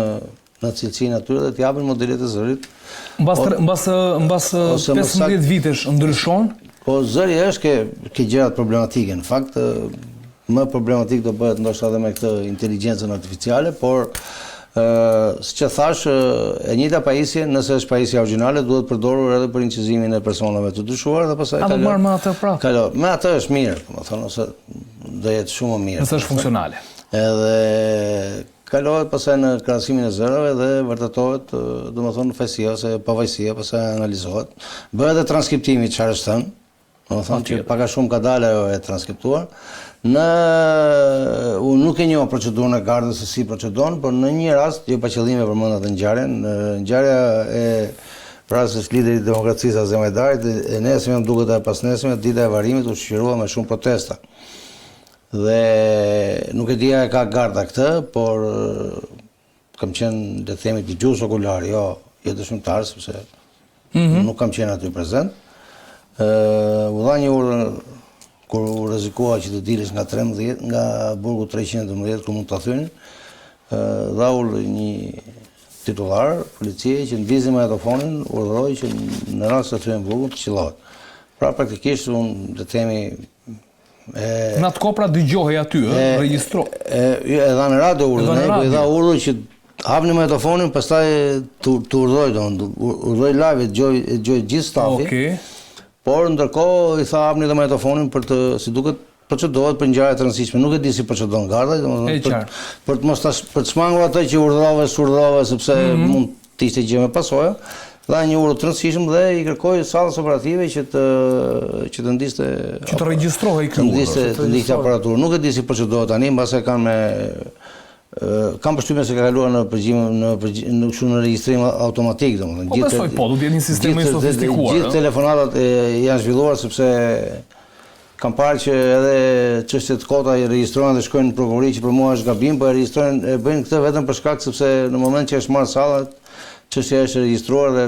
në cilësinë atyre dhe të japin modelet e zërit. Mbas mbas mbas 15 vitesh ndryshon? Po zëri është ke ke gjërat problematike në fakt më problematik do bëhet ndoshta edhe me këtë inteligjencën artificiale, por ë siç e thashë, e njëjta pajisje, nëse është pajisja origjinale, duhet përdorur edhe për incizimin e personave të dyshuar dhe pastaj kalon. A do marrë me atë prapë? Kalo, me atë është mirë, domethënë ose do jetë shumë më mirë. Nëse është funksionale. Edhe Kalohet pastaj në krahasimin e zërave dhe vërtetohet, domethënë fajësia ose pafajësia, pastaj analizohet. Bëhet edhe transkriptimi çfarë është thënë, domethënë që pak a shumë ka dalë ajo e transkriptuar. Në unë nuk e njoh procedurën e gardës se si procedon, por në një rast, jo pa qëllim e përmenda atë ngjarjen, ngjarja e vrasjes së liderit të demokracisë Azem Hajdarit, e nesërmja më duket e pasnesërmja, dita e varrimit u shoqërua me shumë protesta. Dhe nuk e di a e ka garda këtë, por kam qenë, le të themi, dëgjues okular, jo, jo dëshmitar, sepse mm -hmm. nuk kam qenë aty prezent. Ë u dha një urdhër kur u rrezikua që të dilësh nga 13, nga burgu 312 ku mund ta thyenin, ë dha urdhër një titullar policie që ndizni magnetofonin, urdhëroi që në rast se thyen burgun të qëllohet. Pra praktikisht unë le të themi Në atë kohë pra dëgjohej aty, ë, regjistro. E, e dha në radio urdhrin, po i dha urdhër që hapni magnetofonin, pastaj të të urdhëroj, domethënë, urdhëroi live, e dëgjoi e dëgjoi gjithë stafi. Okej. Por ndërkohë i tha hapni dhe magnetofonin për të, si duket, procedohet për ngjarje të rëndësishme. Nuk e di si procedon garda, domethënë për, për të mos ta për të shmangur atë që urdhërove, s'urdhërove sepse mm -hmm. mund të ishte gjë me pasoja, dha një urdhër të rëndësishëm dhe i kërkoi sallës operative që të që të ndiste që të regjistrohej ky urdhër. Të ndiste të ndiste aparaturën. Nuk e di si procedohet tani, mbase kanë me kam përshtypjen se ka kaluar në përgjim në përgjim në kështu në regjistrim automatik domethënë po, gjithë po, do të jetë një sistem më i sofistikuar. Gjithë telefonatat e, janë zhvilluar sepse Kam parë që edhe çështje të kota i regjistrohen dhe shkojnë në prokurori që për mua është gabim, po e regjistrojnë, e bëjnë këtë vetëm për shkak sepse në moment që është marrë salla, çështja është e regjistruar dhe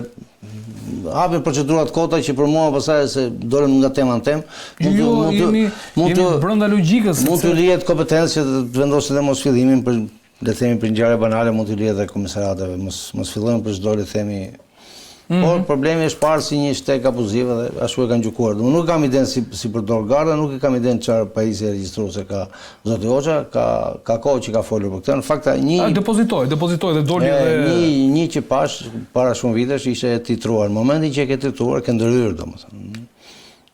hapin procedura të kota që për mua pastaj se dolëm nga tema në temë, mund të jo, mund të mund të brenda logjikës mund të lihet kompetencë që të vendosin dhe mosfillimin për le të themi për ngjarje banale mund të lihet dhe komisariateve, mos mos fillojmë për çdo le të themi Mm -hmm. Por problemi është parë si një shteg abuziv dhe ashtu e kanë gjykuar. Domethënë nuk kam idenë si si përdor garda, nuk e kam idenë çfarë pajisje regjistruese ka zoti Hoxha, ka ka kohë që ka folur për këtë. Në fakt një A depozitoi, depozitoi dhe doli edhe një një që pashë para shumë vitesh ishte e titruar. Në momentin që e ke titruar, ke ndërhyrë domethënë.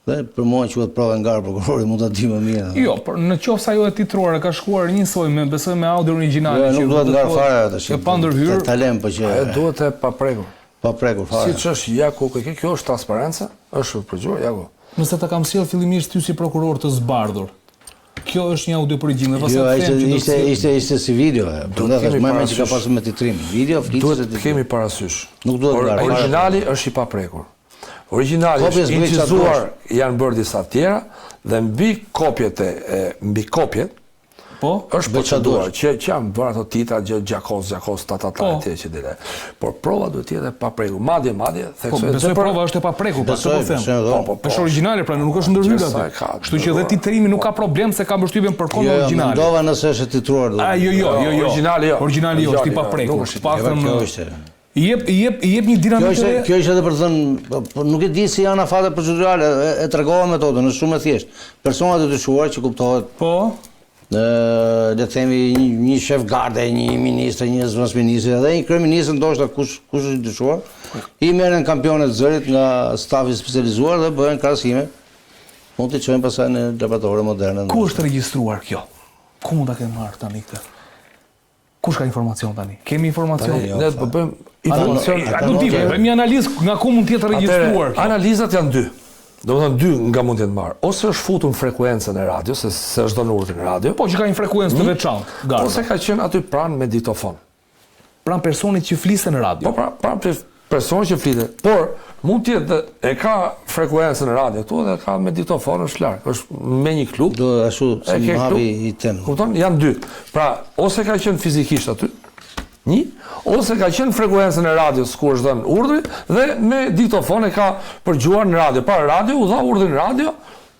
Dhe për mua quhet provë ngarë prokurori mund ta di më mirë. Jo, por në qoftë se ajo e titruar ka shkuar njësoj me besoj me audio origjinale jo, që nuk duhet ngarë fare atë që. Pa ndërhyrë. Ta lëm po që ajo duhet e paprekur. Paprekur fare. Siç është ja ku ke kjo është transparenca, është përgjuar ja ku. Nëse ta kam sjellë fillimisht ty si prokuror të zbardhur. Kjo është një audio përgjim dhe pastaj jo, them që do ishte ishte ishte si video. Do të thashë më që ka pasur me titrim. Video flitet. Duhet të kemi parasysh. Nuk duhet ngarë. Origjinali është i paprekur. Origjinali është incizuar, janë bërë disa tjera dhe mbi kopjet e, e mbi kopjet po është proceduar që që janë bërë ato titra gjë gjakos gjakos ta ta ta po. etj që dele. Por prova duhet të jetë e paprekur. Madje madje po, theksoj besoj për... prova është e paprekur, po po them. Po, po, po. Është origjinale, pra nuk është ndërhyrë aty. Kështu që edhe titrimi nuk ka problem se kam përshtypjen përkon jo, jo, origjinali. Jo, mendova nëse është e titruar. A jo, jo, jo, jo. Origjinali jo. Origjinali jo, është i paprekur. Paktën I jep i jep i jep një dinamikë të re. Kjo ishte edhe për të thënë, po, po nuk e di si janë afatet procedurale, e, e tregova metodën, është shumë e thjeshtë. Personat e dyshuar që kuptohet Po. Ë, le të themi një, një shef garde, një ministër, një zëvendësministër dhe një kryeministër ndoshta kush kush është i dyshuar, i merren kampionet e zërit nga stafi i specializuar dhe bëhen krahasime. Mund t'i çojnë pastaj në laboratore moderne. Ku është regjistruar kjo? Ku mund ta kenë marrë tani këtë? Kush ka informacion tani? Kemi informacion? Tani, ne po bëjmë informacion. A nuk di, bëjmë një analizë nga ku mund të jetë regjistruar kjo. Analizat janë dy. Domethënë dy nga mund të jetë marrë. Ose është futur në frekuencën e radios, se se është dhënë urdhri në radio. Po që ka një frekuencë të veçantë, garda. Ose ka qenë aty pranë me diktofon. Pranë personit që fliste në radio. Po pra, pranë Personi që flitet, por mund të jetë dhe e ka frekuencën radio këtu dhe ka me diktofon është larg, është me një klub. Do ashtu si më hapi i tem. Kupton? Janë dy. Pra, ose ka qenë fizikisht aty, një, ose ka qenë frekuencën e radios ku është dhënë urdhri dhe me diktofon e ka përgjuar në radio. Pra, radio u dha urdhri në radio.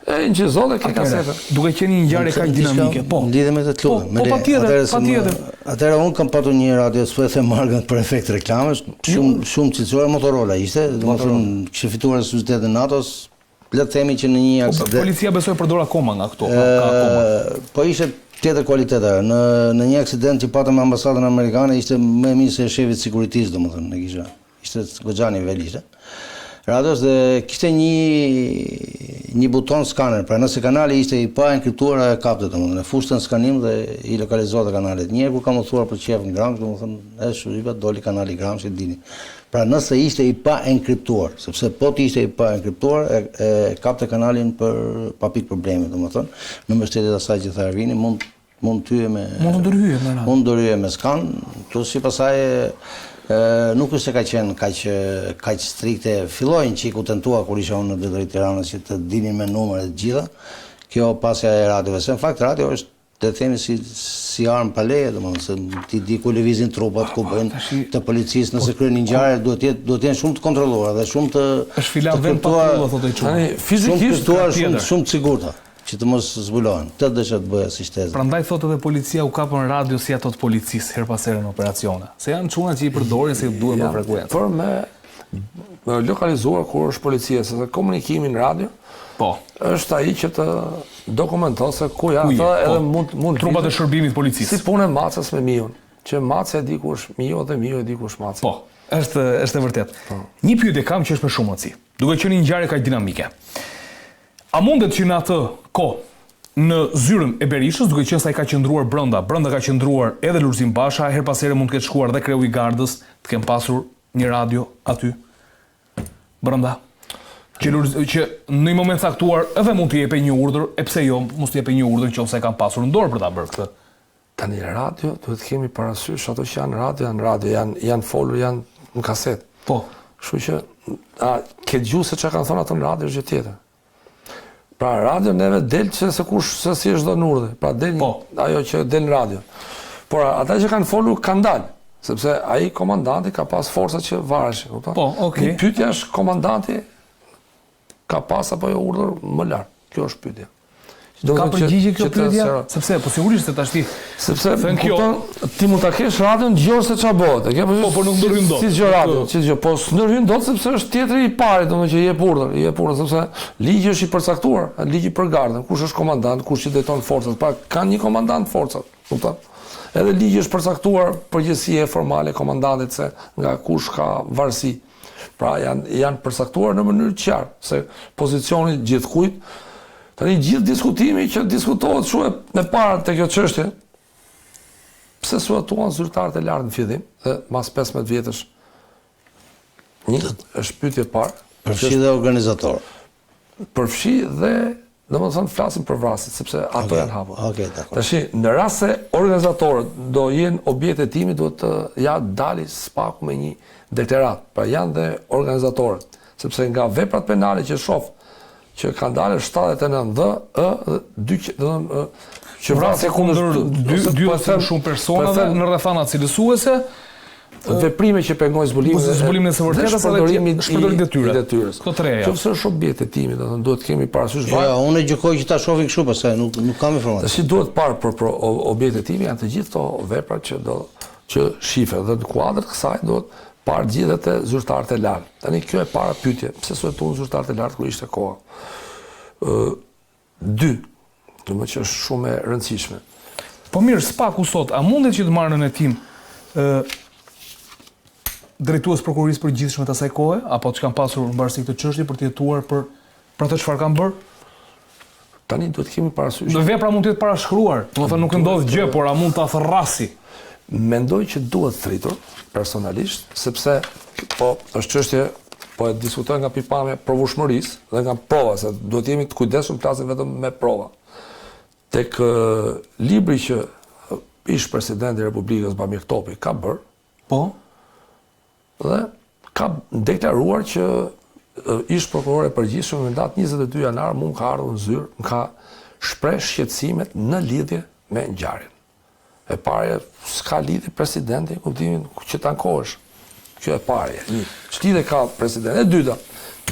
E incizon dhe ke kasetën. Duke qenë një ngjarje kaq dinamike, po. Në lidhje me këtë Po, po patjetër, patjetër. Atëherë unë kam patur një radio, s'po e them markën për efekt reklamës, shumë shumë cilësore Motorola ishte, domethënë kishte fituar eksklusivitetin e NATO-s, le të themi që në një po, aksident. Policia besoj përdor akoma nga këto, ka akoma. Po ishte tjetër kualitet ajo. Në në një aksident që patëm me ambasadën amerikane ishte më e mirë se e shefit të sikuritisë, domethënë, e kisha. Ishte goxha nivel ishte. Radios dhe kishte një një buton skaner, pra nëse kanali ishte i pa enkriptuar ajo e kapte domethënë, e fuste në skanim dhe i lokalizonte kanalet. Një herë kur kam udhëtuar për qejf në Gramsh, domethënë, e shtypa doli kanali i Gramshit, dini. Pra nëse ishte i pa enkriptuar, sepse po të ishte i pa enkriptuar, e, e kapte kanalin për pa pikë problemi, domethënë, në mbështetje të asaj që tha Ervini, mund Mund të hyje me Mund të ndërhyje me radio. Mund të ndërhyje me skan, plus si pastaj nuk është se ka qenë kaq kaq strikte. Filloi një çik u tentua kur isha unë në drejtori të Tiranës që të dinin me numër e të gjitha. Kjo pasja e radiove, se në fakt radio është le të themi si si armë pa leje, domethënë se ti di ku lëvizin trupat, ku bëjnë të policisë, nëse kryen një ngjarje duhet të jetë duhet të jenë shumë të kontrolluara dhe shumë të Është filan vend patrulla thotë ai çuna. Tani fizikisht shumë shumë të sigurta. Që të mos zbulohen. Këtë desha të bëja si shtesë. Prandaj thotë edhe policia u kapën radio si ato të policisë herë pas here në operacione. Se janë çuna që i përdorin se u duhen për frekuencë. Për me lokalizuar ku është policia, sepse komunikimi në radio po. është ai që të dokumenton se ku janë ata po. edhe mund mund trupat e shërbimit të policisë. Si punë e maces me miun, që macja e di ku është miu dhe miu e di ku është macja. Po, është është e vërtetë. Po. Një pyetje kam që është me shumë rëndësi. Duke qenë një ngjarje kaq dinamike. A mundet që në atë kohë në zyrën e Berishës, duke qenë se ai ka qëndruar brenda, brenda ka qëndruar edhe Lulzim Basha, herë pas here mund të ketë shkuar dhe kreu i gardës, të kenë pasur një radio aty brenda? Që, Lulz, që në një moment caktuar edhe mund të jepej një urdhër, e pse jo, mos të jepej një urdhër nëse e kanë pasur në dorë për ta bërë këtë. Tani radio duhet të kemi parasysh ato që janë radio janë radio, janë janë folur, janë në kasetë. Po. Kështu që a ke dëgju se çka kanë thonë ato në radio është gjë tjetër. Pra radio neve del që se kush se si është dhënë urdhri. Pra del po. ajo që del në radio. Por ata që kanë folur kanë dalë, sepse ai komandanti ka pas forca që vareshin, kupton? Po, okay. Pyetja është komandanti Ka pas apo jo urdhër më lart? Kjo është pyetja. Do ka përgjigje kjo pyetja? Sepse po sigurisht se tashti sepse thënë kjo kupton, ti mund ta kesh radion dëgjosh se çfarë bëhet. E ke po po nuk ndërhyn dot. Si dëgjon radio, si dëgjon, po s'ndërhyn dot sepse është tjetri i pari, domethënë që jep urdhër, jep urdhër sepse ligji është i përcaktuar, ligji për gardën, kush është komandant, kush i drejton forcat, pra kanë një komandant forcat, kupton? Edhe ligji është përcaktuar përgjegjësia formale e komandantit se nga kush ka varësi. Pra janë janë përcaktuar në mënyrë të qartë se pozicioni gjithkujt. Tani gjithë diskutimi që diskutohet shumë e para te kjo çështje, pse s'u hetuan zyrtarët e lartë në fillim dhe mas 15 vjetësh? Një është pyetje e parë. Përfshi dhe organizator. Përfshi dhe Domethënë flasim për vrasjet, sepse ato okay. janë hapur. Okej, okay, dakor. Tashi, në rast se organizatorët do jenë objekt hetimi, duhet të ja dali SPAK-u me një deklaratë. Pra janë dhe organizatorët, sepse nga veprat penale që shoh që kanë dalë 79 dhe ë dhe dy do të thonë që vrasje kundër dy dy ose më shumë personave në rrethana cilësuese, veprime që pengojnë zbulimin e zbulimin e së vërtetës dhe shpërdorimin shpërdorim detyre. detyrës. Këto tre janë. Qoftë është objekt hetimi, do të thonë duhet të kemi parasysh Jo, jo, unë e gjykoj që ta shohin kështu pastaj, nuk nuk kam informacion. Tash duhet parë për për objekt hetimi janë të gjithë këto vepra që do që shifen dhe në kuadër të kësaj duhet parë gjithë te zyrtarët e lartë. Tani kjo e para pyetje, pse s'u hetuan zyrtarët e lartë kur ishte koha? Ë Dy, domethënë që është shumë e rëndësishme. Po mirë, SPAK-u sot, a mundet që të marrë nën hetim ë drejtues prokurorisë përgjithshme të asaj kohe, apo që kanë pasur mbarësi këtë çështje për të hetuar për për atë çfarë kanë bërë? Tani duhet të kemi parasysh. Në vepra mund të jetë parashkruar, domethënë nuk ndodh gjë, por a mund ta thërrasi? Mendoj që duhet thirrur personalisht, sepse po është çështje po e diskutoj nga pikëpamja provueshmërisë dhe nga prova, se duhet të jemi të kujdesshëm flasim vetëm me prova. Tek libri që ish presidenti i Republikës Bamir Topi ka bërë, po dhe ka deklaruar që ish prokurori i përgjithshëm në datë 22 janar mu më ka ardhur në zyrë, më ka shpreh shqetësimet në lidhje me ngjarjen. E para, s'ka lidhje presidenti, në kuptimin që të ankohesh. Kjo e para, një. Ç'lidhje ka presidenti? E dyta,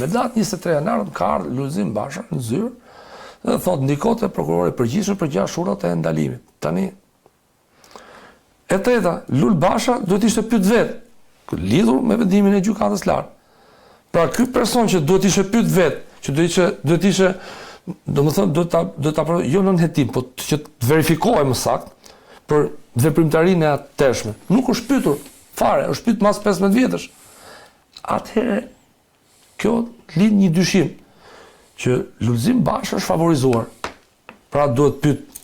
me datë 23 janar më ka ardhur Lulzim Basha në zyrë. Dhe thotë ndiko te prokurori i përgjithshëm për gjashtë urdhrat e ndalimit. Tani e treta, Lul Basha duhet të ishte pyet vetë, lidhur me vendimin e gjykatës lartë. Pra ky person që duhet të ishte pyet vetë, që duhet ishte duhet të ishte domethënë duhet ta duhet ta jo nën hetim, po që të verifikohej më saktë për veprimtarinë e atëhershme. Nuk është pyetur fare, është pyet mas 15 vjetësh. Atëherë kjo lind një dyshim që Lulzim Basha është favorizuar. Pra duhet pyet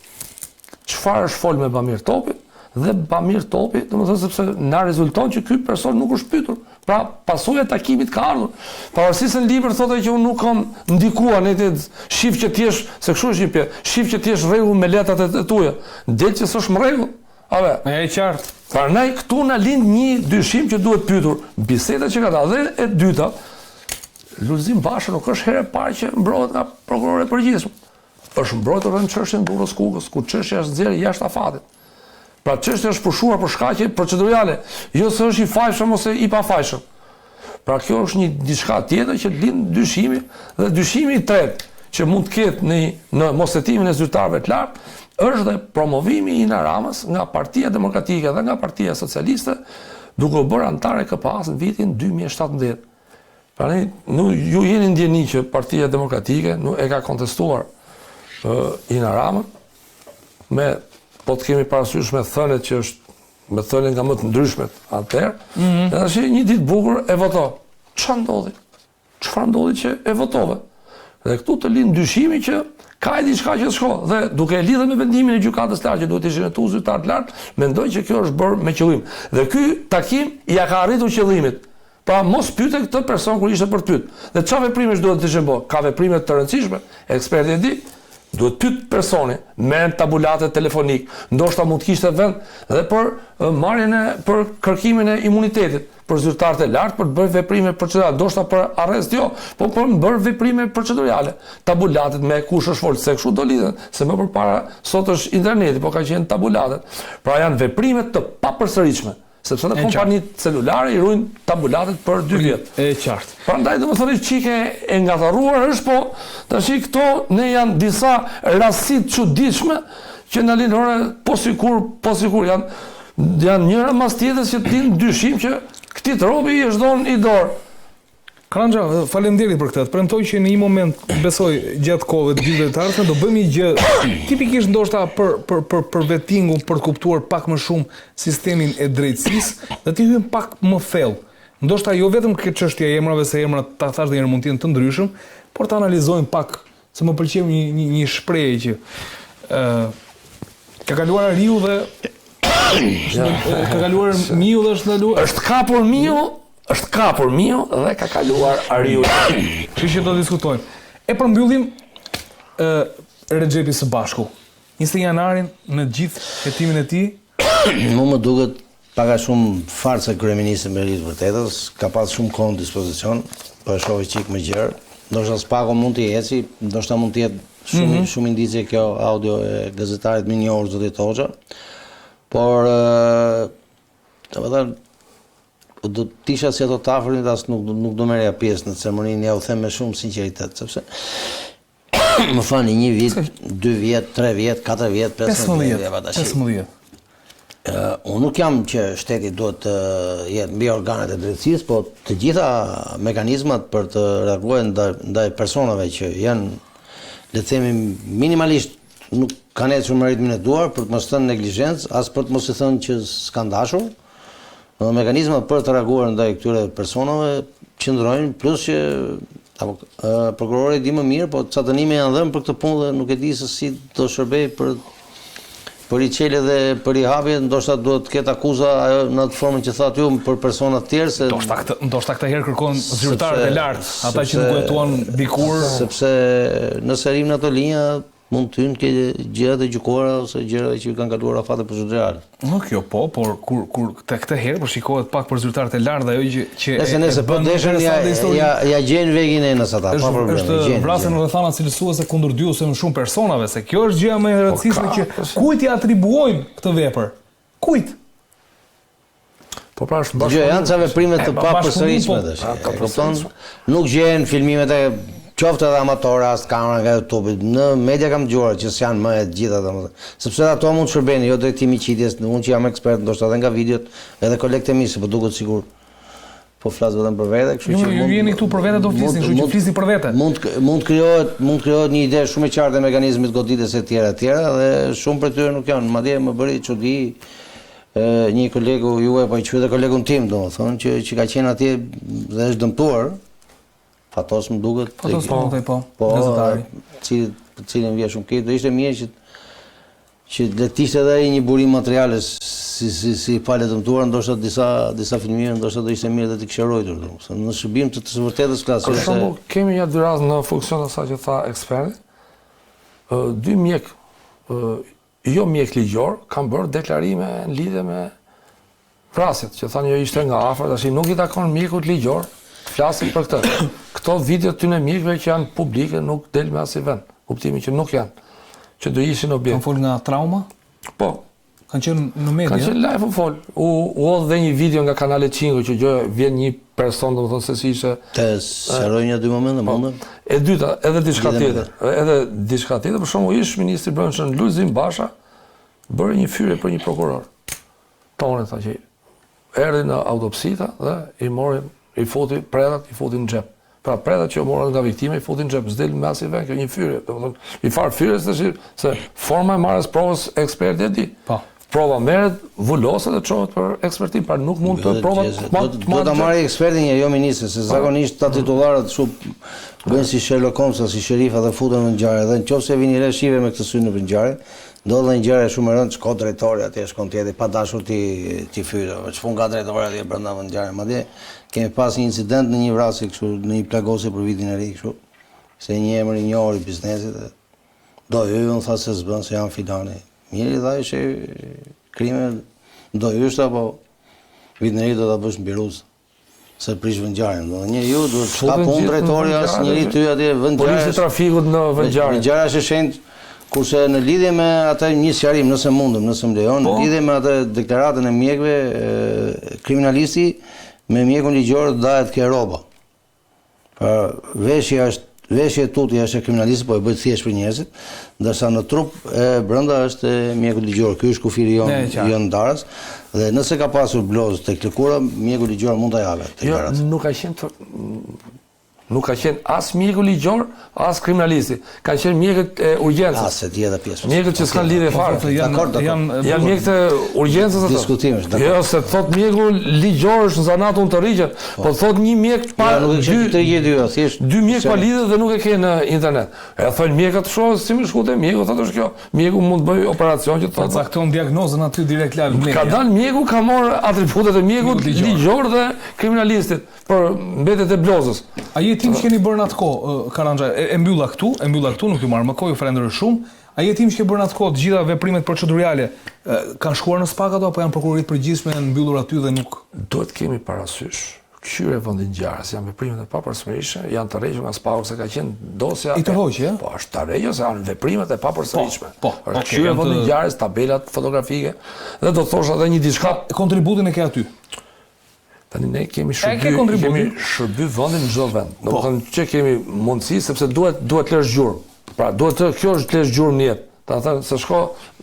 çfarë është fol me Bamir Topin dhe Bamir Topi, domethënë sepse na rezulton që ky person nuk është pyetur. Pra pasoja e takimit ka ardhur. Pavarësisht se në libër thotë që unë nuk kam ndikuar në të shif që ti jesh, se kështu është një pjesë, shif që ti jesh rregull me letrat e tuaja. Del që s'është në rregull. Ave. E qartë. Prandaj këtu na lind një dyshim që duhet pyetur. Biseda që ka dalë dhe e dyta, Lulzim Basha nuk është herë e parë që mbrohet nga prokurori i përgjithshëm. Është mbrojtur edhe në çështjen Durrës Kukës, ku çështja është nxjerrë jashtë afatit. Pra çështja është pushuar për shkaqe procedurale, jo se është i fajshëm ose i pafajshëm. Pra kjo është një diçka tjetër që lind dyshimi dhe dyshimi i tretë që mund të ketë në në moshetimin e zyrtarëve të lartë është dhe promovimi i Ina Ramës nga Partia Demokratike dhe nga Partia Socialiste duke u bërë anëtare e KPA-s në vitin 2017. Pra ne, nu, ju jeni në dijeni që Partia Demokratike nu, e ka kontestuar uh, Ina Ramën me po të kemi parasysh me thënet që është me thënet nga më të ndryshmet atëherë, mm -hmm. dhe tash një ditë bukur e voto. Çfarë ndodhi? Çfarë ndodhi që e votove? Dhe këtu të lind dyshimi që ka e diçka që s'shkon dhe duke e lidhur me vendimin e gjykatës lartë që duhet të ishin hetuar zyrtarë të lartë, mendoj që kjo është bërë me qëllim. Dhe ky takim ia ka arritur qëllimit. Pra mos pyete këtë person kur ishte për të pyet. Dhe çfarë veprimesh duhet të ishin bë? Ka veprime të rëndësishme, eksperti e di. Duhet pyet personi, merren tabulatet telefonik, ndoshta mund të kishte vend dhe për marrjen e për kërkimin e imunitetit për zyrtarët e lartë për të bërë veprime procedurale, ndoshta për arrest jo, po për të bërë veprime procedurale. Tabulatet me kush është fol, se kështu do lidhen, se më përpara sot është interneti, po ka qenë tabulatet. Pra janë veprime të papërsëritshme. Sepse edhe kompanitë celulare i ruajnë tabulatet për 2 vjet. E qartë. Prandaj domethënë çike e ngatërruar është, po tash këto ne janë disa rastësi të çuditshme që na linë ore po sikur, po sikur janë janë njëra mas tjetrës që të linë dyshim që këtij robi i është dhënë i dorë. Kranxha, faleminderit për këtë. Të premtoj që në një moment, besoj gjatë kohëve të ditëve të ardhshme do bëjmë një gjë tipikisht ndoshta për për për për vettingun, për të kuptuar pak më shumë sistemin e drejtësisë dhe të hyjmë pak më thellë. Ndoshta jo vetëm ke çështja e emrave se emrat ta thashë dhe një herë mund të jenë të ndryshëm, por të analizojmë pak se më pëlqeu një një një shprehje që ë ka kaluar ariu dhe ka kaluar miu dhe është ndaluar. Është kapur miu Është kapur miu dhe ka kaluar ariu. Kështu që do diskutojmë. E përmbyllim ë Rexhepi së bashku. 21 janarin në gjithë hetimin e tij. Mu më duket pak a shumë farsa e kryeministrit me të vërtetës, ka pas shumë kohë në dispozicion, po e shoh çik më gjerë. Ndoshta SPAK-u mund t'i eci, ndoshta mund të jetë shumë mm -hmm. shumë indicie kjo audio e gazetarit më njohur zotit Hoxha. Por domethënë Po do të isha si ato të afërmit as nuk nuk do merrja pjesë në ceremoninë, ja u them me shumë sinqeritet, sepse më falni një vit, dy vjet, tre vjet, katër vjet, 15 vjet, 15. Uh, unë nuk jam që shteti duhet të jetë mbi organet e drejtësisë, po të gjitha mekanizmat për të reaguar ndaj, ndaj personave që janë, le të themi, minimalisht nuk kanë ecur me ritmin e duhur, për të mos thënë neglizhencë, as për të mos i thënë që s'kanë dashur, Dhe mekanizmat për të reaguar ndaj këtyre personave qëndrojnë, plus që apo prokurori di më mirë, po ca dënime janë dhënë për këtë punë dhe nuk e di se si do shërbej për për riçelje dhe për rihapje, ndoshta duhet të ketë akuza ajo në atë formën që thatë ju për persona të tjerë se ndoshta këtë ndoshta këtë herë kërkon zyrtarët e lartë, ata që nuk u hetuan dikur, sepse nëse rrim në ato linja Mund të hyjnë ke gjërat e gjykuara ose gjëra që kanë kaluar afate procedurale. No, kjo po, por kur kur këtë këtë herë po shikohet pak për zyrtarët e lartë dhe ajo që që Nëse nëse po deshën ja ja ja gjejnë vegin e enës ata, pa problem. Është vrasje në rrethana cilësuese kundër dy ose më shumë personave, se kjo është gjëja më e po rëndësishme që kujt i atribuojmë këtë vepër? Kujt? Po pra është bashkëpunim. Gjë janë ca veprime të papërsëritshme tash. Kupton? Nuk gjehen filmimet e. Qoftë edhe amatore, as kamera nga YouTube-i, në media kam dëgjuar që s'janë më e të gjitha domethënë. Sepse edhe ato mund të shërbejnë, jo drejtimi i qitjes, unë që jam ekspert, ndoshta edhe nga videot, edhe kolegët e mi, se po duket sikur po flas vetëm për vete, kështu jo, që mund ju jeni këtu për vete do flisni, kështu që flisni për vete. Mund mund të krijohet, mund të krijohet një ide shumë e qartë e mekanizmit të goditjes e tjera e tjera dhe shumë prej tyre nuk janë. Madje më bëri çudi një kolegu juaj, po e quaj edhe kolegun tim, domethënë, që që ka qenë atje dhe është dëmtuar, Fatos më duket. Fatos po, po, po, po gazetari. Cili, për cilin vjen shumë keq, do ishte mirë që që le të ishte edhe ai një burim materialesh si si si palë e dëmtuar, ndoshta disa disa filmime, ndoshta do ishte mirë edhe t'i kishe ruajtur, domethënë, në shërbim të të së vërtetës flas. Për shembull, kemi një dy raste në funksion të asaj që tha eksperti. Ë dy mjek ë jo mjek ligjor kanë bërë deklarime në lidhje me vrasjet, që thanë jo ishte nga afër, tash nuk i takon mjekut ligjor të flasë për këtë. Këto video të tyne mjekëve që janë publike nuk del me asnjë vend, kuptimi që nuk janë, që do ishin objekt. Kanë folë nga trauma? Po. Kanë qenë në media? Kanë qenë live u fol. U u hodh dhe një video nga Kanale Cinque që gjoja vjen një person, domethënë se si ishte. Të sqaroj një dy momente, po. mundem. E dyta, edhe diçka tjetër, edhe diçka tjetër, për shembull ish ministri i Brendshëm Lulzim Basha bëri një fyerje për një prokuror. Tonë tha që erdhi në autopsi tha dhe i mori i futi predhat i futi në xhep. Pra predhat që u morën nga viktima i futi në xhep, s'del me asnjë vend kjo një fyerje, domethënë një farë fyerje tash se forma e marrjes provës eksperti e di. Po. Prova merret, vuloset dhe çohet për ekspertim, pra nuk mund të provat do ta marrë ekspertin një jo ministri, se po. zakonisht ta titullarët kështu bëjnë si Sherlock Holmes, si sherifa dhe futen në ngjarje dhe nëse vini re shive me këtë sy në ngjarje, Ndodh një ngjarje shumë e rëndë, shkon drejtori atje, shkon tjetri, pa dashur t'i t'i fyej, ç'punë ka drejtori atje brenda vendngjarjes. Madje kemi pas një incident në një vrasje kështu, në një plagosje për vitin e ri kështu, se një emër i njohur i biznesit dhe do hyj, unë tha se s'bën se jam filani. Mirë i tha ishe krime, do hysh tha, po vitin e ri do ta bësh në biruz. Se prish vendngjarjen, do një ju duhet s'ka punë drejtori as njeri ty atje vendngjarje. Polici trafikut në vendngjarje. Vendngjarja është e shenjtë, kurse në lidhje me atë një sqarim, nëse mundem, nëse më lejon, në po. lidhje me atë deklaratën e mjekëve, kriminalisti me mjekun ligjor ndahet ke rroba. Pra, veshja është veshja e tutje është e kriminalistit, po e bëj thjesht për njerëzit, ndërsa në trup e brenda është e mjekut ligjor. Ky është kufiri jonë jonë ndarës dhe nëse ka pasur blozë tek lëkura, mjeku ligjor mund ta japë Jo, nuk ka qenë të Nuk ka qenë as mjeku ligjor, as kriminalisti. Kanë qenë mjekët e urgjencës. As e di edhe pjesë. Mjekët që s'kanë lidhje po, fare. Po, dakord, dakord. Janë janë mjekët e urgjencës ato. Diskutim është, dakord. Jo, se thot mjeku ligjor është në zanat unë tërhiqem. Po, po thot një mjek pa jo, nuk e kisha të dy, jo, thjesht dy mjek pa lidhje dhe nuk e ke në internet. E thonë mjekët shoh si më shku te mjeku, thotë është kjo. Mjeku mund të bëjë operacion që thotë. Cakton diagnozën aty direkt live media. Ka dalë mjeku, ka marrë atributet e mjekut ligjor dhe kriminalistit për mbetjet e blozës. Ai hetim që keni bërë në atë kohë, Karanxha, e, e mbylla këtu, e mbylla këtu, nuk ju marr më kohë, ju falenderoj shumë. Ai hetim që ke bërë në atë kohë, të gjitha veprimet procedurale, kanë shkuar në SPAK ato apo janë prokurori të përgjithshme janë mbyllur aty dhe nuk Duhet të kemi parasysh, këqyrja e vendit ngjarjes, janë veprime të papërsëritshme, janë tërhequr nga SPAK-u se ka qenë dosja I tërhoqi, ë? Po, është tërhequr se janë veprimet e papërsëritshme. Po, po, është këqyrja e vendit ngjarjes, tabelat fotografike dhe do të thosha edhe një diçka Kontributin e ke aty. Tani ne kemi shërby, kemi shërby vendin në çdo vend. Po. Domethënë që kemi mundësi sepse duhet duhet të lësh gjurmë. Pra duhet të kjo është të lësh gjurmë në jetë. Ta thënë se shko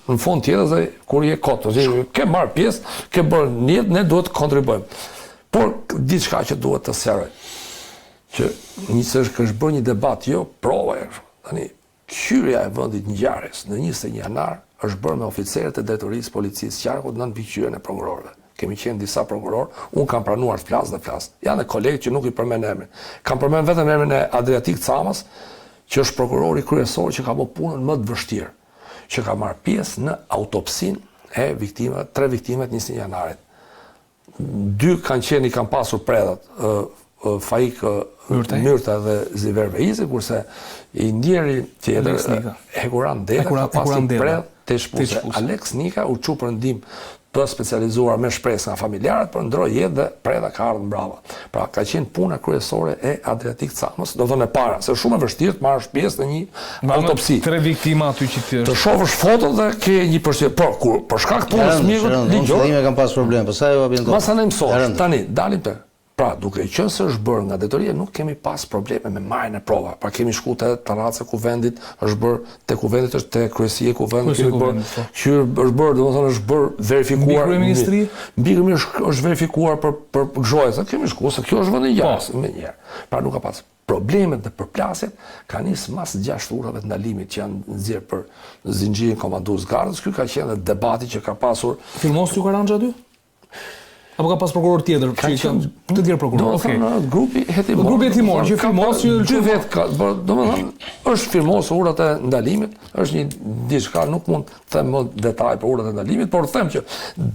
në fund tjetër se kur je kot, ose ke marr pjesë, ke bërë në jetë, ne duhet të kontribuojmë. Por diçka që duhet të sqaroj. Që një se është është bërë një debat jo prova e Tani Këqyrja e vendit ngjarjes në 21 janar është bërë me oficerët e Drejtorisë së Policisë së Qarkut nën mbikëqyrjen e prokurorëve. Kemi qenë disa prokurorë, unë kam pranuar të flas dhe flas. Janë dhe kolegë që nuk i përmend emrin. Kam përmend vetëm emrin e Adriatik Camës, që është prokurori kryesor që ka bërë punën më të vështirë, që ka marrë pjesë në autopsinë e viktimave, tre viktimave të 21 janarit. Dy kanë qenë i kanë pasur predhat, Faik Myrta dhe Ziver Veizi, kurse i ndjeri tjetër, Hekuran Deda, ka pasur predhë te shpuse. Aleks Nika u çu për ndihmë të specializuar me shpresë nga familjarët, por ndërroi jetë dhe predha ka ardhur mbrapa. Pra ka qenë puna kryesore e Adriatik Camës, do thonë e para, se është shumë e vështirë të marrësh pjesë në një autopsi. Tre viktima aty që ti. Të shohësh fotot dhe ke një përshtypje. Por kur për shkak të punës mjekut ligjor, unë kam pas problem, pastaj u ambientoj. Masanej mësohesh. Tani dalim te. Pra, duke qenë se është bërë nga drejtoria, nuk kemi pas probleme me marrjen e prova. Pra kemi shku te tarraca e kuvendit, është bërë te kuvendit është te kryesia e kuvendit, kemi bërë, po. që është bërë, domethënë është bërë verifikuar. Mbi kryeministri? Mbi kryeministri është, është verifikuar për për gjoja, se kemi shku se kjo është vendi i ngjarjes, po. menjëherë. Pra nuk ka pas problemet dhe përplasjet kanë nis mas 6 urdhrave të ndalimit që janë nxjerrë për zinxhirin komandues gardës, ky ka qenë dhe debati që ka pasur. Firmos ju Karanxha aty? Apo ka pas prokuror tjetër, ka që qenë të tjerë prokurorë. Okej. Okay. Grupi hetimor. Grupi hetimor që firmos që dy vet ka, domethënë është firmos urdhrat e ndalimit, është një diçka nuk mund të them më detaj për urdhrat e ndalimit, por them që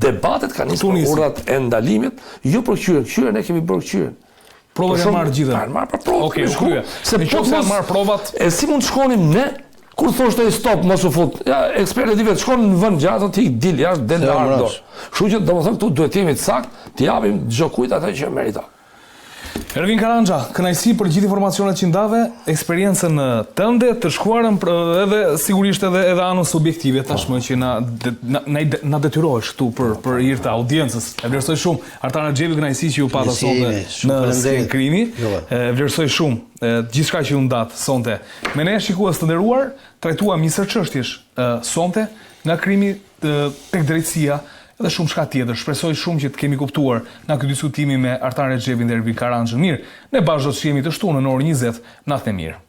debatet kanë nisur për urdhrat e ndalimit, jo për këqyrjen, këqyrjen ne kemi bërë këqyrjen. Provat janë marrë gjithë. Kanë marrë për provat. Okej, u krye. Se po të marr provat, e si mund të shkonim ne? Kur thoshte ai stop, mos u fut. Ja, eksperti di vetë, shkon në vend gjatë, ti dil jashtë, del në armë dorë. Kështu që domethënë këtu duhet të jemi të saktë, t'i japim çdokujt atë që meriton. Ervin Karanxha, kënaqësi për gjithë informacionet që ndave, eksperiencën tënde, të shkuarën edhe sigurisht edhe edhe anën subjektive tashmë që na na na, na detyrohesh këtu për për hir të audiencës. E vlerësoj shumë. Artan Rexhepi, kënaqësi që ju pata sonte në Skenë Krimi. E vlerësoj shumë gjithçka që ju ndatë sonte. Me ne shikues të nderuar, trajtuam një sërë çështjesh sonte nga krimi tek drejtësia dhe shumë çka tjetër. Shpresoj shumë që të kemi kuptuar nga ky diskutimi me Artan Rexhepin dhe Ervin Karanxhën. Mirë, ne bashkë do të shihemi të shtunën në orën 20. Natën e mirë.